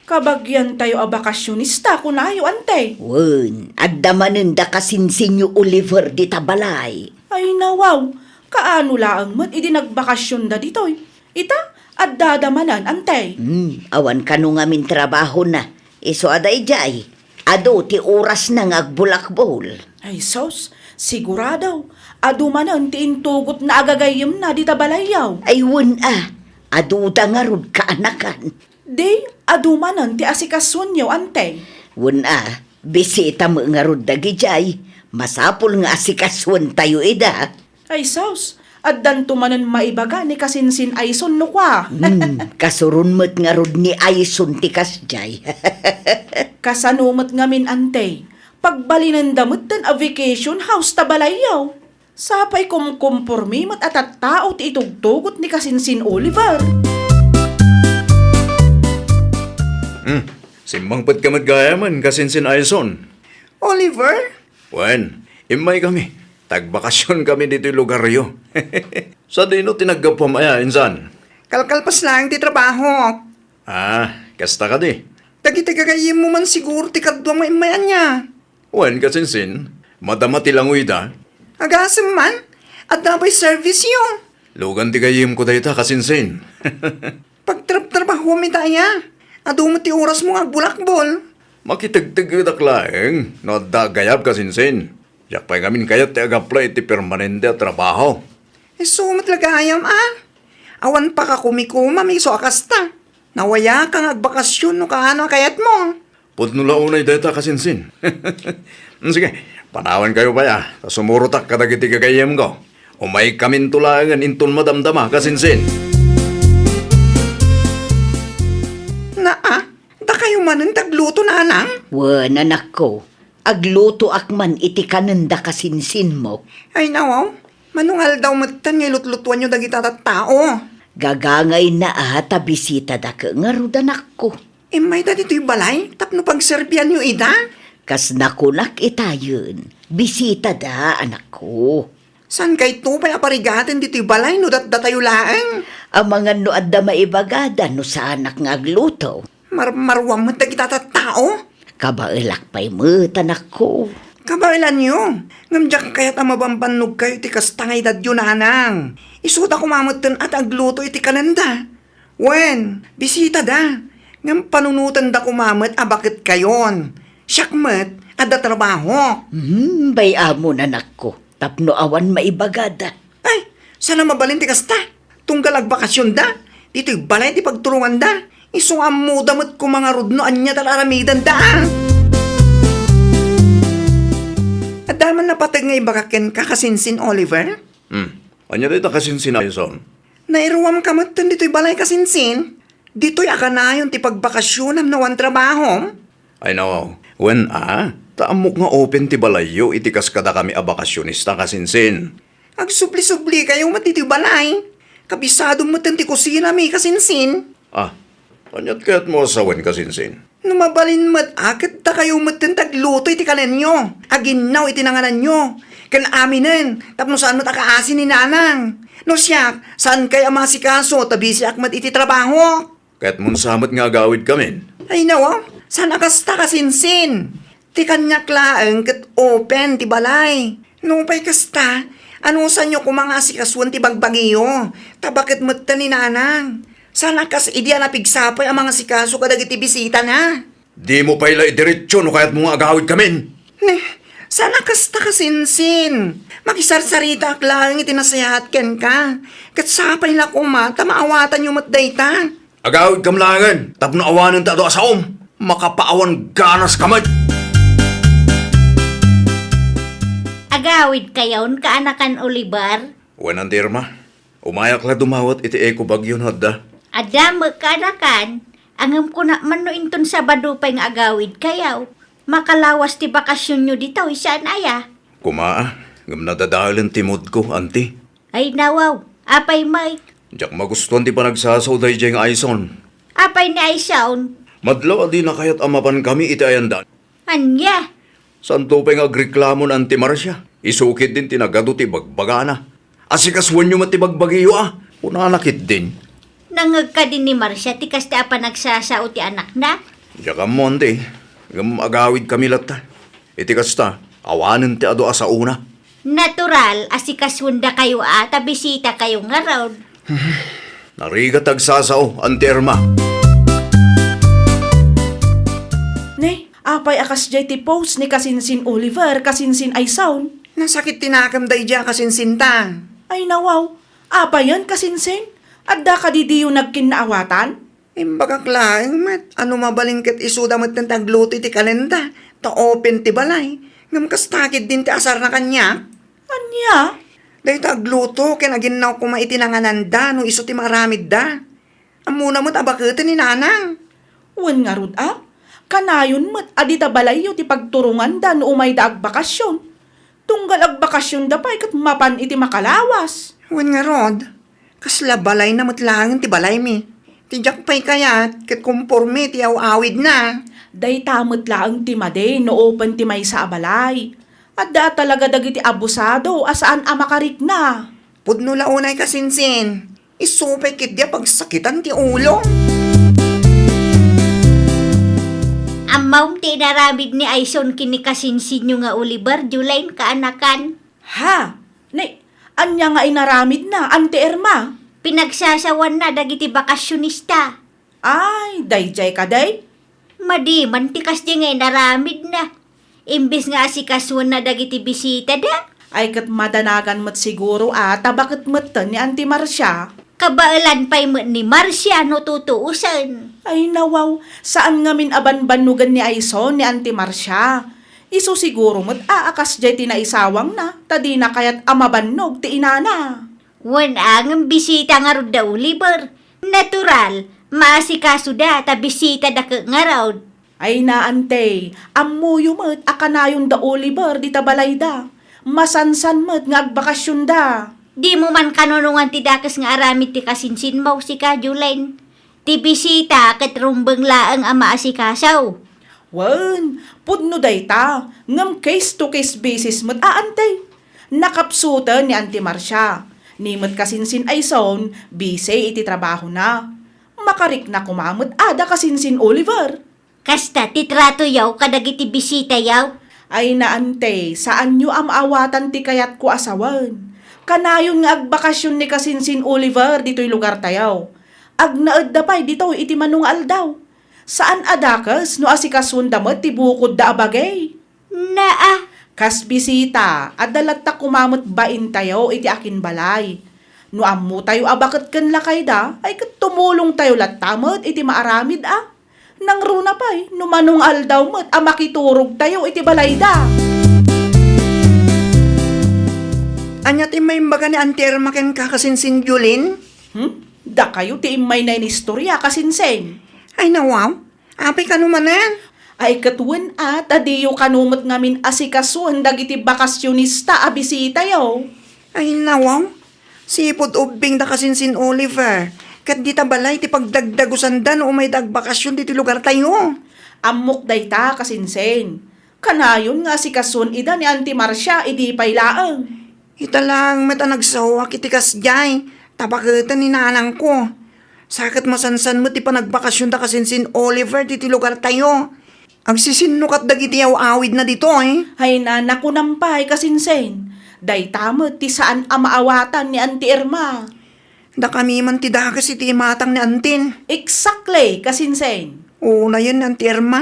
Kabagiantayo a bakasionista, kunayo, Anti? Wen, adda manen da kasinsinyo Oliver dita balay. Ay, nawaw. Kaano laeng met idi nagbakasionda ditoy? Ita, addada manen, Anti? Hmm, awan kano ngamin trabahona. Isu a daydiay, adu ti orasna nga agbulakbol. Ay, sus, sigurado. Adu manen ti intugotna a gagayyemna dita balayyo. Ay, wen a, aduda ngarud, kaanakan. Di, adu manen ti asikasoenyo, Anti? Wen a, bisita met ngarud dagidiay. Masapul nga asikasoentayo ida. Ay, sus! Addanto manen maibaga ni kasinsin Ayson no kua. Hmm, kasuron met ngarud ni Ayson ti kasdiay. Kasano met ngamin, Anti? Pagbalinenda metten a vacation house ta balayyo. Sapay kumkumpormi met a tattao ti itugtugot ni kasinsin Oliver. Hmm, simmangpetka met gayamen, kasinsin Ayson. Oliver? Wen, immaykami. Tagbakasionkami ditoy lugaryo. Sadino ti naggapuam aya, insan? Kalkalpas laeng ti trabahok. Ah, kasta kadi? Dagiti gagayyemmo man siguro ti kaduam nga immay ania. Wen, kasinsin, madama ti langoyda. Agasem man, adda pay service-yo. Lugan ti gayyemko dayta, kasinsin. Pagtrabtrabahuam ita aya. Adu met ti orasmo nga agbulakbol. Makitegtegedak laeng no adda gayab, kasinsin. Diak pay ngamin kayat ti agaplay iti permanente a trabaho. Isu met la gayam a. Awan pakakumikomam isu a kasta. Nawayaka nga agbakasion no kaano a kayatmo. Pudno la unay dayta, kasinsin. Sige, panawankayo pay a, ta sumurotak kadagiti gagayyemko. Umaykaminto laengen inton madamdama, kasinsin. Naa, dakayo manen ti agluto, nanang? Wen, anakko. Aglutoak man iti kanenda, kasinsinmo. Ay, nawaw. Mano nga aldaw metten nga ilutlutuanyo dagita tattao? Gagangayna a ta bisitada ket ngarud, anakko. Immayda ditoy balay tapno pagserbianyo ida? Kas nakunak itayen, bisitada, anakko. Saankayto pay a parigaten ditoy balay no datdatayo laeng? Amangan no adda maibagada no saanak nga agluto. Marmaruam met dagita tattao? Kabaelak pay met, anakko. Kabaelanyo, ngem diak kayat a mabambannogkayo iti kasta nga edadyo, nanang. Isuda koma metten a ti agluto iti kanenda. Wen, bisitada, ngem panunotenda koma met a baketkayon. Siak met, adda trabahok. Hmm, bay-amon, anakko, tapno awan maibagada. Ay, saan a mabalin ti kasta? Tunggal agbakasionda, ditoy balay ti pagtulonganda. Isu nga ammoda met koma ngarud no ania ti ar-aramidenda, a. Adda man napateg nga ibagak kenka, kasinsin Oliver? Hmm. Ania dayta, kasinsin Ayson? Nairuamka metten ditoy balay, kasinsin? Ditoy a kanayon ti pagbakasionam no awan trabahom? Ay, no. Wen a, ta ammok nga open ti balayyo iti kas kadakami a bakasionista, kasinsin. Agsubli-sublikayo met ditoy balay. Kabisado metten ti kusinami, kasinsin. Ah, aniat kayatmo a sawen, kasinsin? No mabalin met a, ket dakayo metten ti agluto iti kanenyo, aginnaw iti nangananyo, ken aminen, tapno saan met a kaasi ni nanang. No siak, saankay a maasikaso ta bisiak met iti trabaho. Kayatmon sa met nga agawidkamin? Ay, nawa, saan a kasta, kasinsin. Ti kaniak laeng ket open ti balay. Nupay kasta, anusanyo koma nga asikasoen ti bagbagiyo, ta baket metten ni nanang. Saan a kas idi a napigsa pay a mangasikaso kadagiti bisitana. Dimo pay la idiretso no kayatmo nga agawidkamin. Ne, Saan a kasta, kasinsin. Makisarsaritaak laeng iti nasayaat kenka. Ket sapay la koma ta maawatanyo met dayta. Agawidkam laengen tapno awanen ti adu a saom. Makapaawan ganas ka met. Agawidkayon, kaanakan Oliver? Wen, Auntie Irma. Umayak la dumawat iti eco bagyo no adda. Adda met, kaanakan. Ngem kunak man no inton Sabado pay nga agawidkayo. Makalawas ti bakasionyo ditoy, saan aya? Koma, ngem nadadaelen ti moodko, Auntie. Ay, nawaw. Apay met? Diak magustuan ti panagsasao daydiay nga Aison. Apay ni Aison? Madlaw a dina kayat a mapankami iti ayandan. Ania? Saanto pay nga agreklamo ni Auntie Marcia. Isu ketdin ti nagadu ti bagbagana. Asikasuenyo met ti bagbagiyo a. Kunana ketdin. Nangngeg kadi ni Marcia ti kasta a panagsasao ti anakna? Diak ammo, Auntie. Ngem agawidkami latta. Iti kasta, awanen ti adu a saona. Natural, asikasuendakayo a ta bisitakayo ngarud. Narigat ti agsasao, Auntie Irma. Ne, apay a kasdiay ti post ni kasinsin Oliver, kasinsin Aison? Nasakit ti nakem daydiay a kasinsinta. Ay, nawaw, apayen, kasinsin? Adda kadi diyo nagkinnaawatan? Imbagak laeng met a no mabalin ket isuda metten ti agluto iti kanenda ta open ti balay. Ngem kasta ketdin ti asarna kaniak. Ania? Dayta agluto ken aginnaw koma iti nangananda no isu ti maaramidda. Ammona met a baketen ni Nanang. Wen ngarud a, kanayon met a dita balayyo ti pagturonganda no umayda agbakasion. Tunggal agbakasionda pay ket mapan iti makalawas. Wen ngarud, kasla balayna met laeng ti balaymi. Ti diak pay kayat ket komporme ti aw-awidna. Dayta met laeng ti madi no open ti maysa a balay. Adda a talaga dagiti abusado a saan a makarikna. Pudno la unay, kasinsin. Isu pay ketdi a pagsakitan ti ulo. Ammom ti inaramid ni Aison ken ni kasinsinyo nga Oliver, Julaine, kaanakan? Ha? Ni, ania nga inaramidna, Auntie Irma? Pinagsasawanna dagiti bakasionista. Ay, daydiay kadi? Madi man ti kasdiay nga inaramidna. Imbes nga asikasuenna dagiti bisitada. Ay, ket madanagan met siguro a ta baket metten ni Auntie Marcia. Kabaelan pay met ni Marcia no tutuosen. Ay, nawaw, saan ngamin a banbannogen ni Aison ni Auntie Marcia. Isu siguro met a, a kasdiay ti naisawangna, ta dina kayat a mabannog ti inana. Wen a, ngem bisita ngarud da Oliver. Natural, maasikasuda ta bisitada ket ngarud. Ay, Auntie, ammoyo met a kanayon da Oliver dita balayda. Masansan met nga agbakasionda. Dimo man kanunongan ti dakes nga aramid ti kasinsinmo, sika, Julaine. Ti bisita ket rumbeng laeng a maasikaso. Wen, pudno dayta, ngem case to case basis met a, Auntie. Nakapsuten ni Auntie Marcia. Ni met kasinsin Aison, busy iti trabahona. Makarikna koma met a da kasinsin Oliver. Kasta ti tratoyo kadagiti bisitayo? Ay, Auntie, saanyo a maawatan ti kayatko a sawen. Kanayon nga agbakasion ni kasinsin Oliver ditoy lugartayo. Agnaedda pay ditoy iti mano nga aldaw. Saan a dakes no asikasuenda met ti bukodda a bagi. Naa. Kas bisita, adda latta koma met baintayo iti akinbalay. No ammotayo a baket ken lakayda, ay ket tumulongtayo latta met iti maaramid a. Nangruna pay, no mano nga aldaw met a makiturogtayo iti balayda. Ania ti immaga ni Auntie Irma ken kakasinsin Julaine? Hmm? Dakayo ti immay na inistorya, kasinsin. Ay, nawaw. Apay kano manen? Ay, ket wen a, ta diyo kano met ngamin asikasuen dagiti bakasionista a bisitayo. Ay, nawaw. Sipud ubbing da kasinsin Oliver, ket dita balay ti pagdagdagusanda no umayda agbakasion diti lugartayo. Ammok dayta, kasinsin. Kanayon nga asikasuen ida ni Auntie Marcia idi pay laeng. Ita laeng met a nagsaoak iti kasdiay, ta baketen ni nanangko. Sa ket masansan met ti panagbakasionda kasinsin Oliver diti lugartayo. Agsisinnukat dagiti aw-awidna ditoy. Ay, nakunam pay, kasinsin. Dayta met ti saan a maawatan ni Auntie Irma. Dakami man ti dakes iti imatang ni Antin. Exactly, kasinsin. Unayen, Auntie Irma.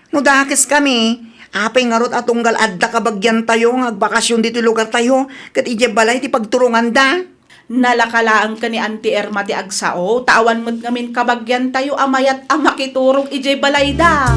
No dakeskami, Apay ngarud a tunggal adda kabagiantayo nga agbakasyon ditoy lugartayo ket idiay balay ti pagturonganda? Nalaka laeng ken ni Auntie Irma ti agsao, ta awan met ngamin kabagiantayo a mayat a makiturog idiay balayda.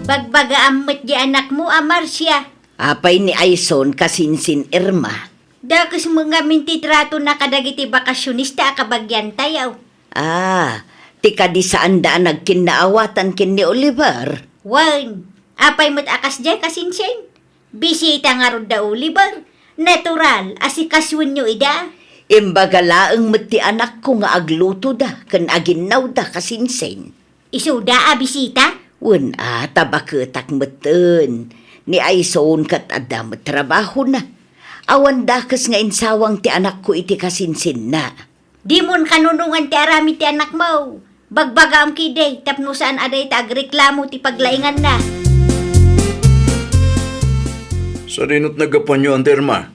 Bagbagaam met di anakmo a Marcia. Apay ni Aison kasinsin Irma? Dakes met ngamin ti tratona kadagiti bakasionista a kabagiantayo. Ah, ti kadi saanda a nagkinnaawatan ken ni Oliver? Wen, apay met a kasdiay kasinsin? Bisita ngarud da Oliver. Natural a sikasuenyo ida. Imbaga laeng met ti anakko nga aglutoda ken aginnawda kasinsin. Isuda a bisita? Wen a, ta baketak metten. Ni Aison ket adda met trabahona. Awan dakes nga insawang ti anakko iti kasinsinna. Dimon kanunongan ti aramid ti anakmo. Bagbagaam ketdi tapno saan a dayta agreklamo ti paglainganna. Sadinot naggapuanyo, Auntie Irma?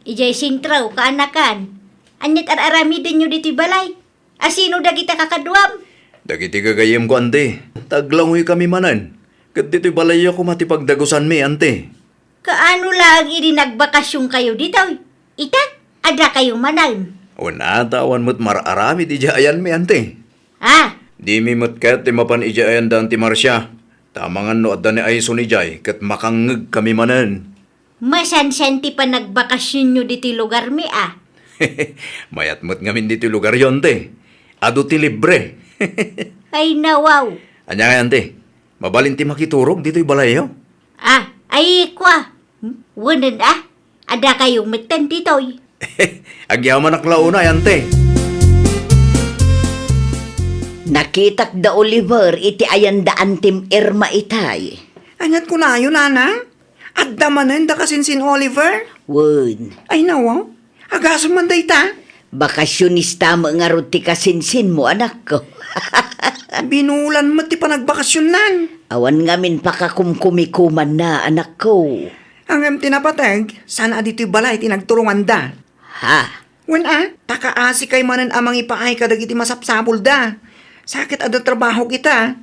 Idiay sentro, kaanakan. Ania't ar-aramidenyo ditoy balay? A sino dagita kakaduam? Dagiti gagayyemko, Auntie. Ta aglangoykami manen. Ket ditoy balayyo koma ti pagdagusanmi, Auntie. Kaano laeng idi nagbakasionkayo ditoy? Ita, adakayo manen. Wen a, ta awan met mar-aramid idiay ayanmi, Auntie. Ah! Dimi met ket ti mapan idiay ayan da Auntie Marcia. Ta amangan no adda ni Aison idiay, ket makangngegkami manen. Masansan ti panagbakasionyo ditoy lugarmi a. Mayat met ngamin ditoy lugaryo, Auntie. Adu ti libre. Ay, nawaw. Ania ngay, Auntie? Mabalin ti makiturog ditoy balayyo? Ah, ay, kua. Wen a, adakayo metten ditoy. Agyamanak la unay, Auntie. Nakitak da Oliver iti ayan da Auntie Irma itay. Ania't kunayo, Nanang? Adda manen da kasinsin Oliver? Wen. Ay, nawaw. Agasem man dayta? Bakasionista met ngarud ti kasinsinmo, anakko. Binulan met ti panagbakasionnan. Awan ngamin pakakumkumikumanna, anakko. Ngem ti napateg, saan a ditoy balay ti nagturonganda. Ha? Wen a, ta kaasikay manen a mangipaay kadagiti masapsapulda. Sa ket adda trabahok ita.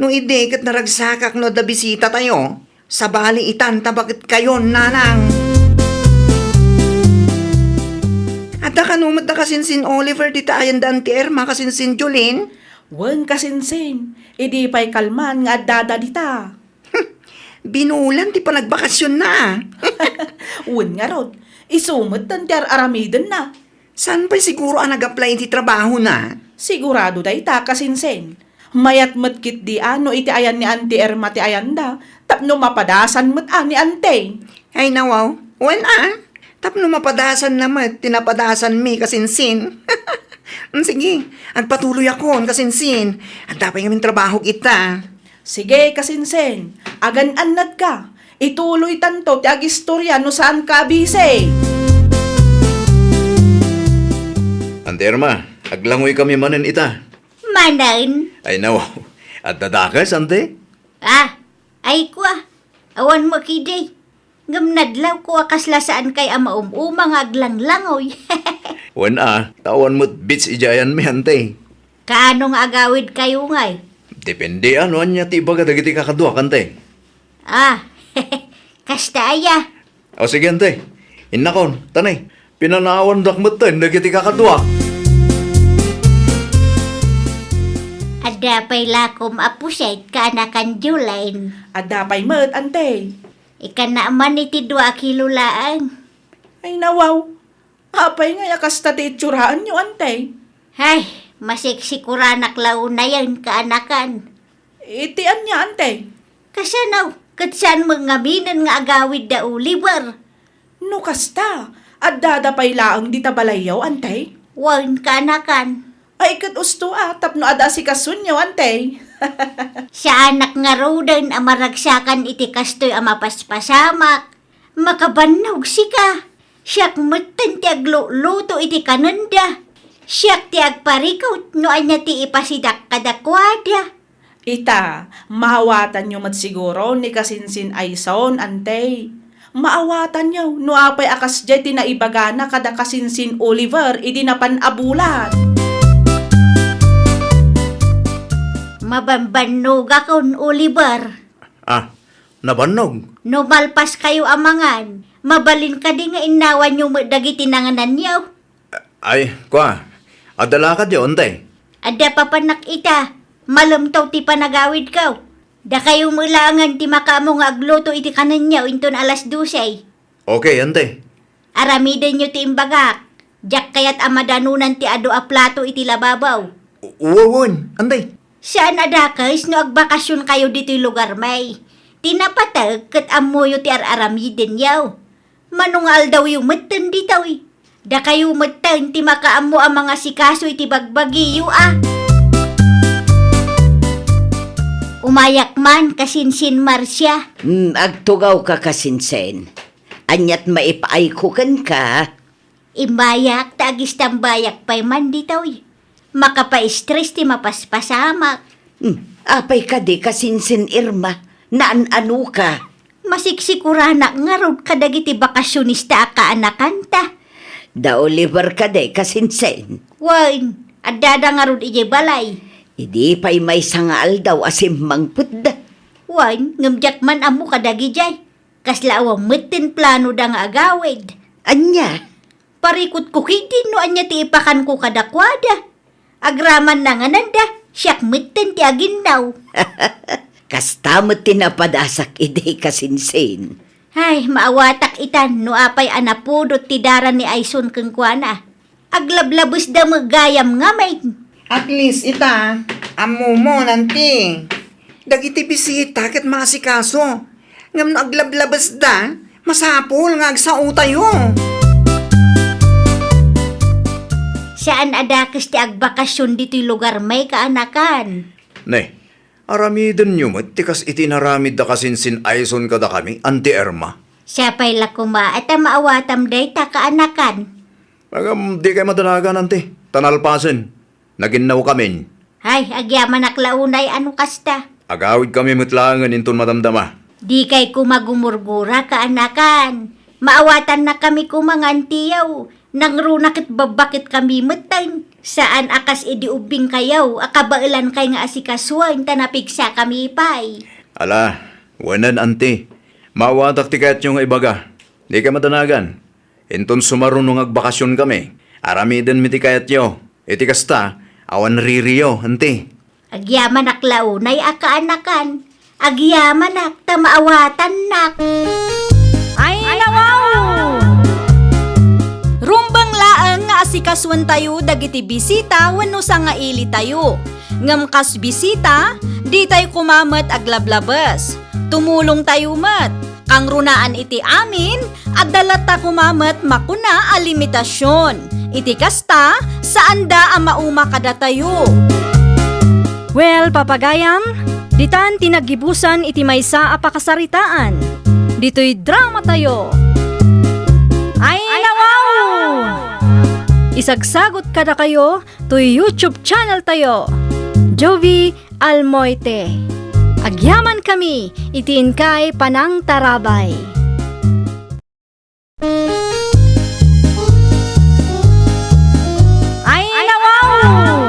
No idi ket naragsakak no adda bisitatayo, sabali itan ta baketkayon, Nanang. Adda kano met da kasinsin Oliver dita ayan da Auntie Irma, kasinsin Jolene? Wen, kasinsin, idi pay kalman nga addada dita. Binulan ti panagbakasionna a. Wen ngarud, isu metten ti ar-aramidenna. Saan pay siguro a nag-apply iti trabahona? Sigurado dayta, kasinsin. Mayat met ketdi a no iti ayan ni Auntie Irma ti ayanda, tapno mapadasan met a ni Auntie. Ay, nawaw. Wen a, tapno mapadasanna met ti napadasanmi, kasinsin. Mm, sige, agpatuloyakon, kasinsin. Adda pay ngamin trabahok ita. Sige, kasinsin, agan-annatka. Ituloytanto ti agistorya no saanka a bisi. Auntie Irma, aglangoykami manen ita. Manen? Ay, nawaw. Adda dakes, Auntie? Ah, ay kua. Awan met ketdi. Ngem nadlawko a kasla saankay a maum-uma nga aglanglangoy. Wen a, ta awan met beach idiay ayanmi, Auntie. Kaano nga agawidkayo ngay? Depende a no ania ti ibaga dagiti kakaduak, Auntie. Ah, kasta aya. O sige, Auntie. Innakon, tani, pinanaawandak metten dagiti kakaduak. Adda pay lakom a puset, kaanakan Jolene? Adda pay met, Auntie. Ikana man iti dua a kilo laeng. Ay, nawaw. Apay ngay a kasta ti itsuraenyo, Auntie? Hay, masiksikuranak la unayen, kaanakan. Iti ania, Auntie? Kasano, ket saan met ngaminen nga agawid da Oliver? No kasta, addada pay laeng dita balayyo, Auntie? Wen, kaanakan. Ay, ket usto a, tapno adda asikasuenyo, Auntie. Saanak ngaruden a maragsakan iti kastoy a mapaspasamak. Makabannog sika. Siak metten ti agluluto iti kanenda. Siak ti agparikut no ania ti ipasidak kadakuada. Ita, maawatanyo met siguro ni kasinsin Aison, Auntie. Maawatanyo no apay a kasdiay ti naibagana kada kasinsin Oliver idi napan a bulan. Mabambannogakon, Oliver. Ah, nabannog? No malpaskayo a mangan, mabalin kadi nga innawanyo met dagiti nangananyo? Ay, kua, adda lakadyo, Ante? Adda papanak ita, malem taw ti panagawidko. Dakayo met laengen ti makaammo nga agluto iti kanenyo inton alas dose. Okay, Ante. Aramidenyo ti imbagak. Diak kayat a madanunan ti adu a plato iti lababo. U-, wen, Ante. Saan a dakes no agbakasionkayo ditoy lugarmi. Ti napateg ket ammoyo ti ar-aramidenyo. Mano nga aldawyo metten ditoy? Dakayo metten ti makaammo a mangasikaso iti bagbagiyo a. Umayak man, kasinsin Marcia. Hmm, agtugawka, kasinsin. Aniat maipaayko kenka? Imbayak ta agistambayak pay man ditoy. Makapaistres ti mapaspasamak. Hmm, apay kadi, kasinsin Irma? Naan-anoka? Masiksikuranak ngarud kadagiti bakasionista a kaanakanta. Da Oliver kadi, kasinsin? Wen, addada ngarud idiay balay. Idi pay maysa nga aldaw a simmangpetda. Wen, ngem diak man ammo kadagijay. Kasla awan metten planoda nga agawid. Ania? Parikutko ketdin no ania ti ipakanko kadakuada. Agraman nangananda, siak metten ti aginnaw. Kasta met ti napadasak idi, kasinsin. Ay, maawatak itan no apay a napudot ti dara ni Aison kenkuana. Aglablabesda met gayam ngamin. At least ita, ammomo, Ante. Dagiti bisita ket maasikaso. Ngem no aglablabesda, masapul nga agsaotayo. Saan a dakes ti agbakasion ditoy lugarmi, kaanakan. Ne, aramidenyo met ti kas iti inaramidda kasinsin Aison kadakami, Ante Irma. Siapay la koma a ta maawatam dayta, kaanakan. Ngem dikay madanagan, Ante, ta nalpasen. Naginnawkamin. Ay, agyamanak la unay a no kasta. Agawidkami met laengen inton madamdama. Dikay koma gumurgura, kaanakan. Maawatannakami koma nga antiyo. Nangruna ket babbaketkami metten. Saan a kas idi ubbingkayo a kabaelankay nga asikasuen ta napigsakami pay. Ala, wenen, Ante. Maawatak ti kayatyo nga ibaga. Dikay madanagan. Inton sumaruno nga agbakasionkami, aramidenmi ti kayatyo. Iti kasta, awan ririyo, Ante. Agyamanak la unay a kaanakan. Agyamanak ta maawatannak. Ay, nawaw! Rumbeng laeng nga asikasuentayo dagiti bisita wenno sangailitayo. Ngem kas bisita, ditay koma met aglablabes. Tumulongtayo met. Kangrunaan iti amin, adda latta koma met makuna a limitasion. Iti kasta, saanda a mauma kadatayo. Well, papagayam, ditan ti naggibusan iti maysa a pakasaritaan. Ditoy dramatayo. Ay, nawaw! Isagsagot kadakayo toy YouTube channel tayo, Jovie Almoite. Agyamankami iti inkay panangtarabay. Ay, nawaw!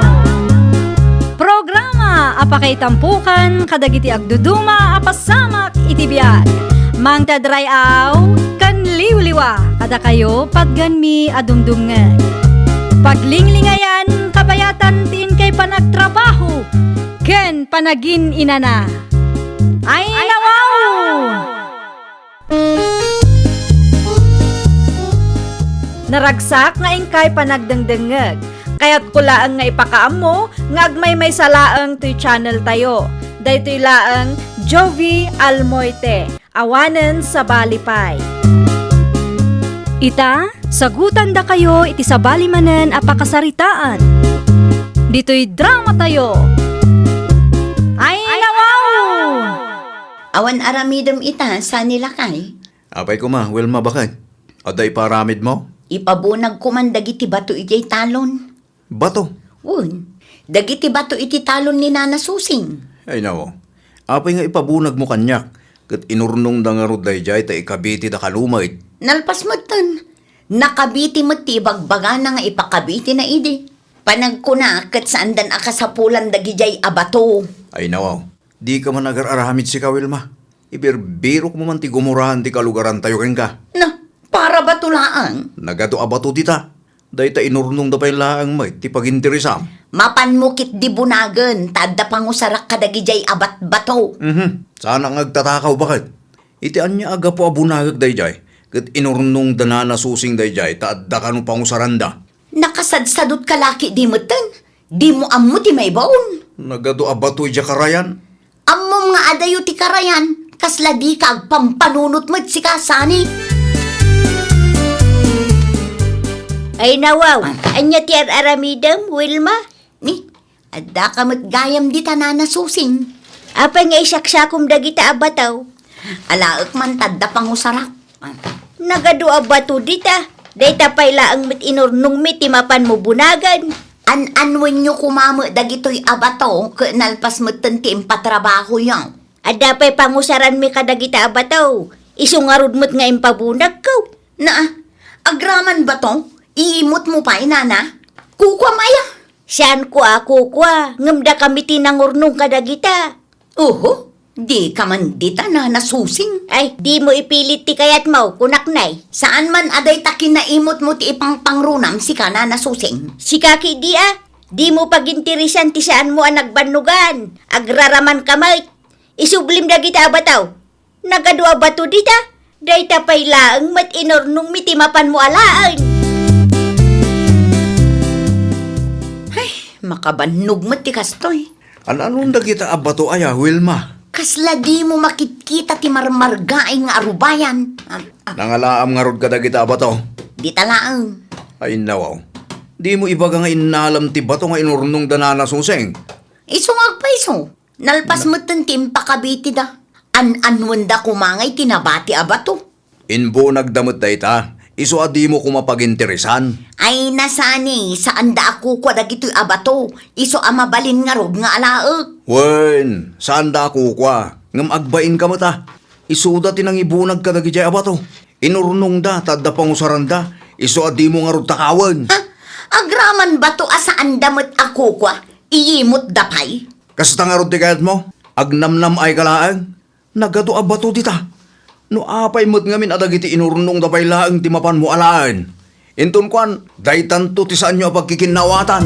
Programa a pakaitampokan kadagiti agduduma a pasamak iti biag. Mangted ray-aw ken liwliwa kadakayo, patganmi a dumdumngeg. Paglinglingayan, kabayatan ti inkay panagtrabaho ken panagin-inana. Ay, nawaw! Naragsak nga inkay panagdengdengngeg. Kayatko laeng nga ipakaammo nga agmaymaysa laeng toy channel tayo. Daytoy laeng Jovie Almoite. Awanen sabali pay. Ita, sagutandakayo iti sabali manen a pakasaritaan. Ditoy dramatayo. Ay, nawaw! Awan aramidem ita, saan ni lakay? Apay koma, Wilma, baket? Adda ipaaramidmo? Ipabunagko man dagiti bato idiay talon. Bato? Wen, dagiti bato iti talon ni Nana Susing. Ay, nawaw. Apay nga ipabunagmo kaniak, ket inurnongda ngarud daydiay ta ikabitida kalumet? Nalpas metten. Nakabiti met ti ibagbagana nga ipakabitina idi. Panagkuna ket saandan a kasapulan dagidiay a bato. Ay, nawaw. Dika man agar-aramid sika, Wilma. Ibirbirokmo man ti gumuraen ti kalugarantayo kenka. Na, para bato laeng. Nagadu a bato dita. Dayta inurnongda pay laeng met ti paginteresam. Mapanmo ketdi bunagen ta adda pangusarak kadagidiay a batbato. Mhm. Saanak nga agtatakaw, baket. Iti ania a gapu a bunagek daydiay, ket inurnongda Nana Susing daydiay ta adda kano pangusaranda. Nakasagsadotka la ketdi metten? Dimo ammo ti maibaon. Nagadu a bato idiay karayan. Ammom nga adayo ti karayan, kasla dika agpampanunot met sika, Sani. Ay, nawaw, ania ti ar-aramidem, Wilma? Ni, addaka met gayam dita, Nana Susing. Apay nga isaksakom dagita a bato? Alaek man ta adda pangusarak. Nagadu a bato dita. Dayta pay laeng met inurnongmi ti mapanmo bunagen. An-anwenyo koma met dagitoy a bato ket nalpas metten ti impatrabahoyo. Adda pay pangusaranmi kadagita a bato. Isu ngarud met nga impabunagko. Na, agraman bato? Iimutmo pay, Nana? Kukuam aya? Saanko a kukua, ngem dakami ti nangurnong kadagita. Oho, dika man dita, Nana Susing. Ay, dimo ipilit ti kayatmo, kunak nay. Saan man a dayta kinaimutmo ti ipangpangrunam sika, Nana Susing? Sika ketdi a, dimo paginteresan ti saanmo a nagbannogan. Agraramanka met. Isublim dagita a bato. Nagadu a bato dita. Dayta pay laeng met inurnongmi ti mapanmo alaen. Ay, makabannog met ti kastoy. An-anon dagita a bato aya, Wilma? Kasla dimo makitkita ti marmargaay nga arubayan. Ah, ah. Nangalaam ngarud kadagita a bato? Dita laeng. Ay, nawaw. Dimo ibaga nga innalam ti bato nga inurnongda Nana Susing? Isu nga agpayso. Nalpas metten ti impakabitida. An-anwenda koma nga iti nabati a bato. Imbunagda met dayta, isu a dimo koma paginteresan. Ay, na Sani, saanda a kukua dagitoy a bato, isu a mabalin ngarud nga alaek. Wen, saanda a kukua, ngem agbainka met a. Isuda ti nangibunag kadagidiay a bato. Inurnongda ta adda pangusaranda, isu a dimo ngarud takawen. Ha? Agraman bato a saanda met a kukua, iyimutda pay? Kasta ngarud ti kayatmo? Agnamnam-ayka laeng? Nagadu a bato dita. No apay met ngamin a dagiti inurnongda pay laeng ti mapanmo alaen. Inton kuan, daytanto ti saanyo a pagkikinnaawatan.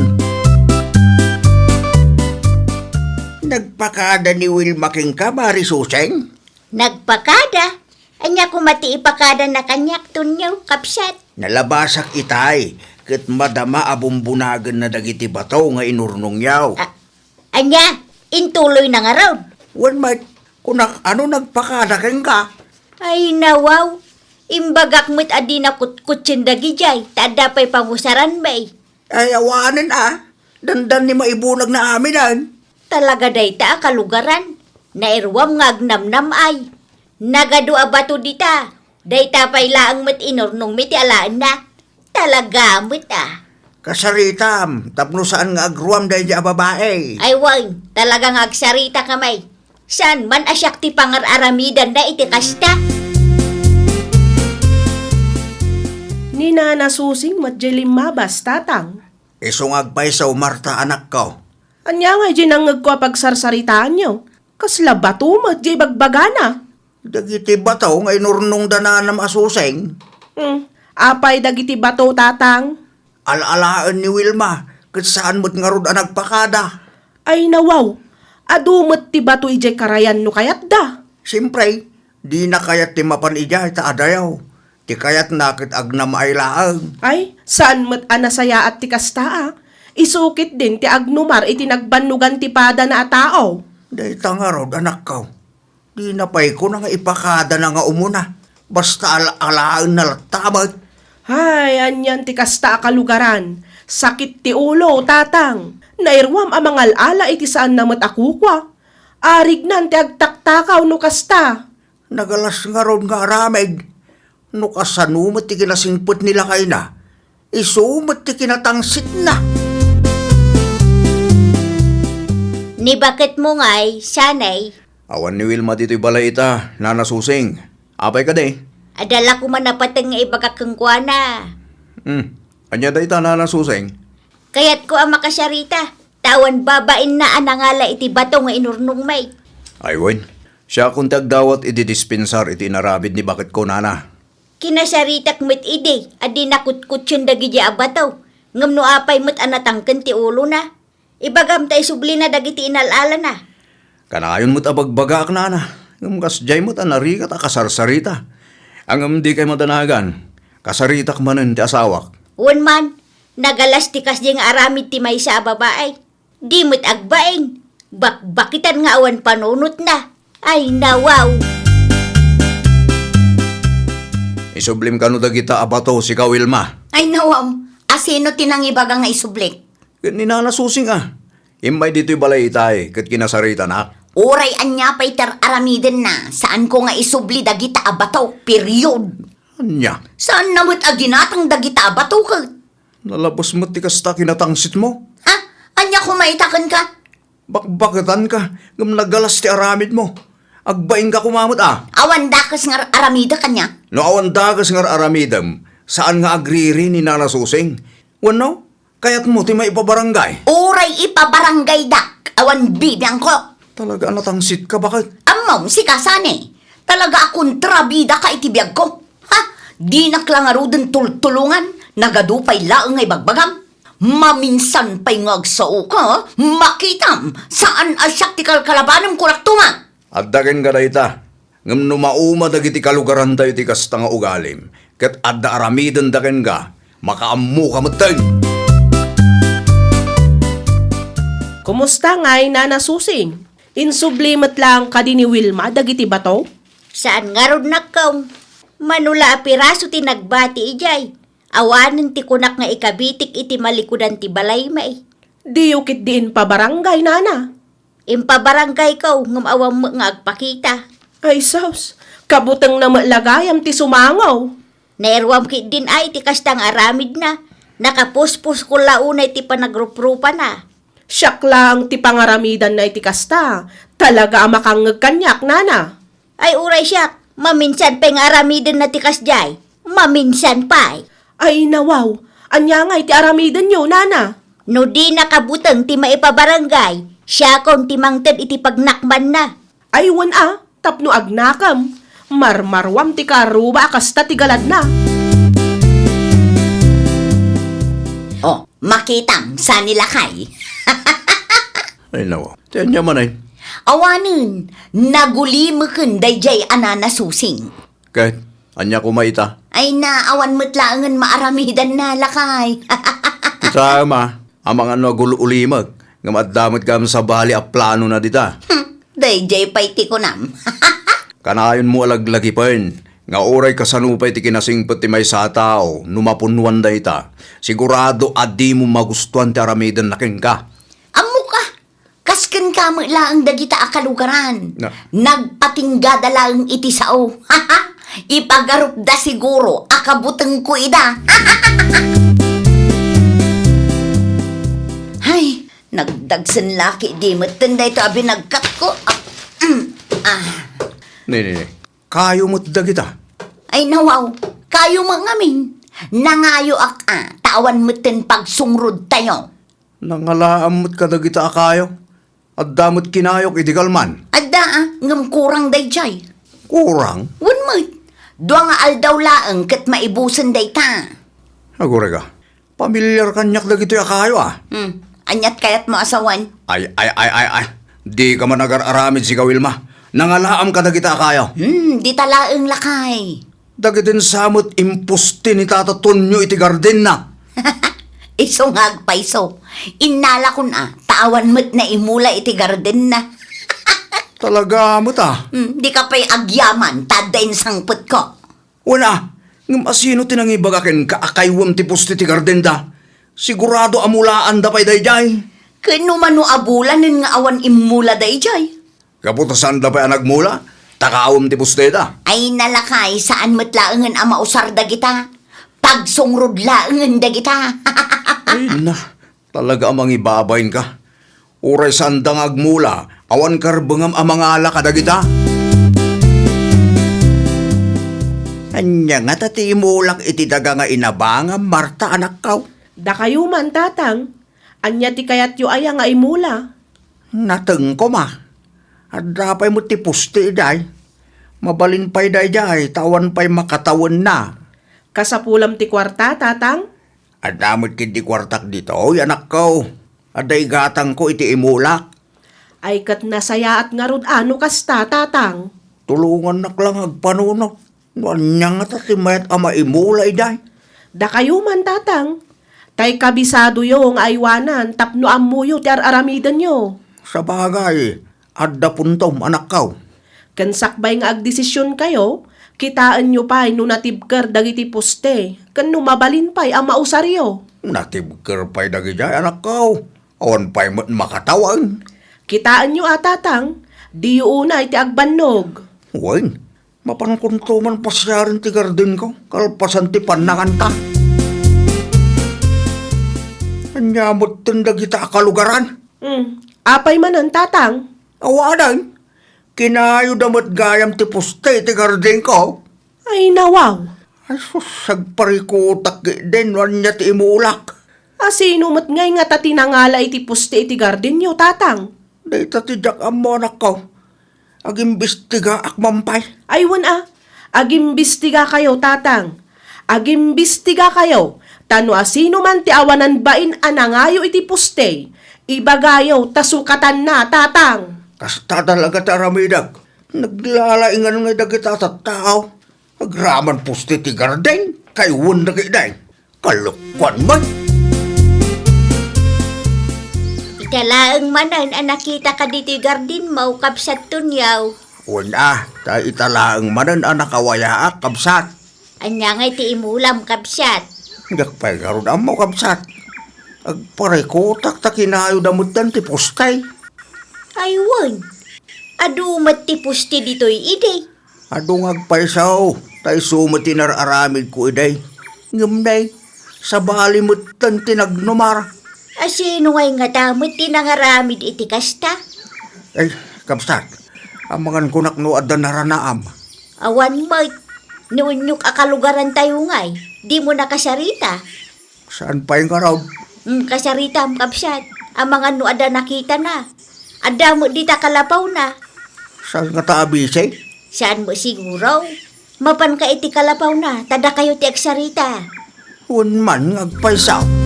Nagpakada ni Wilma kenka, Mari Suseng? Nagpakada? Ania koma ti ipakadana kaniak, Tonyo, kabsat? Nalabasak itay, ket madama a bumbunagenna dagiti bato nga inurnongyo. A-, ania? Intuloyna ngarud? Wen met, kunak, ano nagpakada kenka? Ay, nawaw. Imbagak met a dina kutkutien dagidiay, ta adda pay pangusaranmi. Ay, awanen a. Dandani maibunagna aminen. Talaga dayta a kalugaran. Nairuam nga agnamnam-ay. Nagadu a bato dita. Dayta pay laeng met inurnongmi ti alaenna. Talaga met a. Kasaritam, tapno saan nga agruam daydi a babai. Ay wen, talaga nga agsaritaka met. Saan man a siak ti pangar-aramidanna iti kasta? Ni Nana Susing met diay limmabas, Tatang. Isu nga agpayso, Marta, anakko. Ania ngay diay nangngegko a pagsarsaritaanyo? Kasla bato met diay bagbagana? Dagiti bato nga inurnongda nanam a Suseng. Hmm, apay dagiti bato, Tatang? Al-alaen ni Wilma, ket saan met ngarud a nagpakada. Ay, nawaw, adu met ti bato idiay karayan no kayatda. Siempre, dina kayat ti mapan idiay ta adayo. Ti kayatna ket agnam-ay laeng. Ay, saan met a nasayaat ti kasta a. Isu ketdin ti agnumar iti nagbannogan ti padana a tao. Dayta ngarud, anakko. Dina pay kuna nga ipakadana nga umuna. Basta al-alaenna latta met. Ay, anian ti kasta a kalugaran. Sakit ti ulo, Tatang. Nairuam a mangal-ala iti saanna met a kukua. Arignan ti agtaktakaw no kasta. Nagalas ngarud nga aramid. No kasano met ti kinasingpet ni lakayna, isu met ti kinatangsitna. Ni baketmo ngay, sanay? Awan ni Wilma ditoy balay ita, Nana Susing. Apay kadi? Adda la koma napateg nga ibagak kenkuana. Hmm. Ania dayta, Nana Susing? Kayatko a makasarita, ta awan babainna a nangala iti bato nga inurnongmi. Ay wen, siakon ti agdawat iti dispensar iti inaramid ni baketko, nana. Kinasaritak met idi a di nakutkutsen dagidiay a bato, ngem no apay met a natangken ti ulona. Ibagam ta isublina dagiti inal-alana. Kanayon met a bagbagaak, nana, ngem kasdiay met a narigat a kasarsarita. Ngem dikay madanagan, kasaritak manen ti asawak. Wen man, nagalas ti kasdiay nga aramid ti maysa a babai. Di met agbain, bakbakitan nga awan panunotna. Ay, nawaw! Isublim kano dagita a bato, sika, Wilma? Ay, nawaw! Asino ti nangibaga nga isublik? Ket ni Nana Susing a. Immay ditoy balay itay, ket kinasaritanak. Uray ania pay ti ar-aramidenna, saanko nga isubli dagita a bato, period. Ania? Saanna met a ginatang dagita a bato, ket? Nalabes met ti kasta kinatangsitmo. Ha? Ania koma ita kenka? Bakbaketanka, ngem nagalas ti aramidmo. Agbainka koma met a. Awan dakes nga ar-aramidek, ania? No awan dakes nga ar-aramidem, saan nga agriri ni Nana Susing? Wenno, kayatmo ti maipabarangay? Uray ipabarangaydak, awan bibiangko. Talaga a natangsitka, baket? Ammom, sika sani. Talaga a kontrabidaka iti biagko. Ha? Dinak la ngaruden tultulongan, nagadu pay laeng nga ibagbagam. Maminsan pay nga agsaoka, makitam, saan a siak ti kalkalabanem, kunak tuman. Adda kenka dayta, ngem no mauma dagiti kalugarantayo iti kasta nga ugalim, ket adda aramidenda kenka, makaammoka metten. Kumusta ngay, Nana Susing? Insubli met laeng kadi ni Wilma dagiti bato? Saan ngarud, nakkong. Mano la a piraso ti nagbati idiay. Awanen ti kunak nga ikabitik iti malikudan ti balaymi. Diyo ketdi impabarangay, nana? Impabarangayko, ngem awan met nga agpakita. Ay sus, kabutengna met la gayam ti sumango. Nairuam ketdin ay ti kasta nga aramidna. Nakapuspusko la unay ti panagruprupana. Siak laeng ti pangaramidanna iti kasta. Talaga a makangngeg kaniak, nana. Ay, uray siak, maminsan pay nga aramidenna ti kasdiay. Maminsan pay. Ay, nawaw, ania ngay ti aramidenyo, nana? No di nakabuteng ti maipabarangay, siakon ti mangted iti pagnakmanna. Ay, wen a, tapno agnakem, marmaruam ti kaarruba a kasta ti galadna. Oh, makitam, saan ni lakay? Ay, nawaw. Ti ania man ay? Awanen, nagulimeken daydiay a Nana Susing. Ket, ania koma ita? Ay na, awan met laengen maaramidanna, lakay. Kita, ma, amangan no agul-ulimek, ngem adda met gayam sabali a planona dita. Hmm, daydiay pay ti kunam. Kanayonmo a laglagipen, nga uray kasano pay ti kinasingpet ti maysa a tao, no mapunnoan dayta, sigurado a dimo magustuan ti aramidenna kenka. Ammok a, kas kenka met laeng dagita a kalugaran. Na. Nagpatinggada laeng iti sao. Ipagarupda siguro a kabutengko ida. Hay, nagdagsen la ketdi metten daytoy a binagkatko. Ah, mm, ah. Ne, ne, ne. Kayo met dagita. Ay, nawaw. Kayo met ngamin. Nangayoak a, ta awan metten pagsungrodtayo. Nangalaam met kadagita a kayo. Adda met kinayok idi kalman. Adda a, ngem kurang daydiay. Kurang? Wen met. Dua nga aldaw laeng ket maibusen dayta. Agurayka. Pamilyar kaniak dagitoy a kayo, a. Hmm. Aniat kayatmo a sawen? Ay, ay, ay, ay, ay. Dika man agar-aramid, sika, Wilma. Nangalaam kadagita a kayo. Hmm, dita laeng lakay. Dagiti sa met impusti ni Tata Tonyo iti gardenna. Isu nga agpayso. Innalakon a, ta awan met naimula iti gardenna. Talaga met a. Hmm, dika pay agyaman, ta adda insangpetko. Wen a, ngem asino ti nangibaga kenka a kaywem ti pusti ti gardenda? Sigurado a mulaanda pay daydiay. Ken no mano a bulanen nga awan immula daydiay? Gapu ta saanda pay a nagmula, ta kaawem ti pustida. Ay, nalakay, saan met laengen a mausar dagita. Pagsungrod laengen dagita. Ay na, talaga a mangibabain ka. Uray saanda nga agmula, awan karbengam a mangala kadagita. Ania ngata ti imulak iti daga nga inabangam, Marta, anakko? Dakayo man, Tatang. Ania ti kayatyo aya nga imula? Natengko, ma. Adda pay met ti poste idiay. Mabalin pay daydiay ta awan pay makatawenna. Kasapulam ti kuarta, Tatang? Adda met ketdi kuartak ditoy, anakko. Adda igatangko iti imulak. Ay, ket nasayaat ngarud a no kasta, Tatang. Tulongannak la nga agpanunot. No ania ngata ti mayat a maimula idiay? Dakayo man, Tatang. Tay kabisadoyo nga aywanan tapno ammoyo ti ar-aramidenyo. Sabagay, adda puntom, anakko. Ken sakbay nga agdesisionkayo, kitaenyo pay no natibker dagiti poste ken no mabalin pay a mausaryo. Natibker pay dagidiay, anakko. Awan pay met makatawen. Kitaenyo a, Tatang, diyo unay ti agbannog. Wen, mapankonto man pasiaren ti gardenko, kalpasan ti pannanganta. Ania metten dagita a kalugaran? Hmm, apay manen, Tatang? Awanen, kinayoda met gayam ti poste ti gardenko. Ay, nawaw. Ay, sus, agparikutak ketdin no ania ti imulak. A, sino met ngay ngata ti nangala iti poste iti gardenyo, Tatang? Dayta ti diak ammo, anakko. Agimbestigaak man pay. Ay, wen a. Agimbestigakayo, Tatang. Agimbestigakayo, ta no asino man ti awanan bain a nangayo iti poste, ibagayo ta sukatanna, Tatang. Kasta talaga ti aramidek. Naglalaingan ngay dagita a tattao. Agraman poste ti garden, kay wen dagiti. Kalokuan man. Ita laeng manen a nakitaka ditoy gardenmo, Kabsat Tonio. Wen a, ta ita laeng manen a nakawayaak, Kabsat. Ania ngay ti imulam, Kabsat? Diak pay ngarud ammo, Kabsat. Agparikutak ta kinayoda metten ti poste. Ay wen, adu met ti poste ditoy idi. Adu nga agpayso, ta isu met ti nar-aramidko idi. Ngem nay, sabali metten ti nagnumar. A, sino ngay ngata met ti nangaramid iti kasta? Ay, kabsat, amangan kunak no adda naranaam. Awan met, ni unyok a kalugarantayo ngay, dimo nakasarita. Saan pay ngarud? Mm, kasaritam, kabsat. Amangan no adda nakitana. Adda met dita kalapawna. Saan ngata abisi? Saan met siguro? Mapanka iti kalapawna, ta dakayo ti agsarita. Wen man nga agpayso.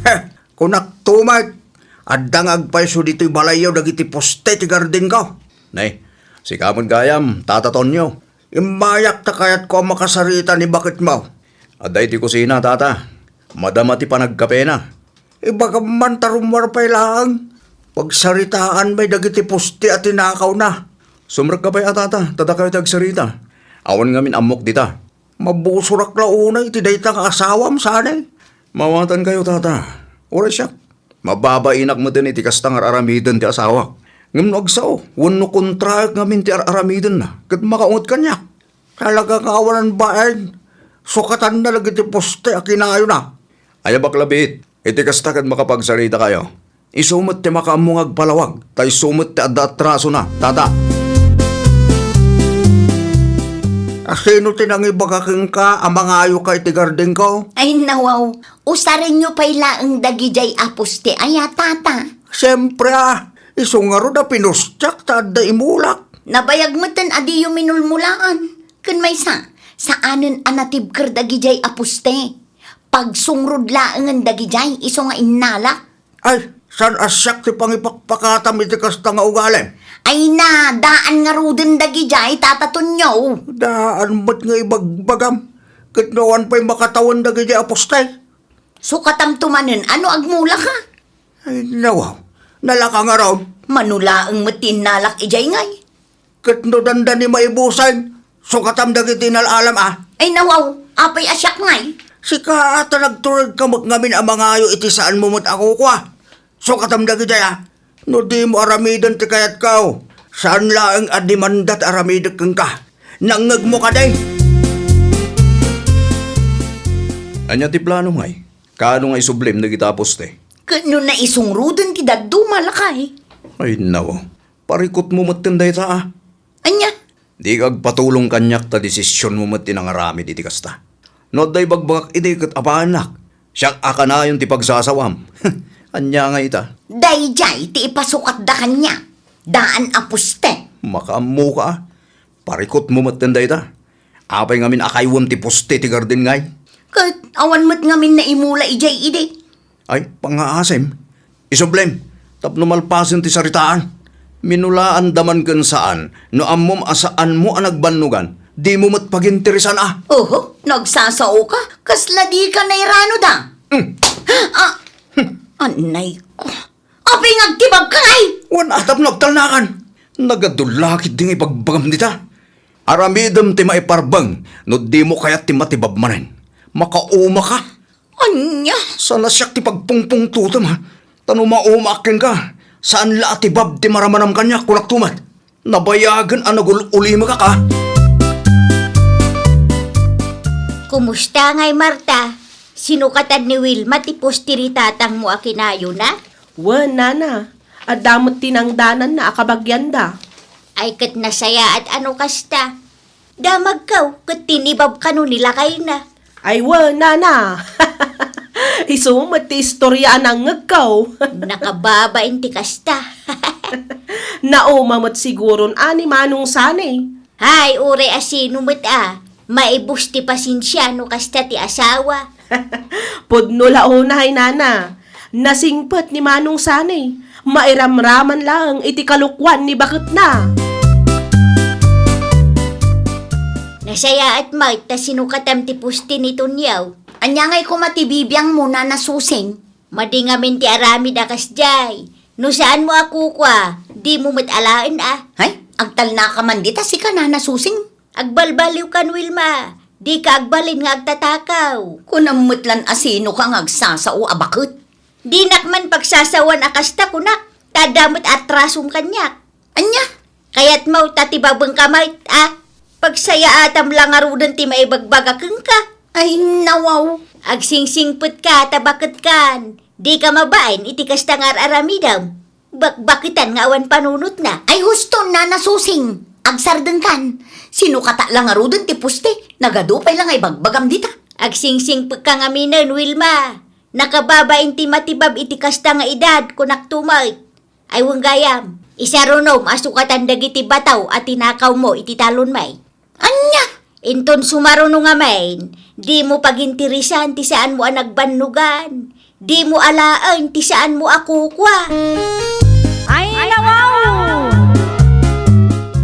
Heh, kunak tumet, adda nga agpayso ditoy balayyo dagiti poste ti gardenko. Nay, sika met gayam, Tata Tonio. Immayak ta kayatko a makasarita ni baketmo. Adda iti kusina, tata. Madama ti panagkapena. Ibagam man ta rummuar pay laeng. Pagsaritaan may dagiti poste a tinakawna. Sumrekka pay a, tata, ta dakayo ti agsarita. Awan ngamin ammok dita. Mabusorak la unay iti dayta nga asawam, saan? Mawatankayo, tata. Uray siak. Mababainak metten iti kasta nga ar-aramiden ti asawak. Ngem no agsao, wenno kontraek ngamin ti ar-aramidenna, ket makaunget kaniak. Talaga nga awanan bain, sukatanna dagiti poste a kinayona. Aya baklabit, iti kasta ket makapagsaritakayo. Isu met ti makaammo nga agpalawag, ta isu met ti adda atrasona, tata. Asino ti nangibaga kenka a mangayoka iti gardenko? Ay, nawaw, usarenyo pay laeng dagidiay a poste aya, tata? Siempre, a. Isu ngarud a pinustiak ta adda imulak. Nabayag metten a diyo minulmulaan. Ken maysa, saanen a natibker dagidiay a poste. Pagsungrod laengen dagidiay isu nga innalak. Ay, saan a siak ti pangipakpakatam iti kasta nga ugalim? Ay na, daan ngaruden dagidiay, Tata Tonio. Daan met nga ibagbagam. Ket no awan pay makatawen dagidiay a poste. Sukatamto manen a no agmulaka. Ay, nawaw. Nalaka ngarud. Mano laeng met ti innalak idiay ngay. Ket no dandani maibusen, sukatam dagiti nal-alam a. Ay, nawaw. Apay a siak ngay? Sika a ta nagturedka met ngamin a mangayo iti saanmo met a kukua. Sukatam dagiti a. No dimo aramiden ti kayatko, saan laeng a demanda ti aramidek kenka. Nangngegmo kadi? Ania ti plano ngay? Kaano nga isublim dagita a poste? Ket no naisungroden ti dadduma, lakay? Ay, nawaw. Parikutmo metten dayta, a. Ania? Dika agpatulong kaniak ta desisionmo met ti nangaramid iti kasta. No adda ibagbagak idi ket apaannak. Siak a kanayon ti pagsasawam. Ania ngay ita? Daydiay ti ipasukatda kaniak. Daan a poste. Makaammoka, a. Parikutmo metten dayta. Apay ngamin a kayuem ti poste ti garden ngay? Ket awan met ngamin naimula idiay idi. Ay, pangngaasim. Isublem, tapno malpasen ti saritaan. Minulaanda man ken saan, no ammom a saanmo a nagbannogan, dimo met paginteresan a. Oho, nagsasaoka? Kasla dika nairanoda? Mm. Ah, anayko. Apay nga agtibabka ngay? Wen a tapno agtalnakan. Nagadu la ketdi nga ibagbagam dita. Aramidem ti maiparbeng no dimo kayat ti matibab manen. Makaumaka. Ania? Sana siak ti pagpungpungtotem, ha? Ta no maumaak kenka, saan la a tibab ti maramanam kaniak, kunak tumet. Nabayagen a nagul-ulimekak, a. Kumusta ngay, Marta? Sinukatan ni Wilma ti poste ni tatangmo a kinayona? Wen, nana. Adda met ti nangdananna a kabagianda. Ay, ket nasayaat a no kasta. Damagkaw ket tinibab kano ni lakayna. Ay, wen, nana. Isu met ti istoria a nangngegkaw. Nakababain ti kasta. Nauma met siguron a ni Manong Sani. Hay, uray a sino met a, maibus ti pasensia no kasta ti asawa. Pudno la unay, nana. Nasingpet ni Manong Sani. Mairamraman laeng iti kalokuan ni baketna. Nasayaat met ta sinukatam ti poste ni Tonio. Ania ngay koma ti bibiangmo, Nana Susing? Madi ngamin ti aramid a kasdiay. No saanmo a kukua, dimo met alaen a. Hay, agtalnaka man dita sika, Nana Susing. Agbalbaliwkan, Wilma. Dika agbalin nga agtatakaw. Kunam met lan a sinoka nga agsasao a baket. Dinak man pagsasawan a kasta, kunak, ta adda met atrasom kaniak. Ania? Kayatmo ta tibabengka met, a? Pagsayaatam la ngaruden ti maibagbaga kenka. Ay, nawaw. Agsingsingpetka ta baketkan. Dika mabain iti kasta nga ar-aramidem. Bakbaketan nga awan panunotna. Ay, husto, Nana Susing. Agsardengkan. Sinukatak la ngaruden ti poste. Nagadu pay la nga ibagbagam dita. Agsingsingpekka ngaminen, Wilma. Nakababain ti matibab iti kasta nga edad, kunak tumet. Ay, wen gayam, isarunom a sukatan dagiti bataw a tinakawmo iti talonmi. Ania? Inton sumaruno ngamin, dimo paginteresan ti saanmo a nagbannogan. Dimo alaen ti saanmo a kukua. Ay, nawaw!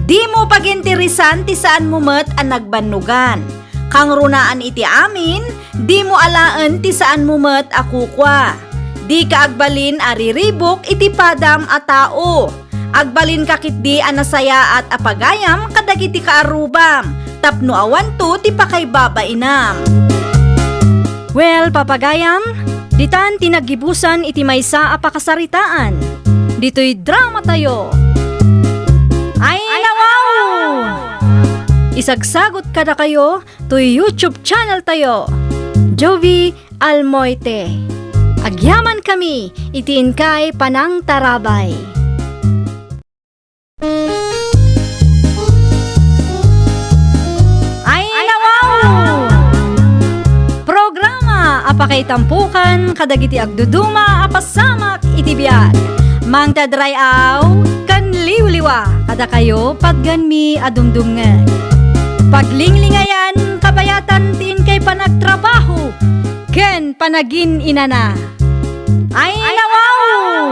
Dimo paginteresan ti saanmo met a nagbannogan. Kangrunaan iti amin, dimo alaen ti saanmo met a kukua. Dika agbalin a riribuk iti padam a tao. Agbalinka ketdi a nasayaat a pagayam kadagiti kaarrubam tapno awanto ti pakaibabainam. Well, papagayam, ditan ti naggibusan iti maysa a pakasaritaan. Ditoy dramatayo. Ay, nawaw! Isagsagot kadakayo toy YouTube channel tayo, Jovie Almoite. Agyaman kami iti inkay panangtarabay. Ay, nawaw! Programa a pakaitampokan kadagiti agduduma a pasamak iti biag. Mangted ray-aw ken liwliwa kadakayo, patgenmi a dumdumngeg. Paglinglingayan, kabayatan ti inkay panagtrabaho ken panagin-inana. Ay, nawaw!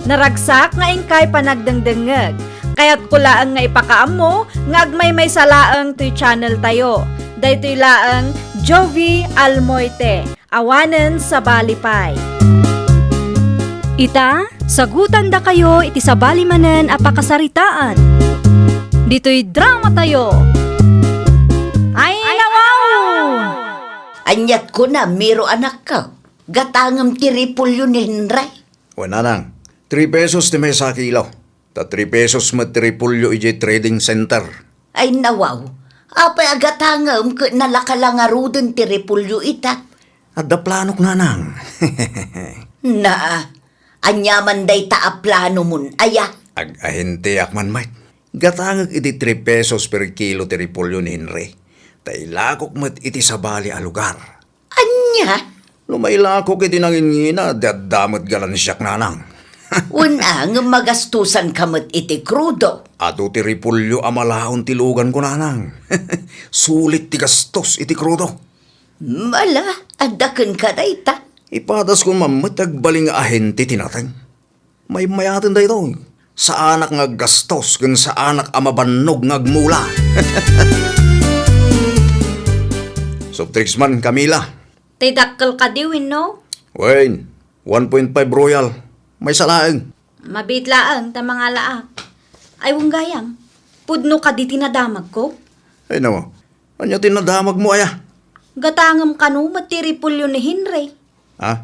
Naragsak nga inkay panagdengdengngeg. Kayatko laeng nga ipakaammo nga agmaymaysa laeng toy channel tayo. Daytoy laeng Jovie Almoite. Awanen sabali pay. Ita, sagutandakayo iti sabali manen a pakasaritaan. Ditoy dramatayo. Ay, nawaw! Aniat kuna, Miro, anakko? Gatangem ti repolyo ni Henry? Wen, nanang, three pesos ti maysa a kilo. Ta three pesos met ti repolyo idiay trading center. Ay, nawaw. Apay a gatangem ket nalaka la ngaruden ti repolyo ita? Adda planok, nanang. Naa, ania man dayta a planomon, aya? Ag-ahenteak man met. Gatangek iti three pesos per kilo ti repolyo ni Henry. Ta ilakok met iti sabali a lugar. Ania? No mailakok iti nangingina, di adda met ganansiak, nanang. Wen a, ngem magastusanka met iti krudo. Adu ti repolyo a malaon ti luganko, nanang. Sulit ti gastos iti krudo. Mala, adda kenka dayta. Ipadaskon man met ti agbalin nga ahente ti nateng. Maymayat daytoy. Saanak nga aggastos ken saanak a mabannog nga agmula. Soft drinks man, Camila. Tay dakkel kadi wenno? Wen, one point five Royal. Maysa laeng. Mabiit laeng ta mangalaak. Ay, wen gayam. Pudno kadi ti nadamagko? Ay, nawa. Ania ti nadamagmo, aya? Gatangem kano met ti repolyo ni Henry. Ha?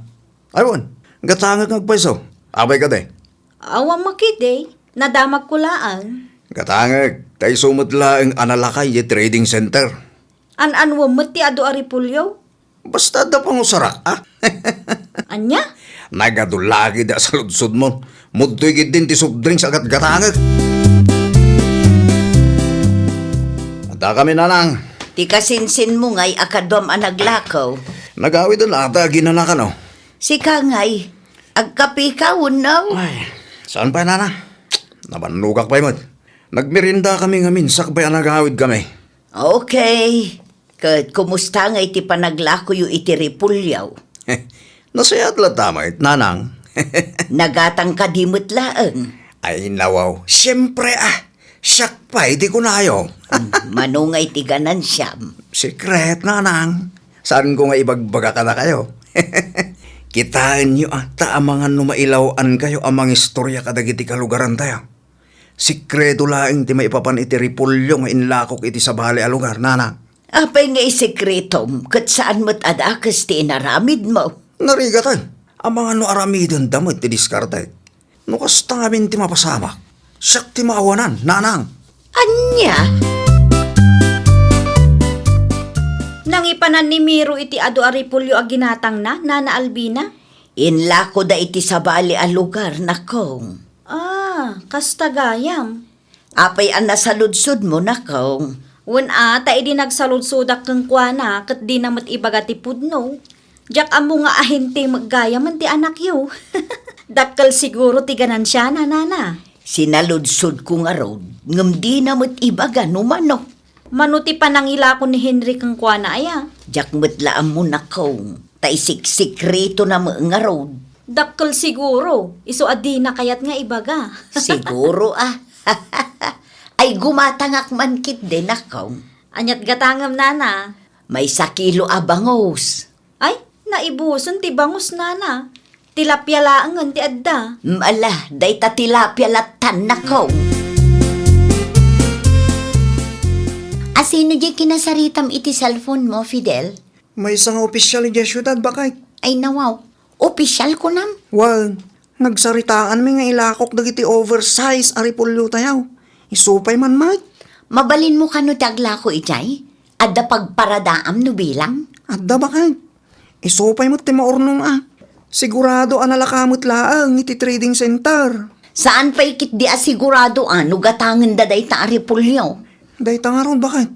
Ay, wen. Gatangek nga agpayso. Apay kadi? Awan makidi. Nadamagko laeng. Gatangek, ta isu met laeng a nalakay iti trading center. An-anuem met ti adu a repolyo? Basta adda pangusarak, a? Ania? Nagadu lagi da saludsodmon. Mudtoy ketdin ti soft drinks a gatgatangek. Adda kami, nanang. Ti kasinsinmo ngay a kaduam a naglakaw. Nagawiden ata a ginanakan, o. Sika ngay, agkapika wenno? Ay, saan pay, nana? Nabannogak pay met. Nagmerienda kami ngamin sakbay a nagawid kami. Okay. Ket kumusta ngay ti panaglakoyo iti repolyo? Nasayaat latta met, nanang. Nagatang kadi met laeng? Ay, nawaw, siempre, a. Siak pay ti kunayo. Hmm, mano ngay ti ganansiam? Secret, nanang. Saanko nga ibagbaga kadakayo. Kitaenyo, a, ta amangan no mailaw-ankayo a mangistorya kadagiti kalugarantayo. Sekreto laeng ti maipapan iti repolyo nga inlakok iti sabali a lugar, nanang. Apay nga isekretom ket saan met a dakes ti inaramidmo? Narigaten, amangan no aramidenda met ti diskarte. No kasta ngamin ti mapasamak, siak ti maawanan, nanang. Ania? Nangipanan ni Miro iti adu a repolyo a ginatangna, Nana Albina? Inlakoda iti sabali a lugar, nakong. Ah, kasta gayam. Apay a nasaludsodmo, nakong? Wen a, ta idi nagsaludsodak kenkuana, ket dina met ibaga ti pudno. Diak ammo nga ahente met gayamen ti anakyo. Dakkel siguro ti ganansiana, nana. Sinaludsodko ngarud, ngem dina met ibaga no mano. Mano ti panangilako ni Henry kenkuana aya? Diak met la ammo, nakong. Ta isiksikretona met ngarud. Dakkel siguro, isu a dina kayat nga ibaga. Siguro, a. Ay, gumatangak man ketdi, nakong. Aniat gatangem, nana? Maysa kilo a bangus. Ay, naibusen ti bangus, nana. Tilapia laengen ti adda. Ala, dayta tilapia lattan, nakong. Asino diay kinasaritam iti cellphone mo, Fidel? Maysa nga opisial idiay siudad, baket. Ay, nawaw. Opisial, kunam? Wen, nagsaritaanmi nga ilakok dagiti oversize a repolyotayo. Isu pay man met. Mabalinmo kano ti aglako idiay? Adda pagparadaam no bilang? Adda, baket. Isu pay met ti maurnong a. Sigurado a nalaka met laeng iti trading center. Saan pay ketdi a sigurado a no gatangenda dayta a repolyo? Dayta ngarud, baket.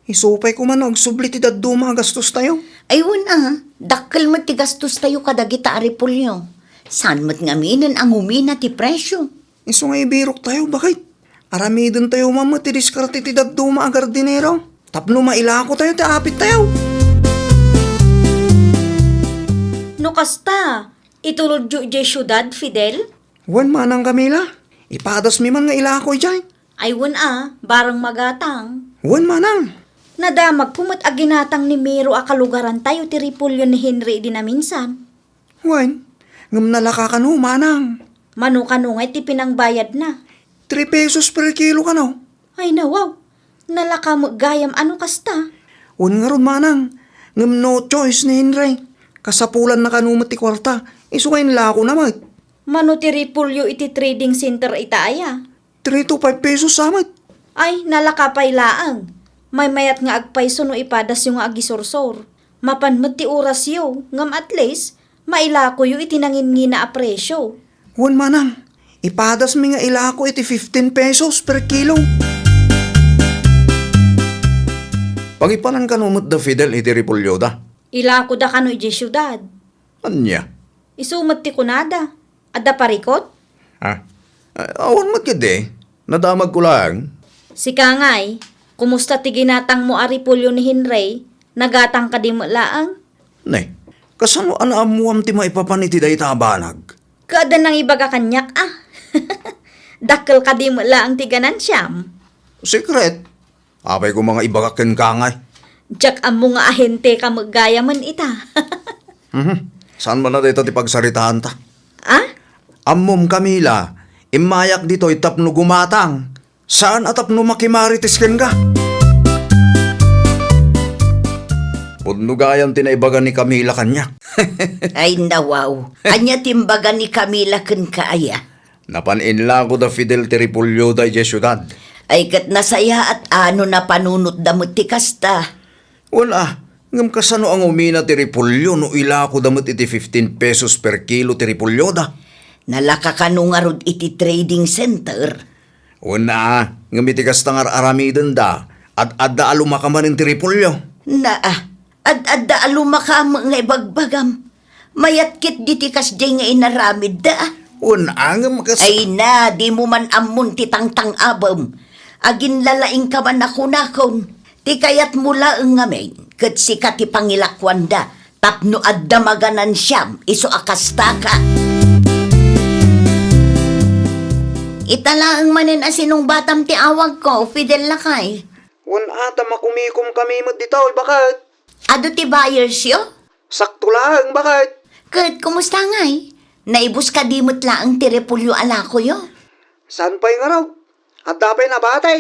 Isu pay koma no agsubli ti dadduma a gastostayo. Ay, wen a, dakkel met ti gastostayo kadagita a repolyo. Saan met ngaminen a ngumina ti presio? Isu nga ibiroktayo, baket. Aramidentayo man met ti diskarte ti dadduma a gardinero tapno mailakotayo ti apittayo. No kasta, itulodyo idiay siudad, Fidel? Wen, manang Camila, ipadasmi man nga ilako idiay. Ay, wen a, bareng magatang. Wen, manang. Nadamagko met a ginatang ni Miro a kalugarantayo ti repolyo ni Henry idi naminsan. Wen, ngem nalaka kano, manang. Mano kano ngay ti pinangbayadna? Three pesos per kilo kano. Ay, nawaw. Nalaka met gayam a no kasta. Wen ngarud, manang. Ngem no choice ni Henry. Kasapulanna kano met ti kuarta. Isu nga inlakona met. Mano ti repolyo iti trading center ita aya? Three to five pesos sa met. Ay, nalaka pay laeng. Maymayat nga agpayso no ipadasyo nga agisursor. Mapan met ti orasyo, ngem at least, mailakoyo iti nangingina a presyo. Wen, manang, ipadasmi nga ilako iti fifteen pesos per kilo. Pangipanan kano met da Fidel iti repulyoda? Ilakoda kano idiay siudad. Ania? Isu met ti kunada. Adda parikut? Ah, awan met ketdi. Nadamagko laeng. Sika ngay, kumusta ti ginatangmo a repulyo ni Henry? Nagatang kadi met laeng? Ne, kasano a naammuam ti maipapan iti dayta a banag? Ket adda nangibaga kaniak, a. Dakkel kadi met laeng ti ganansiam? Secret? Apay koma nga ibagak kenka ngay? Diak ammo nga ahenteka met gayamen ita. Mhm. Saan man a dayta ti pagsaritaanta? Ah? Ammom, Camila, immayak ditoy tapno gumatang. Saan a tapno makimarites kenka. Pudno gayam ti naibaga ni Camila kaniak. Ay, nawaw. Ania ti imbaga ni Camila kenka aya? Napan inlako da Fidel ti repulyoda idiay siudad. Ay, ket nasayaat a no napanunotda met ti kasta. Wen a, ngem kasano a nga umina ti repulyo no ilakoda met iti fifteen pesos per kilo ti repulyoda? Nalaka kano ngarud iti trading center? Wen a, ngem iti kasta nga ar-aramidenda, ad-adda a lumaka manen ti repulyo. Naa, ad-adda a lumaka met nga ibagbagam. Mayat ketdi ti kasdiay nga inaramidda. Wen a, ngem kas- Ay na, dimo man ammon ti tangtang-abem. Aginlalaingka man a kunakon. Ti kayatmo laeng ngamin, ket sika ti pangilakuanda, tapno adda maganansiam isu a kastaka. Ita laeng manen a sinungbatam ti awagko, Fidel lakay. Wen a, ta makumikomkami met ditoy, baket. Adu ti buyersyo? Sakto laeng, baket. Ket kumusta ngay? Naibus kadi met laeng ti repulyo a lakoyo? Saan pay ngarud? Adda pay nabati.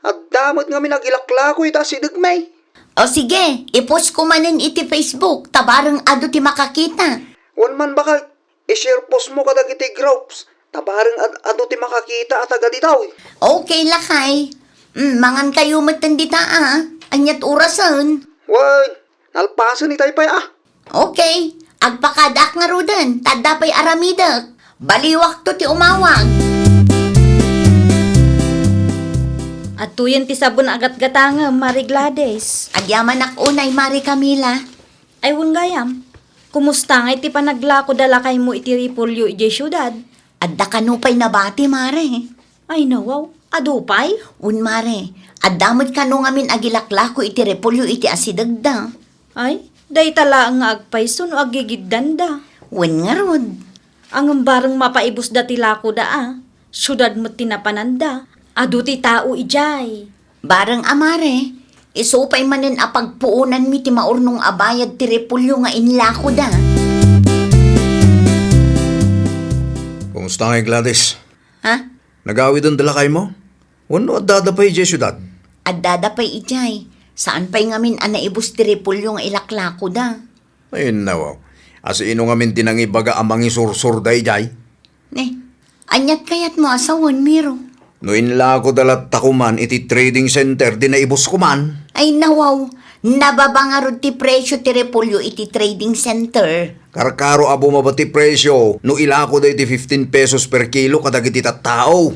Adda met ngamin agilaklako ita asidegmi. O sige, i-post ko manen iti Facebook, ta bareng adu ti makakita. Wen man, baket, i-share post mo kadagiti groups, ta bareng ad-, adu ti makakita a taga ditoy. Okay, lakay. Mm, mangankayo metten dita, a. Aniat orasen? Wen, nalpasen itay pay, a. Okay, agpakadaak ngaruden, ta adda pay aramidek. Baliwakto ti umawag. Adtoyen ti sabon a gatgatangem, Mari Gladys. Agyamanak unay, Mari Camila. Ay, wen gayam. Kumusta ngay ti panaglako da lakaymo iti repulyo idiay siudad? Adda kano pay nabati, Mare? Ay, nawaw. Adu pay? Wen, Mare. Adda met kano ngamin agilaklako iti repulyo iti asidegda. Ay, dayta laeng nga agpayso no agigiddanda. Wen ngarud. Ngem bareng mapaibusda ti lakoda a. Siudad met ti napananda. Adu ti tao idiay. Bareng a, Mare, isu pay manen a pagpuonanmi ti maurnong a bayad ti repulyo nga inlakoda. Kumusta ngay, Gladys? Ha? Nagawiden ti lakaymo? Wenno addada pay idiay siudad? Addada pay idiay. Saan pay ngamin a naibus ti repulyo nga ilaklakoda. Ay, nawaw. A, sino ngamin ti nangibaga a mangisursurda idiay? Ne, aniat kayatmo a sawen, Miro? No inlakoda latta koman iti trading center, di naibus koman. Ay, nawaw. Nababa ngarud ti presyo ti repolyo iti trading center. Karkaro a bumaba ti presyo no ilakoda iti fifteen pesos per kilo kadagiti tattao.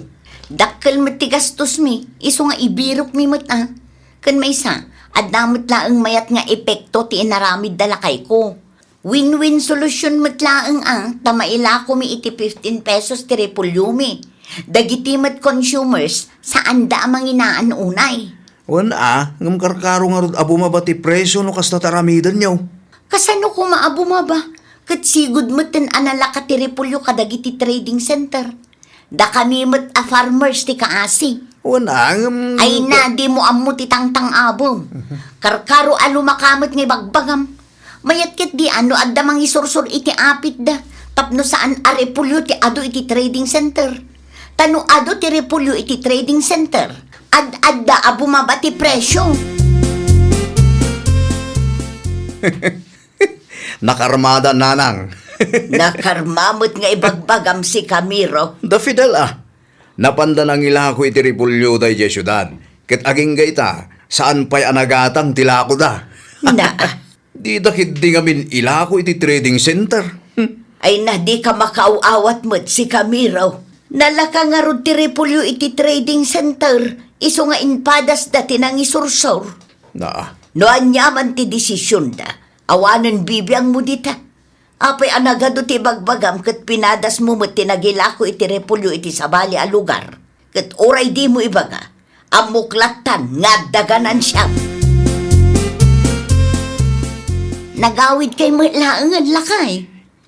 Dakkel met ti gastosmi, isu nga ibirokmi met a. Ken maysa, adda met laeng mayat nga epekto ti inaramidda lakayko. Win-win solution met laeng a, ta mailakomi iti fifteen pesos ti repolyomi. Dagiti met consumers, saanda a manginaan unay. Wen a, ngem karkaro ngarud a bumaba ti presyo no kasta ti aramidenyo. Kasano koma a bumaba? Ket sigud metten a nalaka ti repolyo kadagiti trading center. Dakami met a farmers ti kaasi. Wen a, ngem Ay na, dimo ammo ti tangtang-abem. Karkaro a lumaka met nga ibagbagam. Mayat ketdi a no adda mangisursor iti apitda tapno saan a repolyo ti adu iti trading center. Ta no adu ti repolyo iti trading center, ad-adda a bumaba ti presyo. Nakarmada, nanang. Nakarma met nga ibagbagam, si Camiro. Da Fidel a. Napanda nangilako iti repolyoda idiay siudad. Ket agingga ita, saan pay a nagatang ti lakoda. Naa. Dida ketdi ngamin ilako iti trading center. Hmm. Ay na, dika makaaw-awat met, si Camiro. Nalaka ngarud ti repolyo iti trading center, isu nga impadasda ti nangisursor. Naa. No aniaman ti desisionda, awanen bibiangmo dita. Apay a nagadu ti ibagbagam ket pinadasmo met ti nagilako iti repolyo iti sabali a lugar? Ket uray dimo ibaga, ammok lattan nga adda ganansiyam. Nagawidkay met laengen, lakay.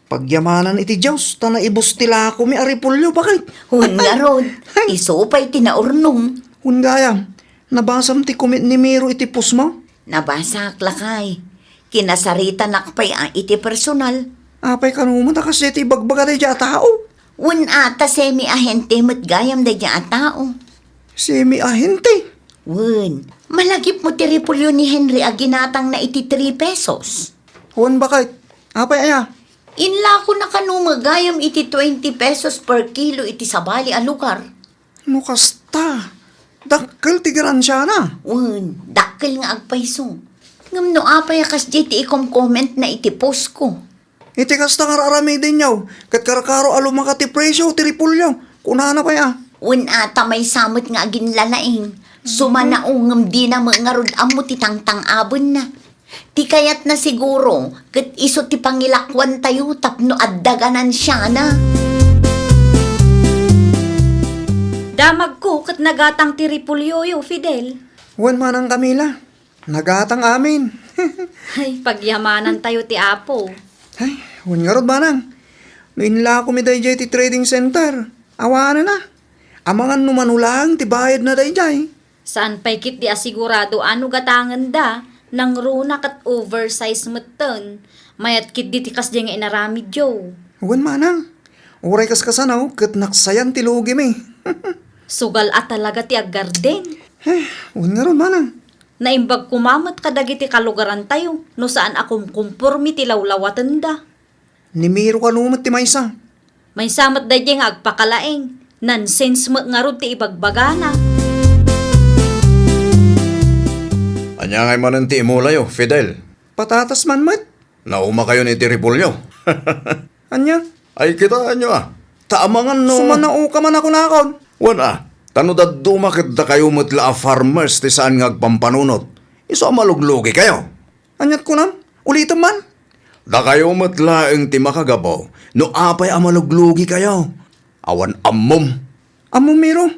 Pagyamanan iti Dios, ta naibus ti lakomi a repolyo, bakit? Wen ngarud, isu pay ti naurnong. Wen gayam, nabasam ti comment ni Miro iti post mo? Nabasak, lakay. Kinasaritanak pay a iti personal. Apay kano met a kasdiay ti ibagbaga daydiay a tao? Wen a, ta semi-ahente met gayam daydiay a tao. Semi-ahente? Wen, malagipmo ti repolyo ni Henry a ginatangna iti three pesos. Wen, bakit? Apay aya? Inlakona kano met gayam iti twenty pesos per kilo iti sabali a lugar. No kasta, dakkel ti garansiana. Wen, dakkel nga agpayso. Ngem no apay a kasdiay ti ikomkommentna iti postko? Iti kasta nga ar-aramidenyo, ket karkaro a lumaka ti presio ti repolyo, kunana pay a. Wen a, ta maysa met nga aginlalaing. Sumanao ngem dina met ngarud ammo ti tangtang-abenna. Ti kayatna siguro, ket isu ti pangilakuantayo tapno adda ganansiana. Damagko ket nagatang ti repolyoyo, Fidel. Wen manang, Camila, nagatang amin. Ay, pagyamanantayo ti Apo. Ay, wen ngarud manang. No inlakomi daydiay ti trading center, awanen a. Amangan no mano laeng ti bayadna daydiay. Saan pay ketdi a sigurado a no gatangenda, nangruna ket oversize metten. Mayat ketdi ti kasdiay nga inaramidyo. Wen manang, uray kaskasano ket naksayan ti lugimi. Sugal a talaga ti aggarden. Eh, wen ngarud manang. Naimbag koma met kadagiti kalugarantayo no saan a kumkumpormi ti lawlawatenda. Ni Miro kano met ti maysa. Maysa met daydiay nga agpakalaing. Nonsense met ngarud ti ibagbagana. Ania ngay manen ti imulayo, Fidel? Patatas man met. Naumakayon iti repolyo. Ania? Ay, kitaenyo a. Ta amangan no. Sumanaoka man a kunakon. Wen a, ta no dadduma ket dakayo met la a farmers ti saan nga agpampanunot, isu a maluglugikayo. Aniat kunam? Ulitem man. Dakayo met laeng ti makagapu no apay a maluglugikayo. Awan ammom. Ammom, Miro,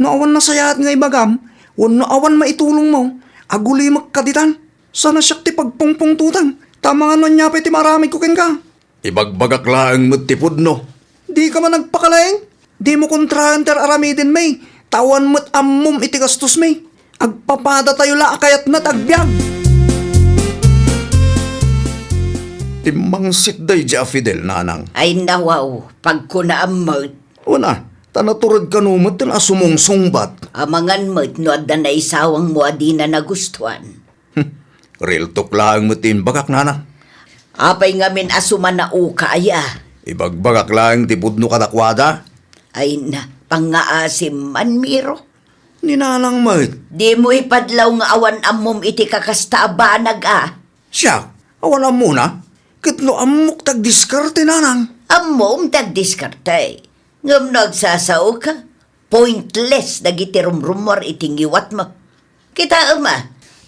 no awan nasayaat nga ibagam, wenno awan maitulongmo, agulimek kaditan. Saan a siak ti pagpungpungtotem, ta amangan no ania pay ti maaramidko kenka. Ibagbagak laeng met ti pudno. Dika man agpakalaing? Dimo kontraen ti ar-aramidenmi, ta awan met ammom iti gastosmi. Agpapadatayo la a kayatna ti agbiag. Timmangsit daydiay a Fidel, nanang. Ay, nawaw, pagkunaam met. Wen a, ta natured kano metten a sumungsungbat. Amangan met no adda naisawangmo a dina nagustuan. Hmm. Real talk laeng met ti imbagak, nanang. Apay ngamin a sumanaoka aya? Ibagbagak laeng ti pudno kadakuada. Ay na, pangngaasim man, Miro. Ni nanang met. Dimo ipadlaw nga awan ammom iti kakasta a banag a. Siak, awan ammona? Ket no ammok ti agdiskarte, nanang. Ammom ti agdiskarte. Ngem no agsasaoka, pointless dagiti rumrumuar iti ngiwatmo. Kitaem a,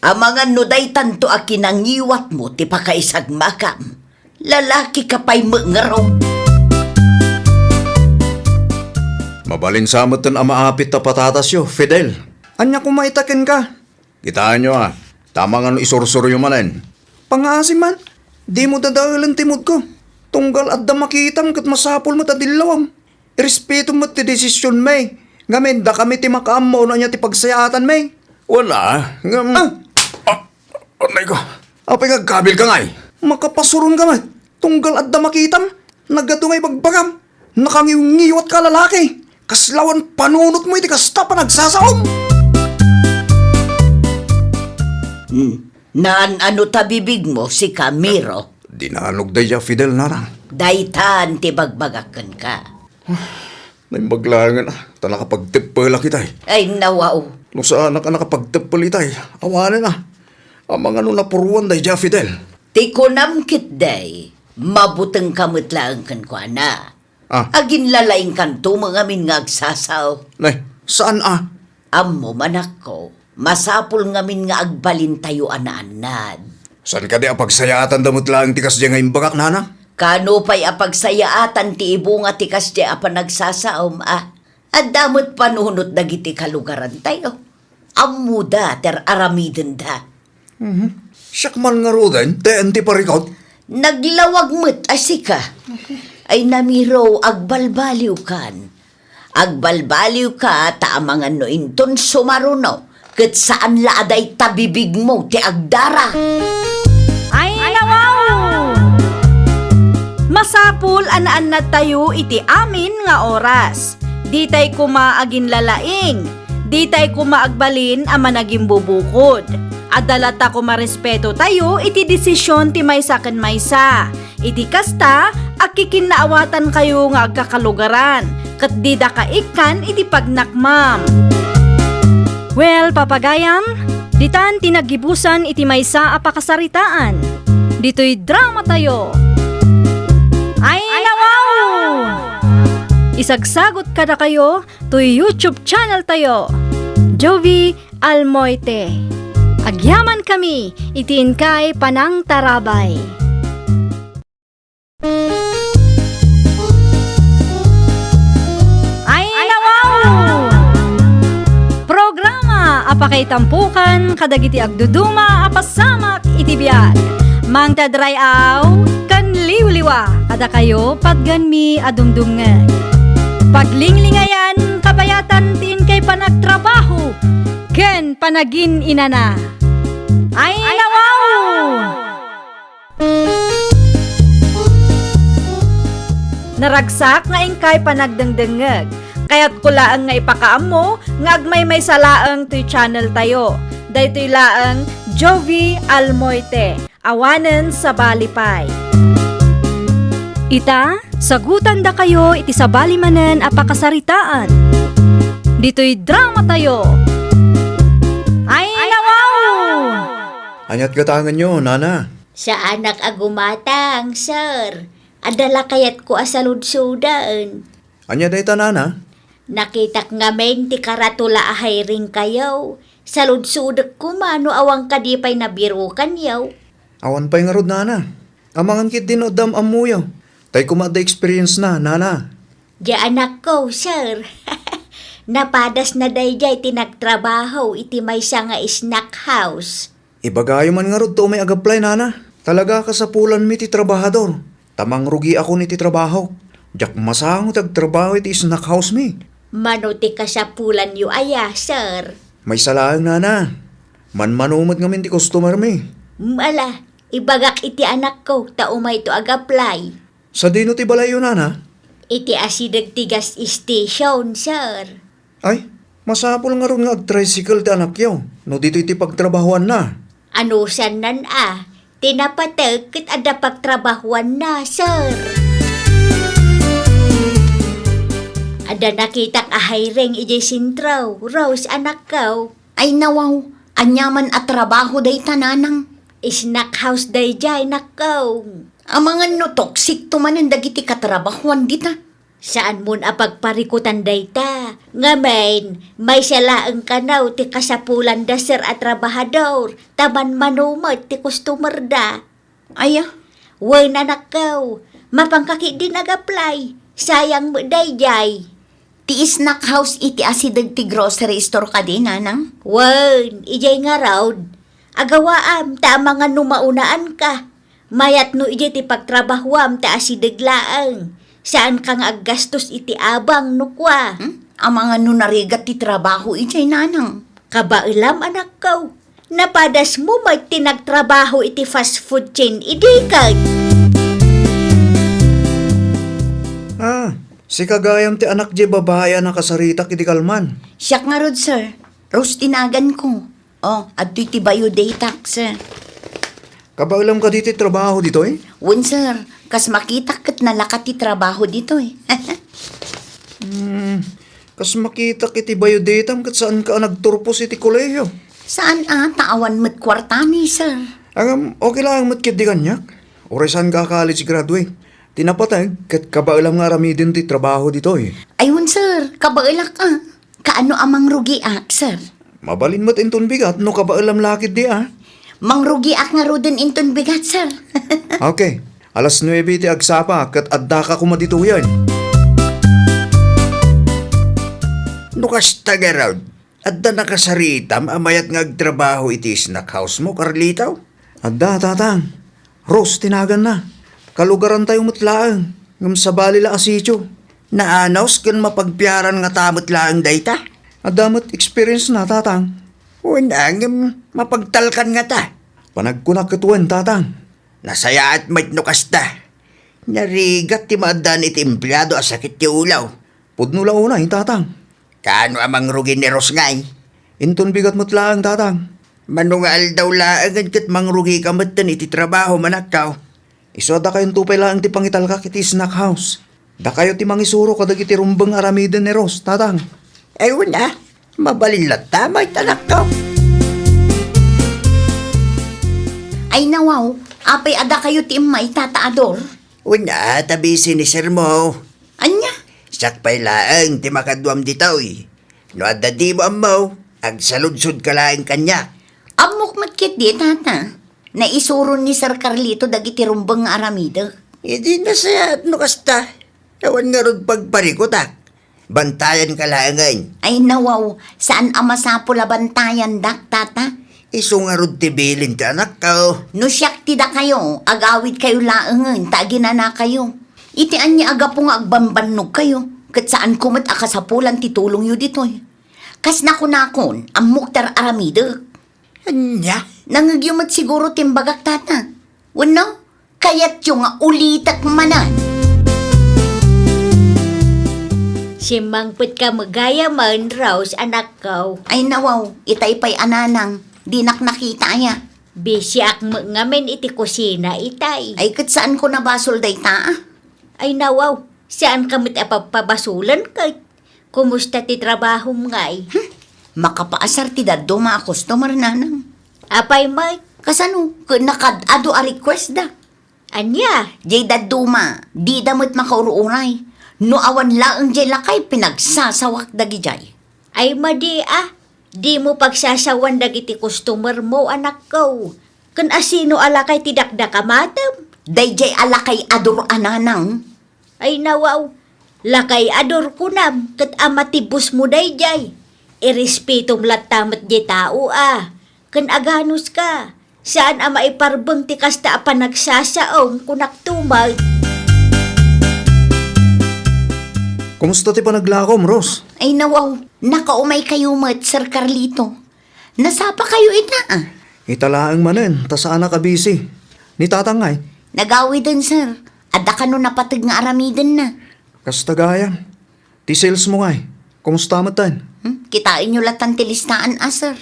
amangan no daytanto a kinangiwatmo ti pakaisagmakam. Lalakika pay met ngarud. Mabalin sa metten a maapit ta patatasyo, Fidel. Ania koma ita kenka? Kitaenyo a, ta amangan no isursuryo manen. Pangngaasim man, dimo dadaelen ti moodko. Tunggal adda makitam ket masapul met a dillawam. Irespetom met ti desisionmi. Ngamin, dakami ti makaammo no ania ti pagsayaatanmi. Wen a, ngem. Ah! Ah, anay ko. Apay nga agkabilka ngay? Makapasuronka met. Tunggal adda makitam, nagadu nga ibagbagam. Nakangiwngiwatka a lalaki. Kasla awan panunotmo iti kasta a panagsasaom. Hmm. Naan-ano ta bibigmo, sika, Miro? Dinanog daydiay a Fidel, nanang. Daytan ti bagbagak kenka. Naimbag laengen a, ta nakapagteppelak itay. Ay, nawaw. No saanak a nakapagteppel itay, awanen a. Amangan no napuruan daydiay a Fidel. Ti kunam ketdi, mabutengka met laeng kenkuana. Ah. Aginlalaingkanto met ngamin nga agsasaw. Nay, saan a? Ammom, anakko, Masapul ngamin nga agbalintayo a naannad. Saan kadi a pagsayaatanda met laeng ti kasdiay nga imbagak, nana? Kano pay a pagsayaatan ti ibunga ti kasdiay a panagsasaom a? Adda met panunot dagiti kalugarantayo. Ammoda ti ar-aramidenda. Mhm. Siak man ngaruden, teen ti parikut. Naglawag met a sika. Ay namiro, agbalbaliwkan. Agbalbaliwka ta amangan no inton sumaruno, ket saan la a dayta bibigmo ti agdara. Ay, nawaw! Masapul a naannadtayo iti amin nga oras. Ditay koma aginlalaing. Ditay koma agbalin a managimbubukod. Adda latta koma respetotayo iti desisyon ti maysa ken maysa. Iti kasta, agkikinnaawatankayo nga agkakalugaran, ket didaka ikkan iti pagnakmam. Well, papagayam, ditan ti naggibusan iti maysa a pakasaritaan. Ditoy dramatayo. Ay, nawaw! Isagsagot kadakayo toy YouTube channel tayo, Jovie Almoite. Agyamankami iti inkay panangtarabay. Ay, nawaw! Programa a pakaitampukan kadagiti agduduma a pasamak iti biag. Mangted ray-aw ken liwliwa kadakayo patgenmi a dumdumngeg. Paglinglingayan, kabayatan ti inkay panagtrabaho ken panagin-inana. Ay, nawaw! Naragsak nga inkay panagdengdengngeg. Kayatko laeng nga ipakaammo nga agmaymaysa laeng toy channel tayo. Daytoy laeng Jovie Almoite, awanen sabali pay. Ita, sagutandakayo iti sabali manen a pakasaritaan. Ditoy dramatayo. Ay, nawaw! Aniat gatangenyo, nana? Saanak a gumatang, sir. Adda la kayatko a saludsoden. Ania dayta, nana? Nakitak ngamin ti karatula a hiring kayo. Saludsodek koma no awan kadi pay nabirukanyo. Awan pay ngarud, nana. Amangan ketdi no adda am-ammoyo. Tay koma adda experience na, nana. Diay anakko, sir. Napadasna daydiay ti nagtrabaho iti maysa nga snack house. Ibagayo man ngarud ta umay ag-apply, nana. Talaga a kasapulanmi ti trabahador. Ta mangrugiakon iti trabahok. Diak masango ti agtrabaho iti snack house mi. Mano ti kasapulanyo aya, sir? Maysa laeng, nana. Manmano met ngamin ti customer mi. Ala, ibagak iti anakko ta umayto ag-apply. Sadino ti balayyo, nana? Iti asideg ti gas station, sir. Ay, masapul ngarud nga ag-tricycle ti anakyo no ditoy ti pagtrabahoanna. Anusannan a, ti napateg ket adda pagtrabahoanna, sir. Adda nakitak a hiring idiay sentro, Rose, anakko. Ay nawaw, ania man a trabaho dayta, nanang? Snack house daydiay, nakko. Amangan no toxic to manen dagiti katrabahoan dita. Saanmon a pagparikutan dayta. Ngamin, maysa laeng kano ti kasapulanda, sir, a trabahador, ta manmano met ti customerda. Aya? Wen, anakko, mapanka ketdin ag-apply. Sayang met daydiay. Ti snack house iti asideg ti grocery store kadi, nanang? Wen, idiay ngarud. Agawaam, ta amangan no maunaanka. Mayat no idiay ti pagtrabahoam ta asideg laeng. Saanka nga aggastos iti abang no kua. Hmm? Amangan no narigat ti trabaho idiay, nanang? Kabaelam, anakko. Napadasmo met ti nagtrabaho iti fast food chain idi ket. Ah, sika gayam ti anak diay babai a nakasaritak idi kalman. Siak ngarud, sir. Rose ti naganko. Oh, adtoy ti biodatak, sir. Kabaelam kadi ti trabaho ditoy? Wen, sir. Kas makitak ket nalakat ti trabaho ditoy. Hmm, kas makitak iti biodatam ket saanka a nagturpos iti kolehiyo? Saan a, ta awan met kuartami, sir. Ngem, okay laeng met ketdi kaniak. Uray saanka a college graduate. Ti napateg, ket kabaelam nga aramiden ti trabaho ditoy. Ay, wen, sir. Kabaelak a. Kaano a mangrugiak, sir? Mabalin met inton bigat no kabaelam la ketdi a. Mangrugiak ngaruden inton bigat, sir. Okay. Alas nuebe ti agsapa ket addaka koma ditoyen. No kasta ngarud, adda nakasaritam a mayat nga agtrabaho iti snack house mo, Carlito? Adda, Tatang. Rose ti naganna. Kalugarantayo met laeng, ngem sabali la a sitio. Naanus ken mapagpiaran ngata met laeng dayta? Adda met experience na, Tatang. Wen, ngem mapagtalkan ngata? Panagkunak ket wen, Tatang. Nasayaat met no kasta. Narigat ti maaddaan iti empleado a sakit ti ulo. Pudno la unay, Tatang. Kaano a mangrugi ni Rose ngay? Inton bigat met laeng, Tatang. Mano nga aldaw laengen ket mangrugika metten iti trabaho, manakkaw. Isu a dakayonto pay laeng ti pangitalkak iti snack house. Dakayo ti mangisuro kadagiti rumbeng aramiden ni Rose, Tatang. Ay, wen a, mabalin latta met, anakkaw. Ay, nawaw, apay a dakayo ti immay, Tata Ador? Wen a, ta busy ni sir mo. Ania? Siak pay laeng ti makaduam ditoy. No adda dimo ammo, agsaludsodka laeng kaniak. Ammok met ketdi, Tata. Naisuron ni Sir Carlito dagiti rumbeng nga aramidek. Idi nasayaat no kasta. Awan ngarud pagparikutak. Bantayanka laengen. Ay, nawaw, saan a masapul a bantayandak, Tata? Isu ngarud ti bilin ti anakko. No siak ti dakayo, agawidkayo laengen ta aginanakayo. Iti ania a gapu nga agbambannogkayo, ket saanko met a kasapulan ti tulongyo ditoy. Kas nakunakon, ammok ti ar-aramidek. Ania? Nangngegyo met siguro ti imbagak, Tata. Wenno, kayatyo nga ulitek manen? Simmangpetka met gayamen, Rose, anakko. Ay, nawaw, itay pay a nanang, dinak nakita aya. Busyak met ngamin iti kusina itay. Ay, ket saanko nabasol dayta, a? Ay, nawaw, saanka met a pappabasolen ket. Kumusta ti trabahom ngay? Hmm, makapaasar ti dadduma a customer, nanang. Apay met? Kasano, ket nakaad-ado a request da? Ania? Jay dadduma, dida met makaur-uray. No awan laeng jay lakay, pinagsasawak dagijay. Ay madi a, dimo pagsasawan dagiti customer mo, anakko. Ken asino a lakay ti dakdakamatem? Dayjay a lakay a dur a nanang. Ay nawaw, lakay a dur kunam ket a matibusmo dayjay. Irespetom latta met jay tao a. Ken aganuska, saan a maiparbeng ti kasta a panagsasaom, kunak tumaw. Kumusta ti panaglakom, Rose? Ay nawaw, nakaumay kayo met, Sir Carlito. Nasapa kayo ita, a? Ita laeng manen, ta saanak a busy. Ni Tatang ngay? Nagawiden, sir. Adda kano napateg nga aramidenna. Kasta gayam. Ti sales mo ngay, kumusta met ten? Hmm? Kitaenyo latan ti listaan a, sir.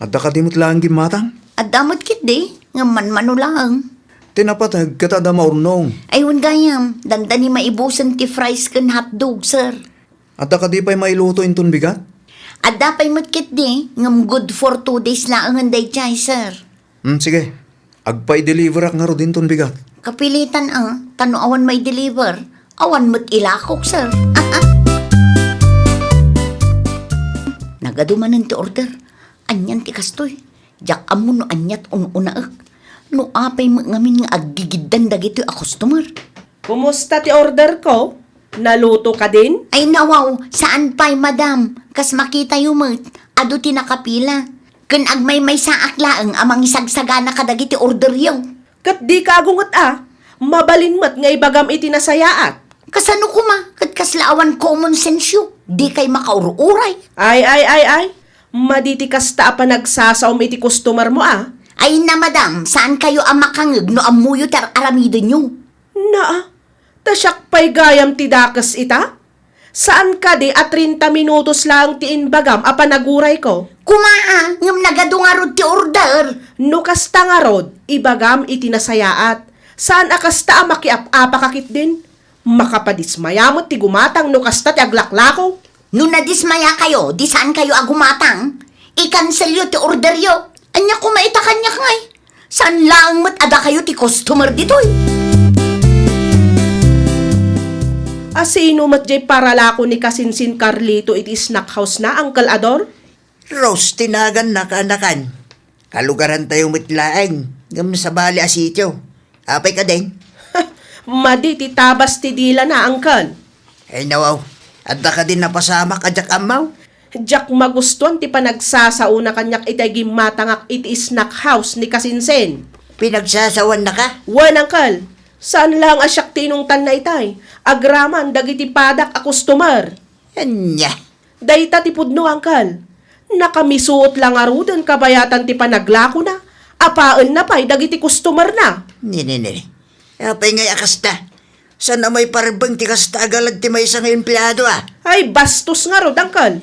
Adda kadi met laeng gimmatang? Adda met ketdi, ngem manmano laeng. Ti napateg ket adda maurnong. Ay, wen gayam, dandani maibusen ti fries ken hotdog, sir. Adda kadi pay mailuto inton bigat? Adda pay met ketdi, ngem good for two days laengen dayjay, sir. Hmm, sige. Agpai-deliverak ngarud inton bigat. Kapilitan a, ta no awan mai-deliver, awan met ilakok, sir. Nagadu manen ti order. Anian ti kastoy? Diak ammo no aniat un-unaek. No apay met ngamin nga aggigiddan dagitoy a customer. Kumusta ti order ko? Naluto kadin? Ay, nawaw, saan pay, madam. Kas makitayo met, adu ti nakapila. Ken agmaymaysaak laeng a mangisagsagana kadagiti orderyo. Ket dika agunget a, mabalin met nga ibagam iti nasayaat. Kasano koma, ket kasla awan common sense yo? Dikay makaur-uray. Ay, ay, ay, ay. Madi ti kasta a panagsasaom iti customer mo a. Ay na, madam, saan kayo a makangeg no ammoyo ti ar-aramidenyo? Naa, ta siak pay gayam ti dakes ita? Saan kadi a treinta minutos laeng ti imbagam a panagurayko? Kuma a, ngem nagadu ngarud ti order. No kasta ngarud, ibagam iti nasayaat. Saan a kasta a makiap-apaka ketdin? Makapadismaya met ti gumatang no kasta ti aglaklako. No nadismaya kayo, di saan kayo a gumatang. I-cancel yo ti order yo. Ania koma ita kaniak ngay? Saan laeng met a dakayo ti customer ditoy? Asino met jay paralako ni Kasinsin Carlito iti snack house na, Uncle Ador? Rose ti naganna, kaanakan. Kalugarantayo met laeng, ngem sabali a sitio. Apay kadin? Madi ti tabas ti dilana, Uncle. Ay, nawaw. Adda kadi napasamak a diak ammo? Diak magustuan ti panagsasaona kaniak itay gimmatangak iti snack house ni Kasinsin. Pinagsasawannaka? Wen, Uncle. Saan laeng a siak ti inungtanna itay. Agraman dagiti padak a customer. Ania? Dayta ti pudno, Uncle. Nakamisuot la ngaruden kabayatan ti panaglakona. Apaenna pay dagiti customerna. Ni, ni, ni, ni. Apay ngay a kasta? Saan a maiparbeng ti kasta a galad ti maysa nga empleado, a? Ay, bastos ngarud, Uncle.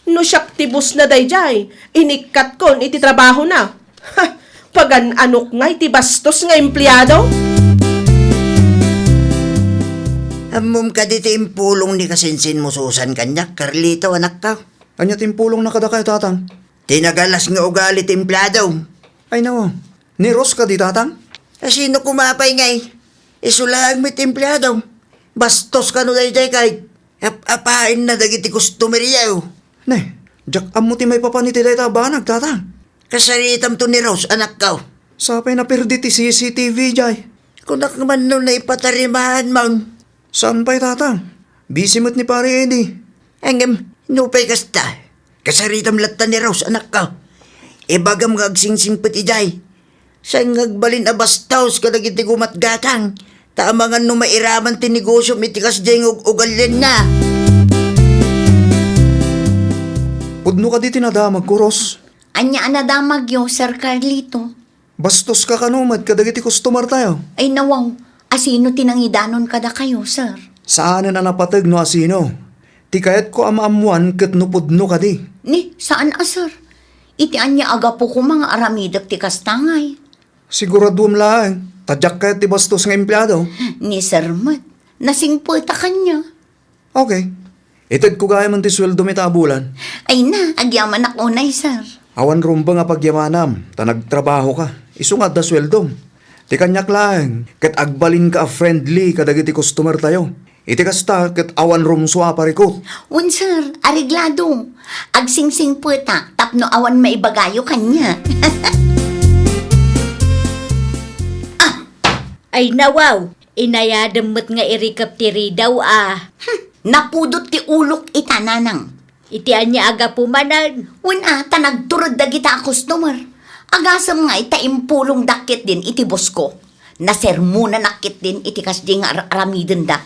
No siak ti bossna daydiay, inikkatkon iti trabahona. Ha! Pagan-anok ngay ti bastos nga empleado? Ammom kadi ti impulong ni Kasinsin Mususan kaniak, Carlito, anakko? Ania ti impulongna kadakayo, Tatang? Ti nagalas nga ugali ti empleado. Ay, nawaw. Ni Rose kadi, Tatang? A, sino koma pay ngay? Isu laeng met ti empleado. Bastos kano daydiay kay ap-apaenna dagiti customer-yo. Ne, diak ammo ti maipapan iti dayta a banag, Tatang. Kasaritamto ni Rose, anakko. Sapay naperdi ti C C T V diay. Kunak man no naipatarimaanmon. Saan pay, Tatang? Busy met ni Pare Eddie. Ngem, nupay kasta, kasaritam latta ni Rose, anakko. Ibagam nga agsingsingpet idiay. Saan nga agbalin a bastos kadagiti gumatgatang, ta amangan no mairaman ti negosiom iti kasdiay nga ug-, ugalianna. Pudno kadi ti nadamagko, Rose? Ania a nadamagyo, Sir Carlito? Bastoska kano met kadagiti customer-tayo? Ay, nawaw. Asino ti nangidanon kadakayo, sir? Saanen a napateg no asino. Ti kayatko a maammoan ket no pudno kadi. Ni, saan a, sir? Iti ania a gapu koma nga aramidek ti kasta ngay? Siguraduem laeng, ta diak kayat ti bastos nga empleado. Ni sir met, nasingpeta kaniak. Okay. Itedko gayam ti sueldom ita a bulan. Ay na, agyamanak unay, sir. Awan rumbeng a pagyamanam, ta nagtrabahoka. Isu nga adda sueldom. Ti kaniak laeng, ket agbalinka a friendly kadagiti customer-tayo. Iti kasta, ket awan rumsua a parikut. Wen, sir, areglado. Agsingsingpeta tapno awan maibagayo kaniak. Ah! Ay, nawaw! Inayadem met nga irikep ti ridaw a. Hmm, napudot ti ulok ita, nanang. Iti ania a gapu manen? Wen a, ta nagtured dagita a customer. Agasem nga ita impulongdak ketdin iti boss-ko. Nasermonanak ketdin iti kasdi nga ar-, aramidenda.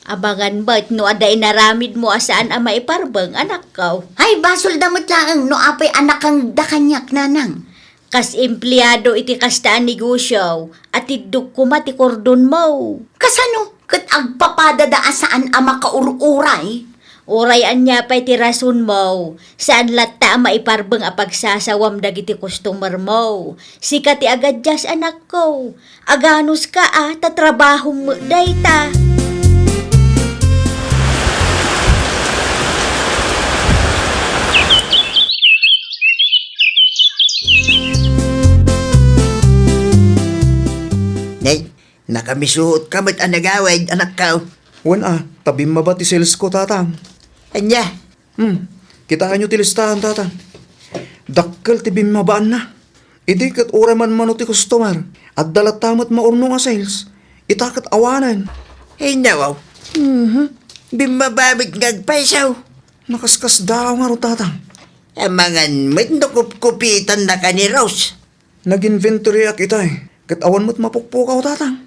Amangan met no adda inaramidmo a saan a maiparbeng, anakko. Ay, basolda met laeng no apay a nakangda kaniak, nanang. Kas empleado iti kasta a negosio, atiddok koma ti kordonmo. Kasano? Ket agpapadada a saan a makaur-uray? Uray ania pay ti rasonmo, saan latta a maiparbeng a pagsasawam dagiti customer-mo. Sika ti agadias, anakko. Aganuska a, ta trabahom met dayta. Nay, nakamisuotka met a nagawid, anakko. Wen a, ta bimmaba ti sales-ko, Tatang. Ania? Hmm, kitaenyo ti listahan, Tatang. Dakkel ti bimmabaanna. Idi ket uray manmano ti customer, adda latta met maurnong a sales. Ita ket awanen. Ay, nawaw. Mhm. Bimmaba met nga agpayso. Nakaskasdaaw ngarud, Tatang. Amangan met no kupkupitannaka ni Rose. Nag-inventoryak itay, ket awan met mapukpukaw, Tatang.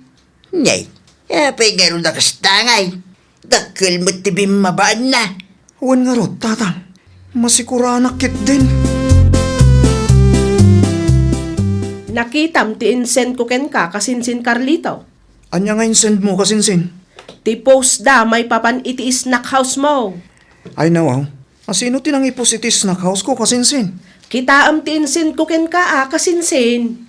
Nay, apay ngarud a kasta ngay? Dakkel met ti bimmabaanna. Wen ngarud, Tatang. Masikuranak ketdin. Nakitam ti insend ko kenka, kasinsin, Carlito. Ania nga insend mo, kasinsin? Ti post da maipapan iti snack house mo. Ay, nawaw. Asino ti nangipost iti snack house ko, kasinsin? Kitaem ti insend ko kenka a, kasinsin.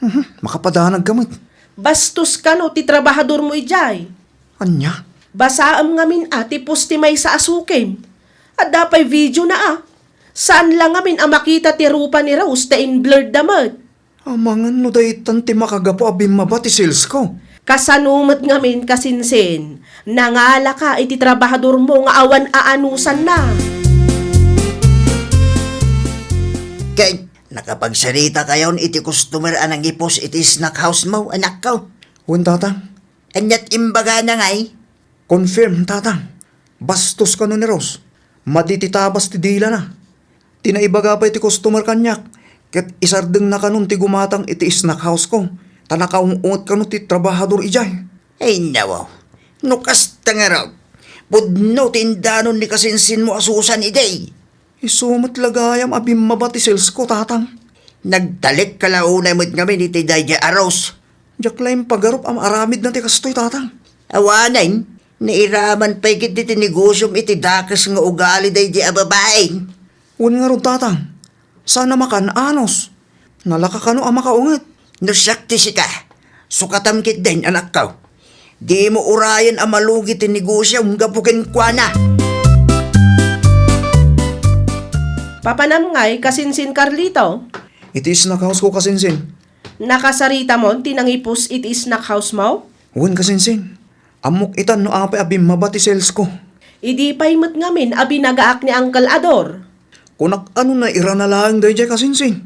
Mhm, makapadanag ka met. Bastos kano ti trabahador mo idiay. Ania? Basaem ngamin a ti post ti maysa a sukim. Adda pay video na a. Saan la ngamin a makita ti rupa ni Rose ta in-blurred da met. Amangan no daytan ti makagapu a bimmaba ti sales ko. Kasano met ngamin, kasinsin, nangalaka iti trabahador mo nga awan aanusanna? Ket, nakapagsarita kayon iti customer a nangipos iti snack house mo, anakko? Wen, Tatang. Aniat imbagana ngay? Confirm, Tatang. Bastos kano ni Rose. Madi ti tabas ti dilana. Ti naibaga pay ti customer kaniak, ket isardengna kanon ti gumatang iti snack house ko, ta nakaung-unget kano ti trabahador idiay. Ay, nawaw. No kasta ngarud, pudno ti indanon ni kasinsinmo a Susan idi. Isu met la gayam a bimmaba ti sales ko, Tatang. Nagtalekka la unay met ngamin iti daydiay a Rose. Diak la impagarup a maaramidna ti kastoy, Tatang. Awanen, nairaman pay ketdi ti negosiom iti dakes nga ugali daydiay a babai. Wen ngarud, Tatang. Saan a makan-anos. Nalaka kano a makaunget. No siak ti sika, sukatam ketdin, anakko. Dimo urayen a malugi ti negosiom gapu kenkuana. Papanam ngay, kasinsin Carlito? Iti snack house ko, kasinsin. Nakasaritamon ti nangipos iti snack house mo? Wen, kasinsin. Ammok itan no apay a bimmaba ti sales ko. Idi pay met ngamin a binagaak ni Uncle Ador. Kunak a no nairana laeng daydiay, kasinsin.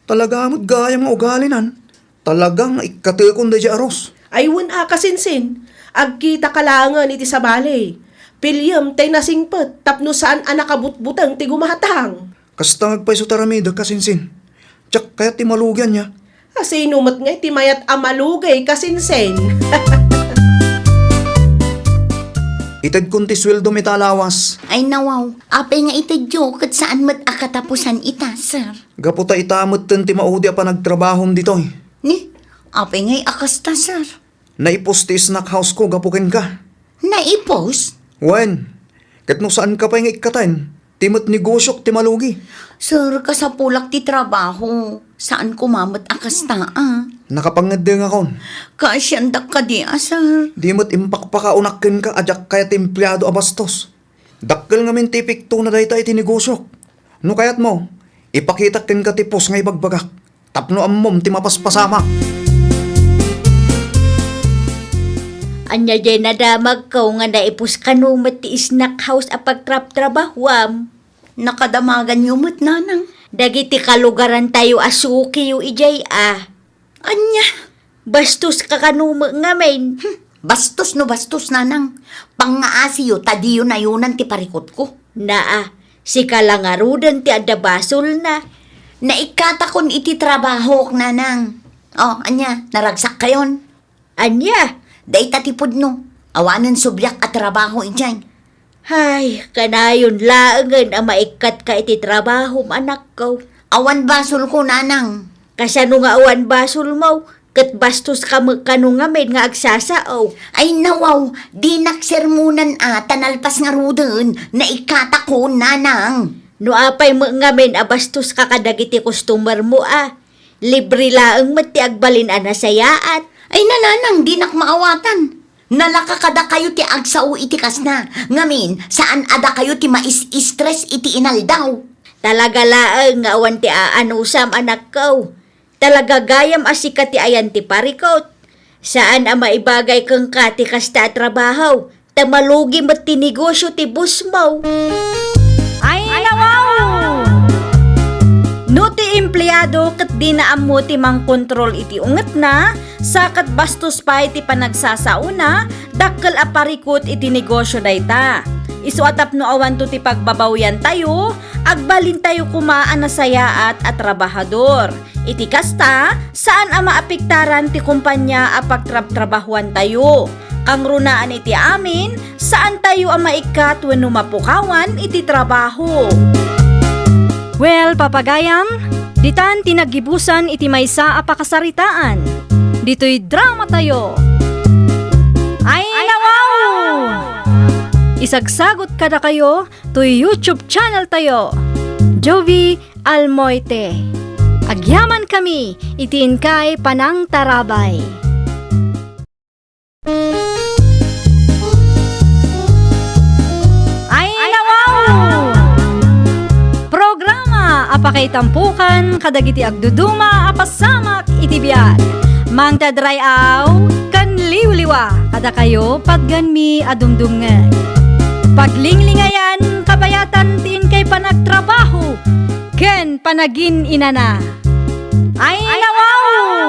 Talaga met gayam nga ugalinan. Talaga nga ikkatekon daydiay a Rose. Ay wen a, kasinsin. Agkitaka laengen iti sabali. Piliem tay nasingpet tapno saan a nakabutbuteng ti gumatang. Kasta nga agpayso ti aramidek, kasinsin. Diak kayat ti malugi, ania. A, sino met ngay ti mayat a malugi, kasinsin? Itedkon ti sueldom ita a lawas. Ay, nawaw. Apay nga itedyo ket saan met a katapusan ita, sir? Gapu ta ita metten ti maudi a panagtrabahom ditoy. Ni? Apay ngay a kasta, sir? Naipos ti snack house ko gapu kenka. Naipos? Wen, ket no saanka pay nga ikkaten, ti met negosiok ti malugi. Sir, kasapulak ti trabaho. Saan koma met a kasta, a. Nakapangeddengakon. Kaasiandak kadi a, sir? Di met impakpakaunak kenka a diak kayat ti empleado a bastos. Dakkel ngamin ti epektona dayta iti negosiok. No kayatmo, ipakitak kenka ti post nga ibagbagak tapno ammom ti mapaspasamak. Ania diay nadamagko nga naipos kano met ti snack house a pagtrabtrabahuam? Nakadamaganyo met, nanang. Dagiti kalugarantayo a sukiyo idiay a. Ania? Bastoska kano met ngamin. Hmm, bastos no bastos, nanang. Pangngaasiyo ta diyo nayonan ti parikutko. Naa, sika la ngaruden ti adda basolna. Naikkatakon iti trabahok, nanang. O, ania, naragsakkayon? Ania? Dayta ti pudno. Awanen subliak a trabaho idiay. Hay, kanayon laengen a maikkatka iti trabahom, anakko. Awan basolko, nanang. Kasano nga awan basolmo? Ket bastoska met kano ngamin nga agsasao. Ay, nawaw, dinak sermonan a, ta nalpas ngaruden, naikkatakon, nanang. No apay met ngamin a bastoska kadagiti customermo a, libre laeng met ti agbalin a nasayaat. Ay, nanang, dinak maawatan. Nalaka kadakayo ti agsao iti kasna. Ngamin, saan a dakayo ti mais-stress iti inaldaw. Talaga laeng nga awan ti aanusam, anakko. Talaga gayam a sika ti ayan ti parikut. Saan a maibagay kenka ti kasta a trabaho, ta malugi met ti negosio ti bossmo. Ay, nawaw! No ti empleado ket dina ammo ti mangkontrol iti ungetna, sa ket bastos pay ti panagsasaona, dakkel a parikut iti negosio dayta. Isu a tapno awanto ti pagbabawiantayo, agbalintayo koma a nasayaat a trabahador. Iti kasta, saan a maapektaran ti kompania a pagtrabtrabahuantayo. Kangrunaan iti amin, saantayo a maikkat wenno mapukawan iti trabaho. Well, papagayam, ditan ti naggibusan iti maysa a pakasaritaan. Ditoy dramatayo. Ay, nawaw! Isagsagot kadakayo toy YouTube channel tayo, Jovie Almoite. Agyamankami iti inkay panangtarabay. Ay, nawaw! Programa a pakaitampukan kadagiti agduduma a pasamak iti biag. Mangted ray-aw ken liwliwa kadakayo, patganmi a dumdumngeg. Paglinglingayan, kabayatan ti inkay panagtrabaho, ken panagin-inana. Ay, nawaw!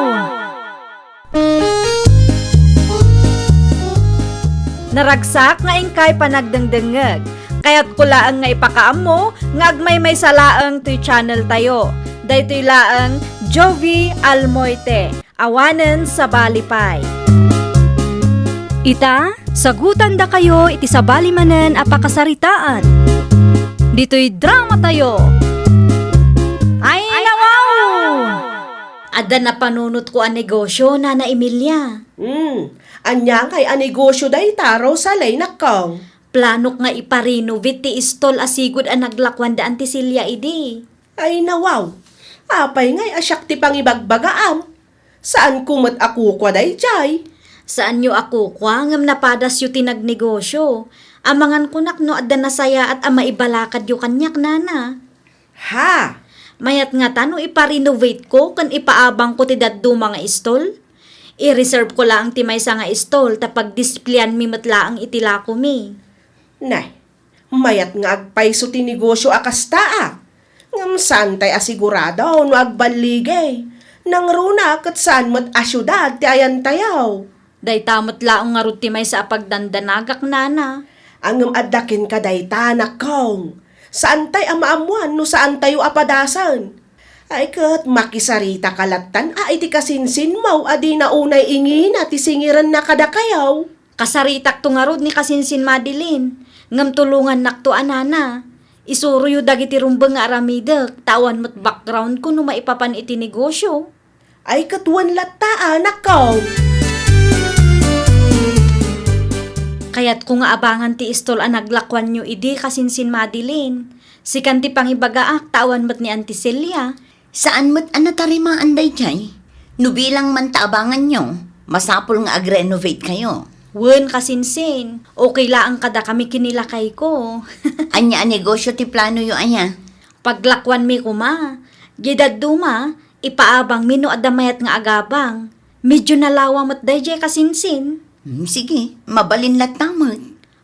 Naragsak nga inkay panagdengdengngeg. Kayatko laeng nga ipakaammo nga agmaymaysa laeng toy channel tayo. Daytoy laeng Jovi Almoite. Awanen sabali pay. Ita, sagutandakayo iti sabali manen a pakasaritaan. Ditoy drama tayo. Ay, nawaw! Adda napanunotko a negosyo, Nana Emilia. Hmm, ania ngay a negosyo dayta, Rosalie, nakkong? Planok nga ipa-renovate ti istol a sigud a naglakuan da Auntie Celia idi. Ay, nawaw! Apay ngay a siak ti pangibagbagaam? Saanko met a kukua daydiay. Saanyo a kukua ngem napadasyo ti nagnegosyo. Amangan kunak no adda nasayaat a maibalakadyo kaniak, nana. Ha? Mayat ngata no ipa-renovate ko ken ipaabangko ti dadduma nga istol? I-reserve ko laeng ti maysa nga istol ta pagdispleanmi met laeng iti lakomi. Nay, mayat nga agpayso ti negosyo a kasta, a. Ngem saantay a sigurado no agballigay. Nangruna ket saan met a siudad ti ayantayo. Dayta met laeng ngarud ti maysa a pagdandanagak, nana. Ngem adda kenka dayta, nakkong. Saantay a maammoan no saantayo a padasen. Ay ket makisaritak lattan a iti kasinsinmo a dina unay ingina ti singirenna kadakayo. Kasaritakto ngarud ni kasinsin Madeline, ngem tulongannakto a, nana. Isuroyo dagiti rumbeng nga aramidek, ta awan met backgroundko no maipapan iti negosyo. Ay, ket wen latta, anakko. Kayatko nga abangan ti istol a naglakuanyo idi, kasinsin Madeline. Sikan ti pangibagaak, ta awan met ni Auntie Celia. Saan met a natarimaan daydiay? No bilang man ta abanganyo, masapul nga agrenovate kayo. Wen, kasinsin, okay laeng kadakami ken ni lakayko. Ania a negosyo ti planoyo aya? Paglakuanmi koma, diay dadduma, ipaabangmi no adda mayat nga agabang. Medyo nalawa met daydiay, kasinsin. Hmm, sige, mabalin latta met.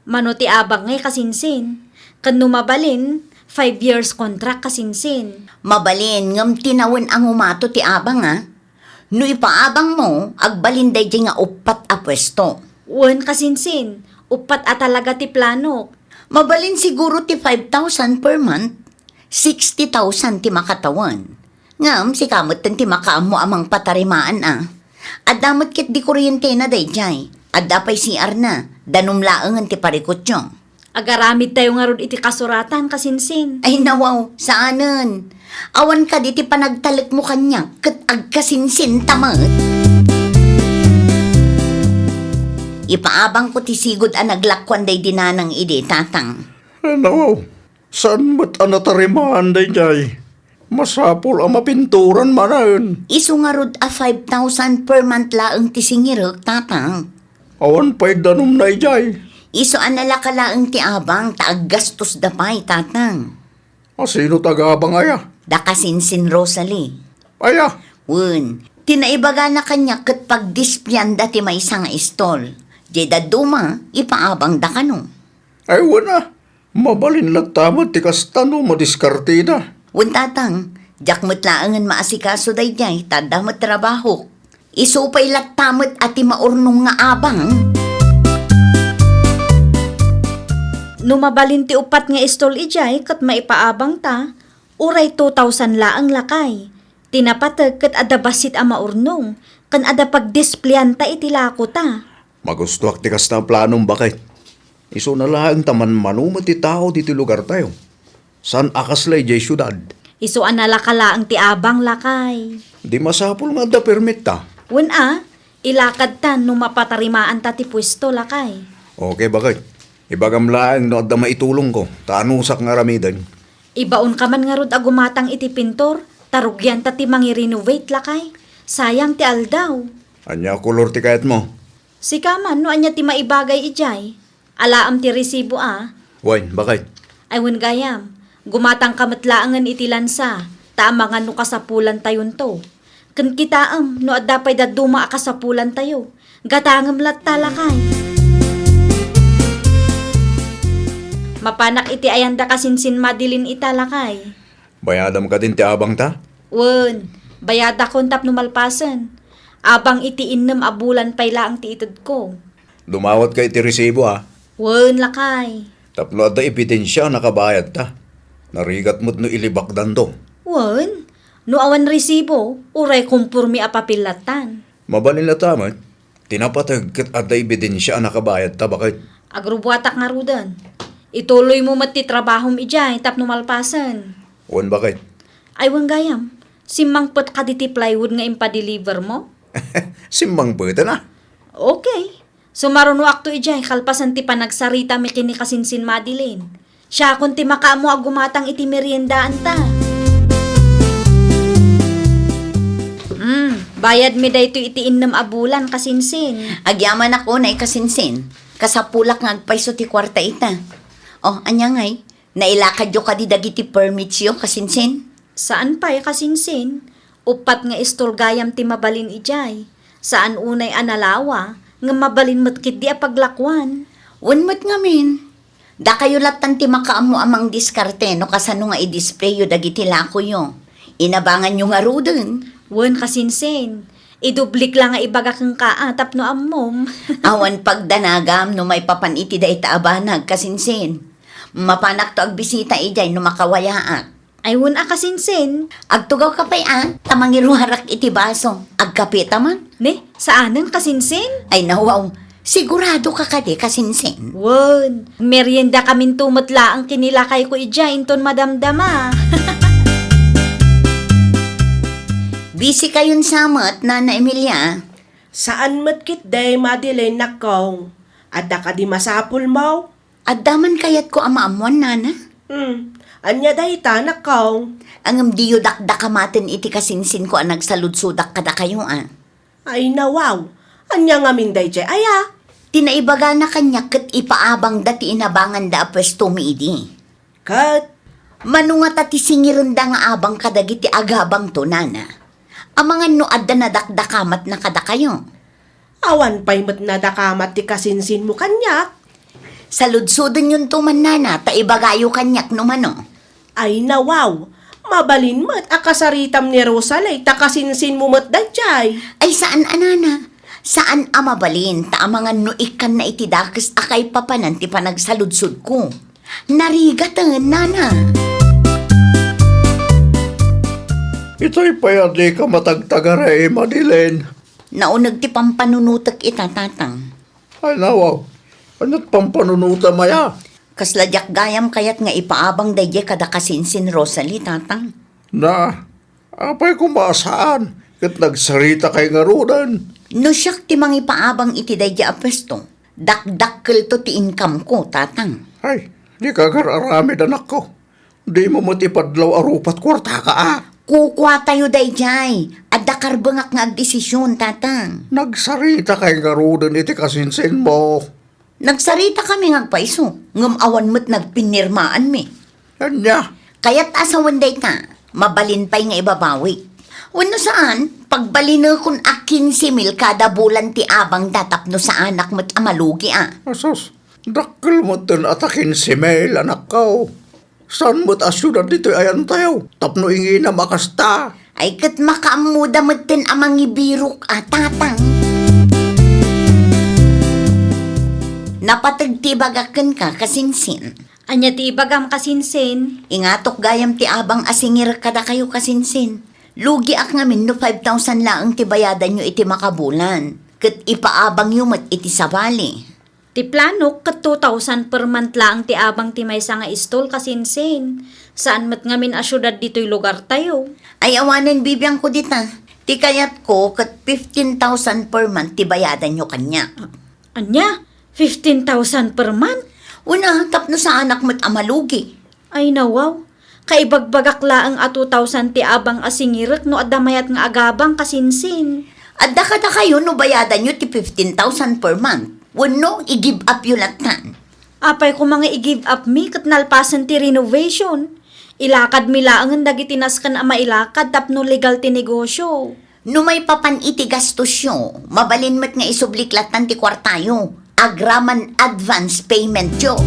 Mano ti abang ngay, kasinsin? Ken no mabalin, five years contract, kasinsin. Mabalin, ngem tinawen a ngumato ti abang, a. No ipaabangmo, agbalin daydiay nga uppat a puesto. Wen, kasinsin, uppat a talaga ti planok. Mabalin siguro ti five thousand per month, sixty thousand ti makatawen. Ngem sika metten ti makaammo a mangpatarimaan a. Adda met ketdi kuryentena daydiay. Adda pay C R na, danum laengen ti parikutyo. Agaramidtayo ngarud iti kasuratan, kasinsin. Ay, nawaw, saanen. Awan kadi ti panagtalekmo kaniak ket agkasinsinta met. Ipaabangko ti sigud a naglakuan daydi nanang idi, tatang. Ay, nawaw. Saan met a natarimaan daydiay? Masapul a mapinturan manen. Isu ngarud a five thousand per month laeng ti singirek, tatang. Awan pay danumna idiay. Isu a nalaka laeng ti abang ta aggastos da pay, tatang. A sino ti agabang aya? Da kasinsin Rosalie. Aya? Wen, ti naibagana kaniak ket pagdispleanda ti maysa nga istol. Diay dadduma, ipaabangda kano. Ay, wen a. Mabalin latta met ti kasta no madiskarteda. Wen, tatang, diak met laengen maasikaso daydiay, ta adda met trabahok. Isu pay latta met a ti maurnong nga abang. No mabalin ti uppat nga istol idiay ket maipaabangta, uray two thousand laeng, lakay. Ti napateg ket adda bassit a maurnong, ken adda pagdispleanta iti lakota. Magustoak ti kasta a planom, baket. Isuna laeng ta manmano met ti tao ditoy lugartayo. Saan a kasla idiay siudad. Isu a nalaka laeng ti abang, lakay. Di masapul nga adda permitta. Wen a, ilakadta no mapatarimaanta ti puesto, lakay. Okay, baket. Ibagam laeng no adda maitulongko, ta anusak nga aramiden. Ibaonka man ngarud a gumatang iti pintor, ta rugianta ti mangirenovate, lakay. Sayang ti aldaw. Ania a kolor ti kayatmo? Sika man, no ania ti maibagay idiay. Alaem ti resibo a. Wen, baket. Ay wen gayam, gumatangka met laengen iti lansa, ta amangan no kasapulantayonto. Ken kitaem no adda pay dadduma a kasapulantayo. Gatangem latta, lakay. Mapanak iti ayanda kasinsin Madeline ita, lakay. Bayadam kadin ti abangta? Wen, bayadakon tapno malpasen. Abang iti innem a bulan pay laeng ti itedko. Dumawatka iti resibo, a? Wen, lakay. Tapno adda ebidensia a nakabayadta. Narigat met no ilibakdanto. Wen, no awan resibo, uray komporme a papel lattan. Mabalin latta met. Ti napateg ket adda ebidensia a nakabayadta, baket. Agrubuatak ngaruden. Ituloymo met ti trabahom idiay tapno malpasen. Wen, baket. Ay, wen gayam. Simmangpet kadi ti plywood nga impadelivermo? Simmangpeten, a? Okay. Sumarunoakto idiay kalpasan ti panagsaritami ken ni kasinsin Madeline. Siakon ti makaammo a gumatang iti meriendaanta. Hmm, bayadmi daytoy iti innem a bulan, kasinsin. Agyamanak unay, kasinsin. Kasapulak nga agpayso ti kuarta ita. Oh, ania ngay? Nailakadyo kadi dagiti permitsyo, kasinsin? Saan pay, kasinsin. Uppat nga istol gayam ti mabalin idiay. Saan unay a nalawa, ngem mabalin met ketdi a paglakuan. Wen met ngamin. Dakayo lattan ti makaammo a mangdiskarte no kasano nga i-displayyo dagiti lakoyo. Inabanganyo ngaruden. Wen, kasinsin. Idublik la nga ibaga kenka, a, tapno ammom. Awan pagdanagam no maipapan iti dayta a banag, kasinsin. Mapanakto agbisita idiay no makawayaak. Ay, wen a, kasinsin. Agtugawka pay, a, ta mangiruarak iti baso. Agkapeta man. Ne, saanen, kasinsin? Ay, nawaw. Siguradoka kadi, kasinsin? Wen, meriendakaminto met laeng ken ni lakayko idiay inton madamdama. Busy kayon sa met, Nana Emilia? Saan met ketdi, Madeline, nakkong. Adda kadi masapulmo? Adda man kayatko a maammuan, nana. Hmm. Ania dayta, nakkong? Ngem diyo dakdakamaten iti kasinsinko a nagsaludsodak kadakayo, a. Ay, nawaw. Ania ngamin daydiay aya? Ti naibagana kaniak ket ipaabangda ti inabanganda a puestomi idi. Ket? Mano ngata ti singirenda nga abang kadagiti agabangto, nana? Amangan no adda nadakdakamatna kadakayo. Awan pay met nadakamat ti kasinsinmo kaniak. Saludsodenyonto man, nana, ta ibagayo kaniak no mano. Ay, nawaw. Mabalin met a kasaritam ni Rosalie ta kasinsinmo met daydiay. Ay, saan a, nana. Saan a mabalin ta amangan no ikkanna iti dakes a kaipapanan ti panagsaludsodko. Narigaten, nana. Itay pay a dika matagtagaray, Madeline. Nauneg ti pampanunotek ita, tatang. Ay, nawaw. Ania't pampanunotam aya? Kasla diak gayam kayat nga ipaabang daydiay kada kasinsin Rosalie, tatang. Na, apay koma a saan, ket nagsaritakay ngaruden. No siak ti mangipaabang iti daydiay a puesto, dakdakkelto ti income-ko, tatang. Ay, dika agar-aramid, anakko. Dimo met ipadlaw a rupat kuartaka, a? Kukuatayo daydiay. Adda karbengak nga agdesision, tatang. Nagsaritakay ngaruden iti kasinsinmo. Nagsaritakami nga agpayso, ngem awan met nagpinirmaanmi. Ania? Kayat a sawen dayta, mabalin pay nga ibabawi. Wenno saan, pagbalinekon a kinse mil kada bulan ti abangda tapno saanak met a malugi, a. Asus, dakkel metten a ta kinse mil, anakko. Saan met a siudad ditoy ayantayo tapno inginam a kasta? Ay, ket makaammoda metten a mangibirok a, tatang. Napateg ti ibagak kenka, kasinsin. Ania ti ibagam, kasinsin? Ingatok gayam ti abang a singirek kadakayo, kasinsin. Lugiak ngamin no five thousand laeng ti bayadanyo iti makabulan, ket ipaabangyo met iti sabali. Ti planok ket two thousand per month laeng ti abang ti maysa nga istol, kasinsin. Saan met ngamin a siudad ditoy lugartayo. Ay, awanen bibiangko dita. Ti kayatko ket fifteen thousand per month ti bayadanyo kaniak. Ania? Fifteen thousand per month? Wen a, tapno saanak met a malugi. Ay, nawaw. Kaibagbagak laeng a two thousand ti abang a singirek no adda mayat nga agabang, kasinsin. Adda kadakayo no bayadanyo ti fifteen thousand per month. Wenno, i-give up yo lattan. Apay koma nga i-give up mi ket nalpasen ti renovation? Ilakadmi laengen dagiti nasken a mailakad tapno legal ti negosyo. No maipapan iti gastosyo, mabalin met nga isublik lattan ti kuartayo. Agraman advance paymentyo.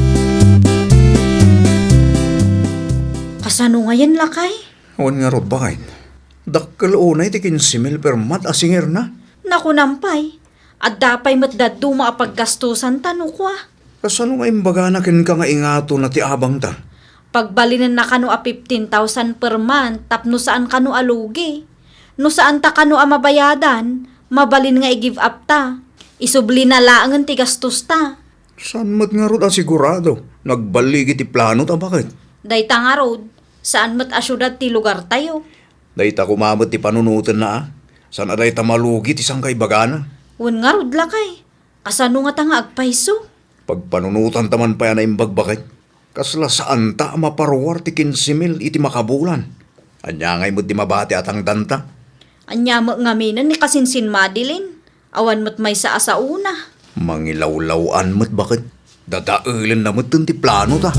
Sano ngayen, lakay? Wen ngarud, baket. Dakkel unay ti kinse mil per month a singirna. Nakunam pay, adda pay met dadduma a paggastusanta no kua. Kasano nga imbagana kenka nga ingatonna ti abangta? Pagbalinenna kano a fifteen thousand per month tapno saan kano a lugi. No saanta kano a mabayadan, mabalin nga i-give up ta. Isublina laengen ti gastosta. Saan met ngarud a sigurado? Nagballigi ti planota, baket. Dayta ngarud, saan met a siudad ti lugartayo. Dayta koma met ti panunotenna, a. Saan a dayta malugi ti sangkaibagana. Wen ngarud, lakay. Kasano ngata nga agpayso? Pagpanunotanta man pay a naimbag, baket. Kasla saanta a maparuar ti kinse mil iti makabulan. Ania ngay met ti mabati a tangdanta? Ania met ngaminen ni kasinsin Madeline? Awan met maysa a saona. Mangilawlaw-an met, baket. Dadaelenna metten ti planota.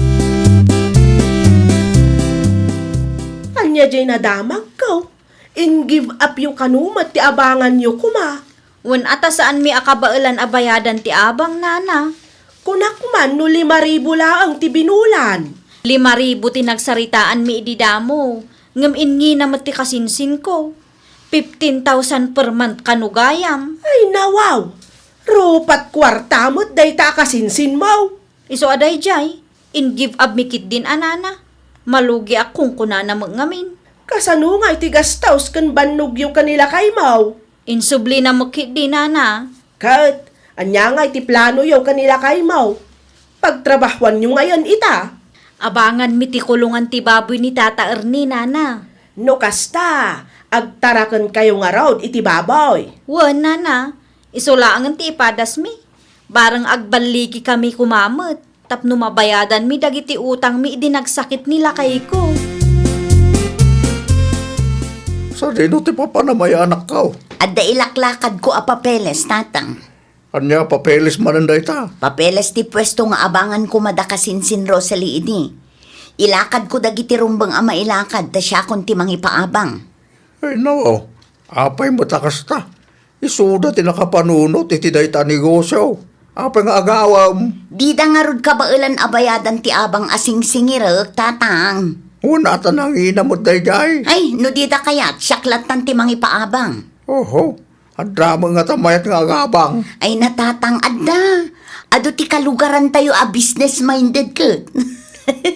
Ania diay nadamagko? In-give up yo kano met ti abanganyo koma? Wen a ta saanmi a kabaelan a bayadan ti abang, nana. Kunak man no lima ribu laeng ti binulan. Lima ribu ti nagsaritaanmi idi damo, ngem ingina met ti kasinsinko. Fifteen thousand per month kano gayam. Ay, nawaw! Rupat kuarta met dayta a kasinsinmo. Isu a daydiay, in-give up mi ketdin a, nana. Malugiak kunkunana met ngamin. Kasano ngay ti gastos ken bannogyo ken ni lakaymo? Insublina met ketdi, nana. Ket ania ngay ti planoyo ken ni lakaymo? Pagtrabahoanyo ngayen ita. Abanganmi ti kulongan ti baboy ni Tata Ernie, nana. No kasta, agtarakenkayo ngarud iti baboy. Wen, nana, isu laengen ti ipadasmi. Bareng agballigikami koma met tapno mabayadanmi dagiti utangmi idi nagsakit ni lakayko. Sadino ti papanam aya, anakko? Adda ilaklakadko a papeles, tatang. Ania a papeles manen dayta? Papeles ti puesto nga abangan koma da kasinsin Rosalie idi. Ilakadko dagiti rumbeng a mailakad ta siakon ti mangipaabang. Ay, no. Apay met a kasta? Isuda ti nakapanunot iti dayta a negosio. Apay nga agawem? Dida ngarud kabaelan a bayadan ti abang a singsingirek, tatang. Wen a ta nangina met daydiay? Ay, no dida kayat, siak lattan ti mangipaabang. Oho. Adda met ngata mayat nga agabang? Ay, natatang, adda. Adu ti kalugarantayo a business-minded ket.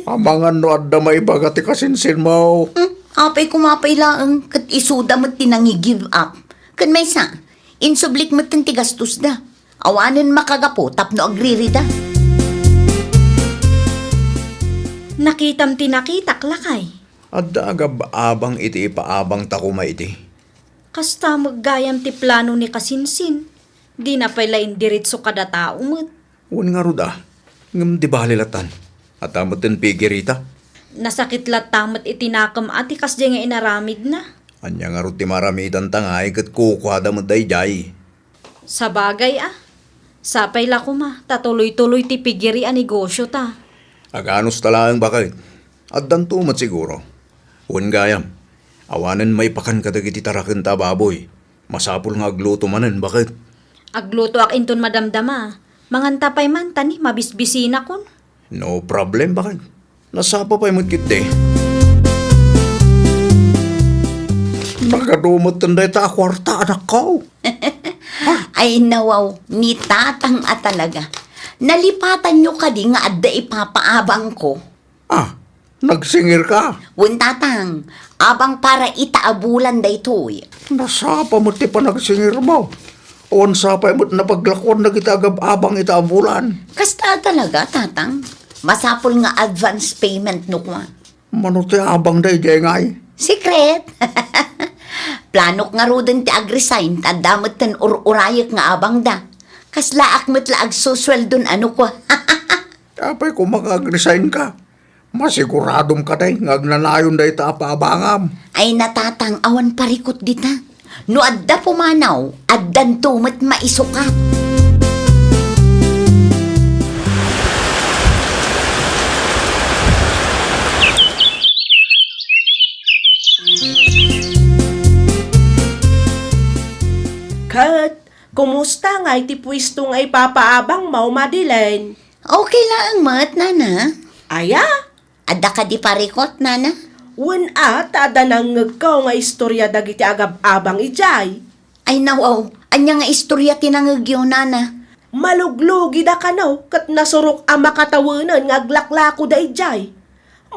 Amangan no adda maibaga ti kasinsinmo. Hmm, apay koma pay laeng, ket isuda met ti nangi-give up. Ken maysa, insublik metten ti gastosda. Awanen makagapu tapno agririda. Nakitam ti nakitak, lakay. Adda agab-abang iti ipaabangta koma idi. Kasta met gayam ti plano ni kasinsin. Dina pay la indiretso kada tao met. Wen ngarud a, ngem di bale lattan. Adda metten pigirita. Nasakit latta met iti nakem a ti kasdiay nga inaramidna. Ania ngarud ti maaramidanta ngay ket kukuada met daydiay? Sabagay a, sapay la koma ta tuloy-tuloy ti pigiri a negosiota. Aganusta laeng baket. Addanto met siguro. Wen gayam, awanen maipakan kadagiti tarakenta a baboy. Masapul nga agluto manen, baket. Aglutoak inton madamdama. Manganta pay man ta ni mabisbisinakon. No problem, baket. Nasapa pay met ketdi. Nagadu metten dayta a kuarta, anakko. Ay, nawaw, ni tatang a talaga. Nalipatanyo kadi nga adda ipapaabangko? Ah, nagsingirka? Wen, tatang, abang para ita a bulan daytoy. Nasapa met ti panagsingirmo. Awan sapay met napaglakuan dagiti agab-abang ita a bulan. Kasta talaga, tatang. Masapul nga advance payment no kua. Mano ti abang daydiay ngay? Secret. Planok ngaruden ti agresign, ta adda metten ur-urayek nga abangda. Kaslaak met la agsusueldon a no kua. Apay koma nga agresign ka? Masiguradom kadi nga agnanayon dayta a paabangam? Ay, natatang, awan parikut dita. No adda pumanaw, addanto met maisukat. Ket, kumusta ngay ti puesto nga ipapaabangmo, Madeline? Okay laeng met, nana. Aya? Adda kadi parikut, nana? Wen a, ta adda nangngegko nga istoria dagiti agab-abang idiay. Ay nawaw, ania nga istoria ti nangngegyo, nana? Maluglugi da kano ket nasurok a makatawen nga aglaklako da idiay.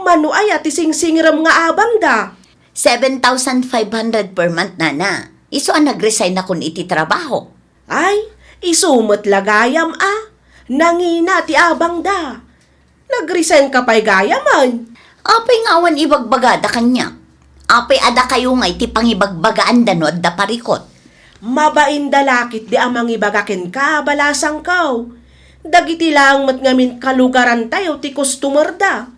Mano aya ti singsingrem nga abang da? Seven thousand five hundred per month, nana. Isu a nagresign nakon iti trabaho. Ay, isu met la gayam a. Nangina ti abang da. Nagresign ka pay gayamen. Apay nga awan ibagbagada kaniak? Apay a dakayo ngay ti pangibagbagaanda no adda parikot? Mabain da lakit di a mangibaga kenka, balasangko. Dagiti laeng met ngamin kalugarantayo ti customer da.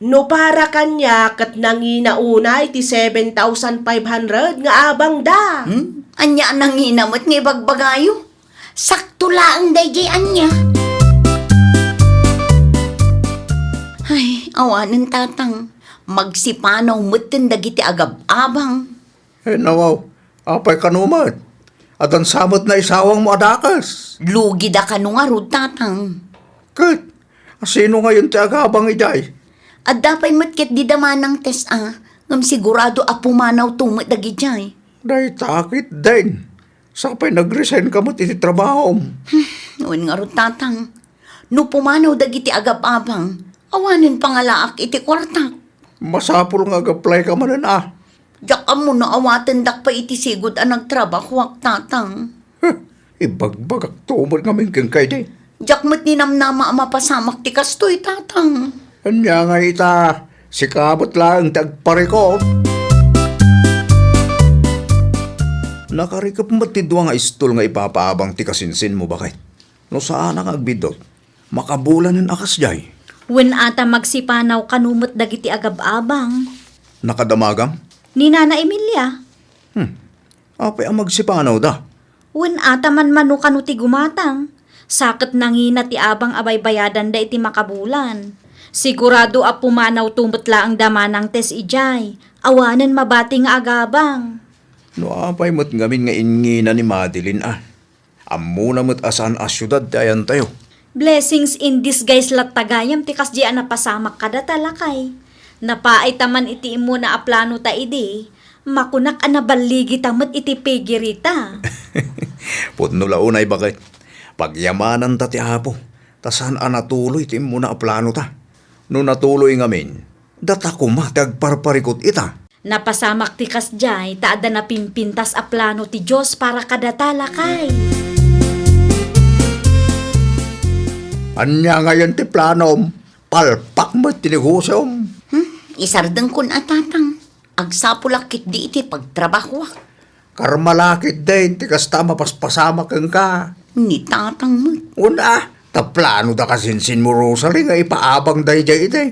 No para kaniak ket nangina unay ti seven thousand five hundred nga abang da. Hmm? Ania a nangina met nga ibagbagayo? Sakto laeng daydiay ania. Ay, awanen, tatang. Magsipanaw metten dagiti agab-abang. Ay, nawaw. Apay kano met? Addan sa met naisawangmo a dakes. Lugi da kano ngarud, tatang. Ket, asino ngayon ti agabang idiay? Adda pay met ket di da manang test a, ngem sigurado a pumanawto met dagidiay. Dayta ketdin. Sapay nagresign ka met iti trabahom. Hmm, wen ngarud, tatang. No pumanaw dagiti agab-abang, awanen pangalaak iti kuartak. Masapul nga ag-apply ka manen a. Diak ammo no awatendak pay iti sigud a nagtrabahoak, tatang. Huh, ibagbagakto met ngamin kenka idi. Diak met ninamnama a mapasamak ti kastoy, tatang. Ania ngay ita, sika met laeng ti agparikot. Nakarikep met ti dua nga istol nga ipapaabang ti kasinsinmo, baket. No saanak nga agbiddut, makabulanen a kasdiay. Wen a ta magsipanaw kano met dagiti agab-abang. Nakadamagam? Ni Nana Emilia. Hmm. Apay a magsipanawda? Wen a ta manmano kano ti gumatang. Sa ket nangina ti abang a baybayadanda iti makabulan. Sigurado a pumanawto met laeng da manang test idiay. Awanen mabati nga agabang. No apay met ngamin nga ingina ni Madeline a. Ammona met a saan a siudad ti ayantayo. Blessings in disguise latta gayam ti kasdiay a napasamak kadata, lakay. Napaayta man iti immuna a planota idi, makunak a naballigita met iti pigirita. Pudno la unay, baket. Pagyamananta ti Apo, ta saan a natuloy ti immuna a planota. No natuloy ngamin, data koma ti agparparikot ita. Napasamak ti kasdiay ta adda napimpintas a plano ti Dios para kadata, lakay. Ania ngayen ti planom? Palpak met ti negosiom. Hmm, isardengkon a, tatang. Agsapulak ketdi iti pagtrabahoak. Karma la ketdin ti kasta a mapaspasamak kenka. Ni tatang met. Wen a, ta plano da kasinsinmo, Rosalie, nga ipaabang daydiay idi.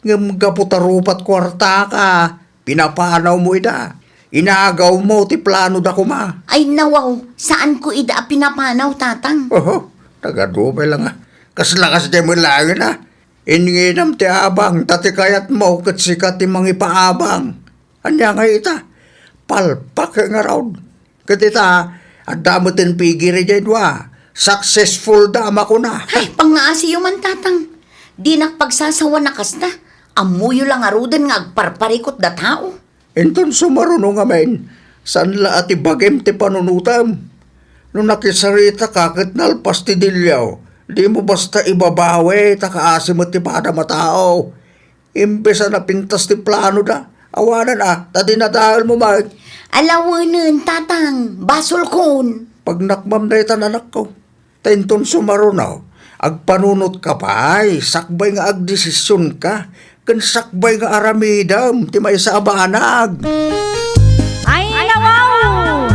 Ngem gapu ta rupat kuartaka, pinapanawmo ida. Inagawmo ti plano da koma. Ay, nawaw, saanko ida a pinapanaw, tatang. Oho, nagadu pay la nga. Kasla kasdiay met laengen a. Inginam ti abang, ta ti kayatmo ket sika ti mangipaabang. Ania ngay ita? Palpak ngarud. Ket ita, adda met ti pigiri diay dua. Successful da a makuna. Ay, pangngaasiyo man, tatang. Dinak pagsasawan a kasta. Ammoyo la ngaruden nga agparparikot da tao. Inton sumaruno ngamin, saan la a ti bagim ti panunotem. No nakisarita ka ket nalpas ti dilio, dimo basta ibabawi ta kaasi met ti padam a tao. Imbes a napintas ti plano da, awanan a, ta dinadaelmo met. Alawenen, tatang, basolkon. Pagnakmam daytan, anakko. Ta inton sumaruno, agpanunotka pay, sakbay nga agdesisionka, ken sakbay nga aramidem ti maysa a banag. Ay, nawaw!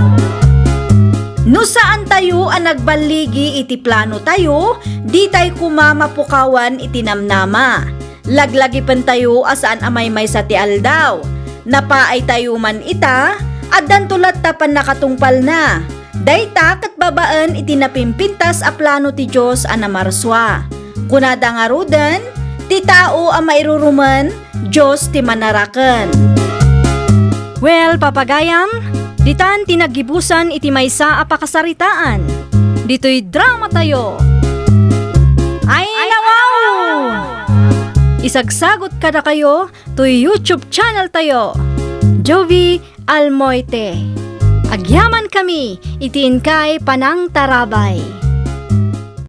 No saantayo a nagballigi iti planotayo, ditay koma mapukawan iti namnama. Laglagipentayo a saan a maymaysa ti aldaw. Napaaytayo man ita, addanto latta pannakatungpalna. Dayta ket babaen iti napimpintas a plano ti Dios a namarsua. Kunada ngaruden, ti tao a mairurumen, Dios ti manaraken. Well, papagayam, ditan ti naggibusan iti maysa a pakasaritaan. Ditoy dramatayo. Ay, nawaw! Isagsagut kadakayo toy YouTube channel tayo, Jovie Almoite. Agyamankami iti inkay panangtarabay.